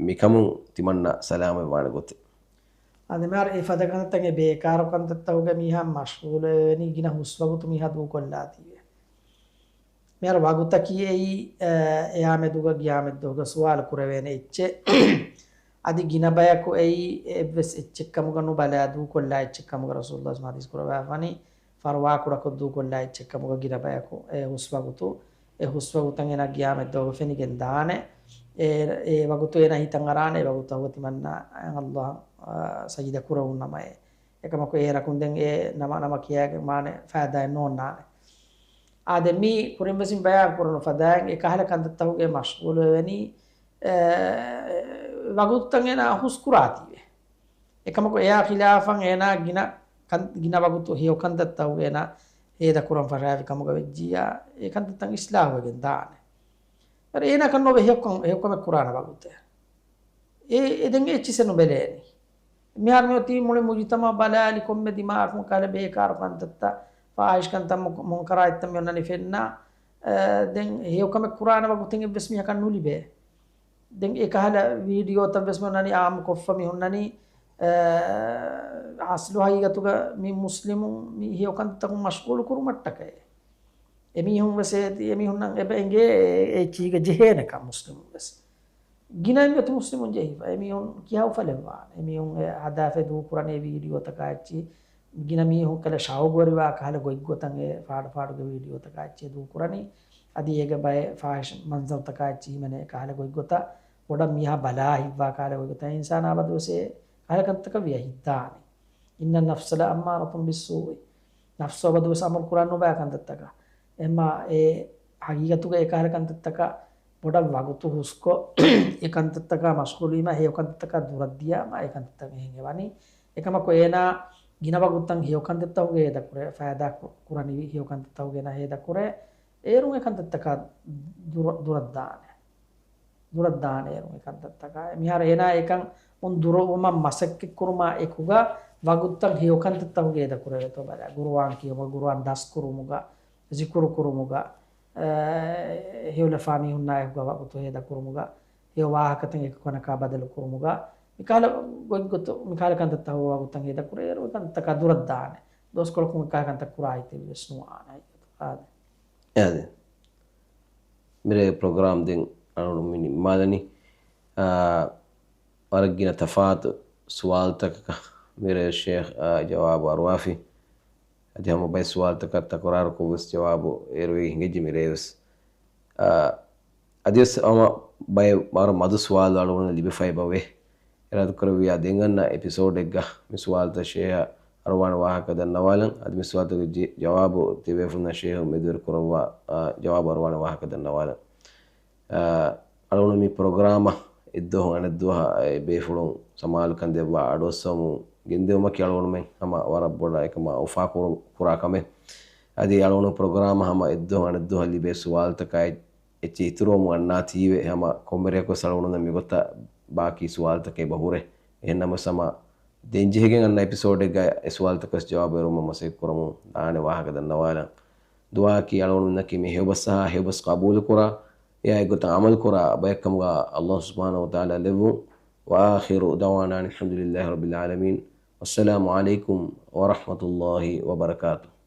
މިކަމުން ތިމަންނަ ސަލާމަތްވާނެ ގޮތެއް؟ އާދެ، މިހާރު އެ ފަދަ ކަންތައްތަކެއް ބޭކާރު ކަންތައްތަކުގަ މީހާ މަޝްޣޫލުވެވެނީ ގިނަ ހުސްވަގުތު މީހާ ދޫކޮށްލާތީވެ. މިހާރު ވަގުތަކީ އެއީ، އަ، އެއާމެދުގަ ގިޔާމެއްދުވަހުގަ ސުވާލު ކުރެވޭނެ އެއްޗެއް. އަދި ގިނަ ބަޔަކު އެއީ އެއްވެސް އެއްޗެއްކަމުގަ ނުބަލާ ދޫކޮށްލާ އެއްޗެއްކަމުގަ ރަސޫލުﷲ ޙަދީޘް ކުރައްވާފަނީ، ފަރުވާކުޑަކޮށް ދޫކޮށްލާ އެއްޗެއްކަމުގަ ގިނަ ބަޔަކު އެ ހުސްވަގުތު، އެ ހުސްވަގުތަށް އޭނާ ގިޔާމެއްދުވަހު ފެނިގެން ދާނެ. އެ، އެ ވަގުތު އޭނާ ހިތަށް އަރާނެ، އެ ވަގުތަށް ތިމަންނަ ﷲ އަށް، އަ، ސަޖިދަ ކުރެވުން ނަމައޭ. އެކަމަކު އޭރަކުން ދެން އެ ނަމަ ނަމަ ކިޔާގެން މާނަ ފައިދާއެއް ނޯންނާނެ. އާދެ، މީ ކުރިން ވެސް ބަޔާން ކުރަން ފަދައިން އެ ކަހަލަ ކަންތައްތަކުގެ މަޝްޣޫލުވެވެނީ، އެ، ވަގުތުތައް އޭނާ ހުސްކުރާތީވެ. އެކަމަކު އެޔާ ޚިލާފަށް އޭނާ ގިނަ ކަން، ގިނަ ވަގުތު ހެޔޮ ކަންތައްތަކުގަ އޭނާ ހޭދަ ކުރަން ފަށާފި ކަމުގަ ވެއްޖިއްޔާ، އެ ކަންތައްތައް އިސްލާހުވެގެން ދާނެ. އަރަ އޭނާ ކަން ނޯވެ ހެޔޮކަން، ހެޔޮކަމެއް ކުރާނެ ވަގުތެއް. އެ، އެ ދެން އެއްޗިސެއް ނުބެލޭނީ. މިހާރު މިއޮތީ މުޅި މުޖުތަމަޢު ބަލާލި ކޮންމެ ދިމާއަކުން ކަހަލަ ބޭކާރު ކަންތައްތައް، ފާޙިޝް ކަންތައް، މު-، މުންކަރާތްތައް މި އޮންނަނީ ފެންނަ. އެ، ދެން ހެޔޮކަމެއް ކުރާނެ ވަގުތެއް އެއްވެސް މީހަކަށް ނުލިބޭ. ދެން އެ ކަހަލަ ވީޑިއޯތައް ވެސް މި އޮންނަނީ އާއްމުކޮށްފަ މި ހުންނަނީ، އެ، އަސްލު ހަގީގަތުގަ މި މުސްލިމުން މި ހެޔޮ ކަންތައްތަކުން މަޝްޣޫލު ކުރުމަށްޓަކައި. އެމީހުން ވެސް އޭތި، އެމީހުންނަށް އެބަ އެނގޭ އެ، އެ އެއްޗީގަ ޖެހޭނެކަން މުސްލިމުން ވެސް. ގިނަ އެއްމެތު މުސްލިމުން ޖެހިފަ. އެމީހުން ކިހާ އުފަލެއްވާނެ؟ އެމީހުން އެ ހަދާފައި ދޫކުރަނީ ވީޑިއޯތަކާ އެއްޗި. ގިނަ މީހުން ކަލޭ ޝައުގުވެރިވާ ކަހަލަ ގޮތްގޮތަށް އެ ފާޑު ފާޑުގެ ވީޑިއޯތަކާ އެއްޗެއް ދޫކުރަނީ. އަދި އޭގެ ބައެއް ފާޙިޝް މަންޒަރުތަކާ އެއްޗި ހިމެނޭ ކަހަލަ ގޮތްގޮތަށް ބޮޑަށް މީހާ ބަލާ ހިތްވާ ކަހަލަ ގޮތްގޮތަށް އިންސާނާ އަބަދުވެސް އެ ކަހަލަ ކަންތައްތަކަށް ވިޔަ ހިތްދާނެ. إن النفس لأمارة بالسوء. ނަފްސު އަބަދުވެސް އަމުރު ކުރާ ނުބައި ކަންތައްތަކަށް. އެމާ އެ ހަގީގަތުގަ އެ ކަހަލަ ކަންތައްތަކަށް ބޮޑަށް ވަގުތު ހުސްކޮށް، އެ ކަންތައްތަކާ މަޝްޣޫލުވީމާ، ހެޔޮ ކަންތައްތަކާ ދުރަށްދިޔާމާ، އެ ކަންތައްތައް އެހެން އެ ވަނީ. އެކަމަކު އޭނާ ގިނަ ވަގުތުތައް ހެޔޮ ކަންތައްތަކުގަ ހޭދަކުރޭ، ފައިދާ ކު-، ކުރަނިވި ހެޔޮ ކަންތައްތަކުގަ އޭނާ ހޭދަކުރޭ، އޭރުން އެ ކަންތައްތަކާ ދުރަ-، ދުރަށްދާނެ. ދުރަށްދާނެ އޭރުން އެ ކަންތައްތަކާ. މިހާރު އޭނާ އެކަން އުން ދުރުވުމަށް މަސައްކަތްކުރުމާ އެކުގަ ވަގުތުތައް ހެޔޮ ކަންތައްތަކުގަ ހޭދަކުރެވޭތޯ ބަލާ. ގުރުއާން ކިޔުމުގަ، ގުރުއާން ދަސްކުރުމުގަ، ޒިކުރު ކުރުމުގަ، އެ، ހެޔޮލަފާ މީހުންނާ އެކުގަ ވަގުތު ހޭދަކުރުމުގަ، ހެޔޮ ވާހަކަތައް އެކުކަނަކާ ބަދަލުކުރުމުގަ، މިކަހަލަ ގޮތްގޮތު، މިކަހަލަ ކަންތައްތަކުގަ ވަގުތުތައް ހޭދަކުރޭ، އޭރު އެ ކަންތައްތަކާ ދުރަށްދާނެ. ދުވަސްކޮޅަކުން މިކަހަލަ ކަންތައް ކުރާ އެއްޗެއް ވެސް ނުވާނެ. އާދެ. އާދެ. މިރޭ ޕްރޮގްރާމް ދެން އަޅުގަނޑު މި ނިންމާލަނީ. އާ، ވަރަށް ގިނަ ތަފާތު ސުވާލުތަކަކަށް މިރޭ ޝޭޚް، އާ، ޖަވާބު އަރުވާފި. އަދި ހަމަ ބައެއް ސުވާލުތަކަށް ތަކުރާރުކޮށްވެސް ޖަވާބު އޭރުވެގެން ހިނގައްޖެ މިރޭވެސް. އާ، އަދިވެސް ހަމަ ބައެއް ވަރަށް މަދު ސުވާލު އަޅުގަނޑު ލިބިފައި ބަވޭ. އިރާދަކުރެއްވިއްޔާ ދެން އަންނަ އެޕިސޯޑެއްގަ މި ސުވާލުތައް ޝޭޚް އަރުވާނެ ވާހަކަ ދަންނަވާލަން. އަދި މި ސުވާލުތަކުގެ ޖަ-، ޖަވާބު ދެވޭފުޅުންނަށް ޝޭޚު މެދުވެރި ކުރައްވާ، އާ، ޖަވާބު އަރުވާނެ ވާހަކަ ދަންނަވާލަން. އާ، އަޅުގަނޑު މި ޕްރޮގްރާމަށް އެއްދުވަހު އަނެއްދުވަހަށް އެ ބޭފުޅުން ސަމާލުކަން ދެއްވާ އަޑުއައްސަވަމުން ގެންދިއުމަކީ އަޅުގަނޑުމެން ހަމަ ވަރަށް ބޮޑަށް އެކަމާ އުފާ ކުރު-، ކުރާ ކަމެއް. އަދި އަޅުގަނޑު ޕްރޮގްރާމަށް ހަމަ އެއްދުވަހު އަނެއްދުވަހަށް ލިބޭ ސުވާލުތަކާއި އެއްޗެއް އިތުރުވަމުން އަންނާތީވެ، ހަމަ ކޮންމެ ރެއަކުވެސް އަޅުގަނޑުމެން މިގޮތަށް ބާކީ ސުވާލުތަކެއް އެބަ ހުރޭ. އެހެންނަމަވެސް ހަމަ ދެން ޖެހިގެން އަންނަ އެޕިސޯޑެއްގަ އެ ސުވާލުތަކަށް ޖަވާބު އެރުވުމަށް މަސައްކަތް ކުރަމުން ދާނެ ވާހަކަ ދަންނަވާލަން. ދުޢާއަކީ އަޅުގަނޑުމެންނަކީ މި ހެޔޮބަސް އަހާ ހެޔޮބަސް ޤަބޫލުކުރާ، އެއާ އެއްގޮތަށް ޢަމަލުކުރާ ބައެއްކަމުގަ ﷲ ސުބްޙާނަހޫ ވަތަޢާލާ ލެއްވުން. وآخر دعوانا أن الحمد لله رب العالمين. والسلام عليكم ورحمة الله وبركاته.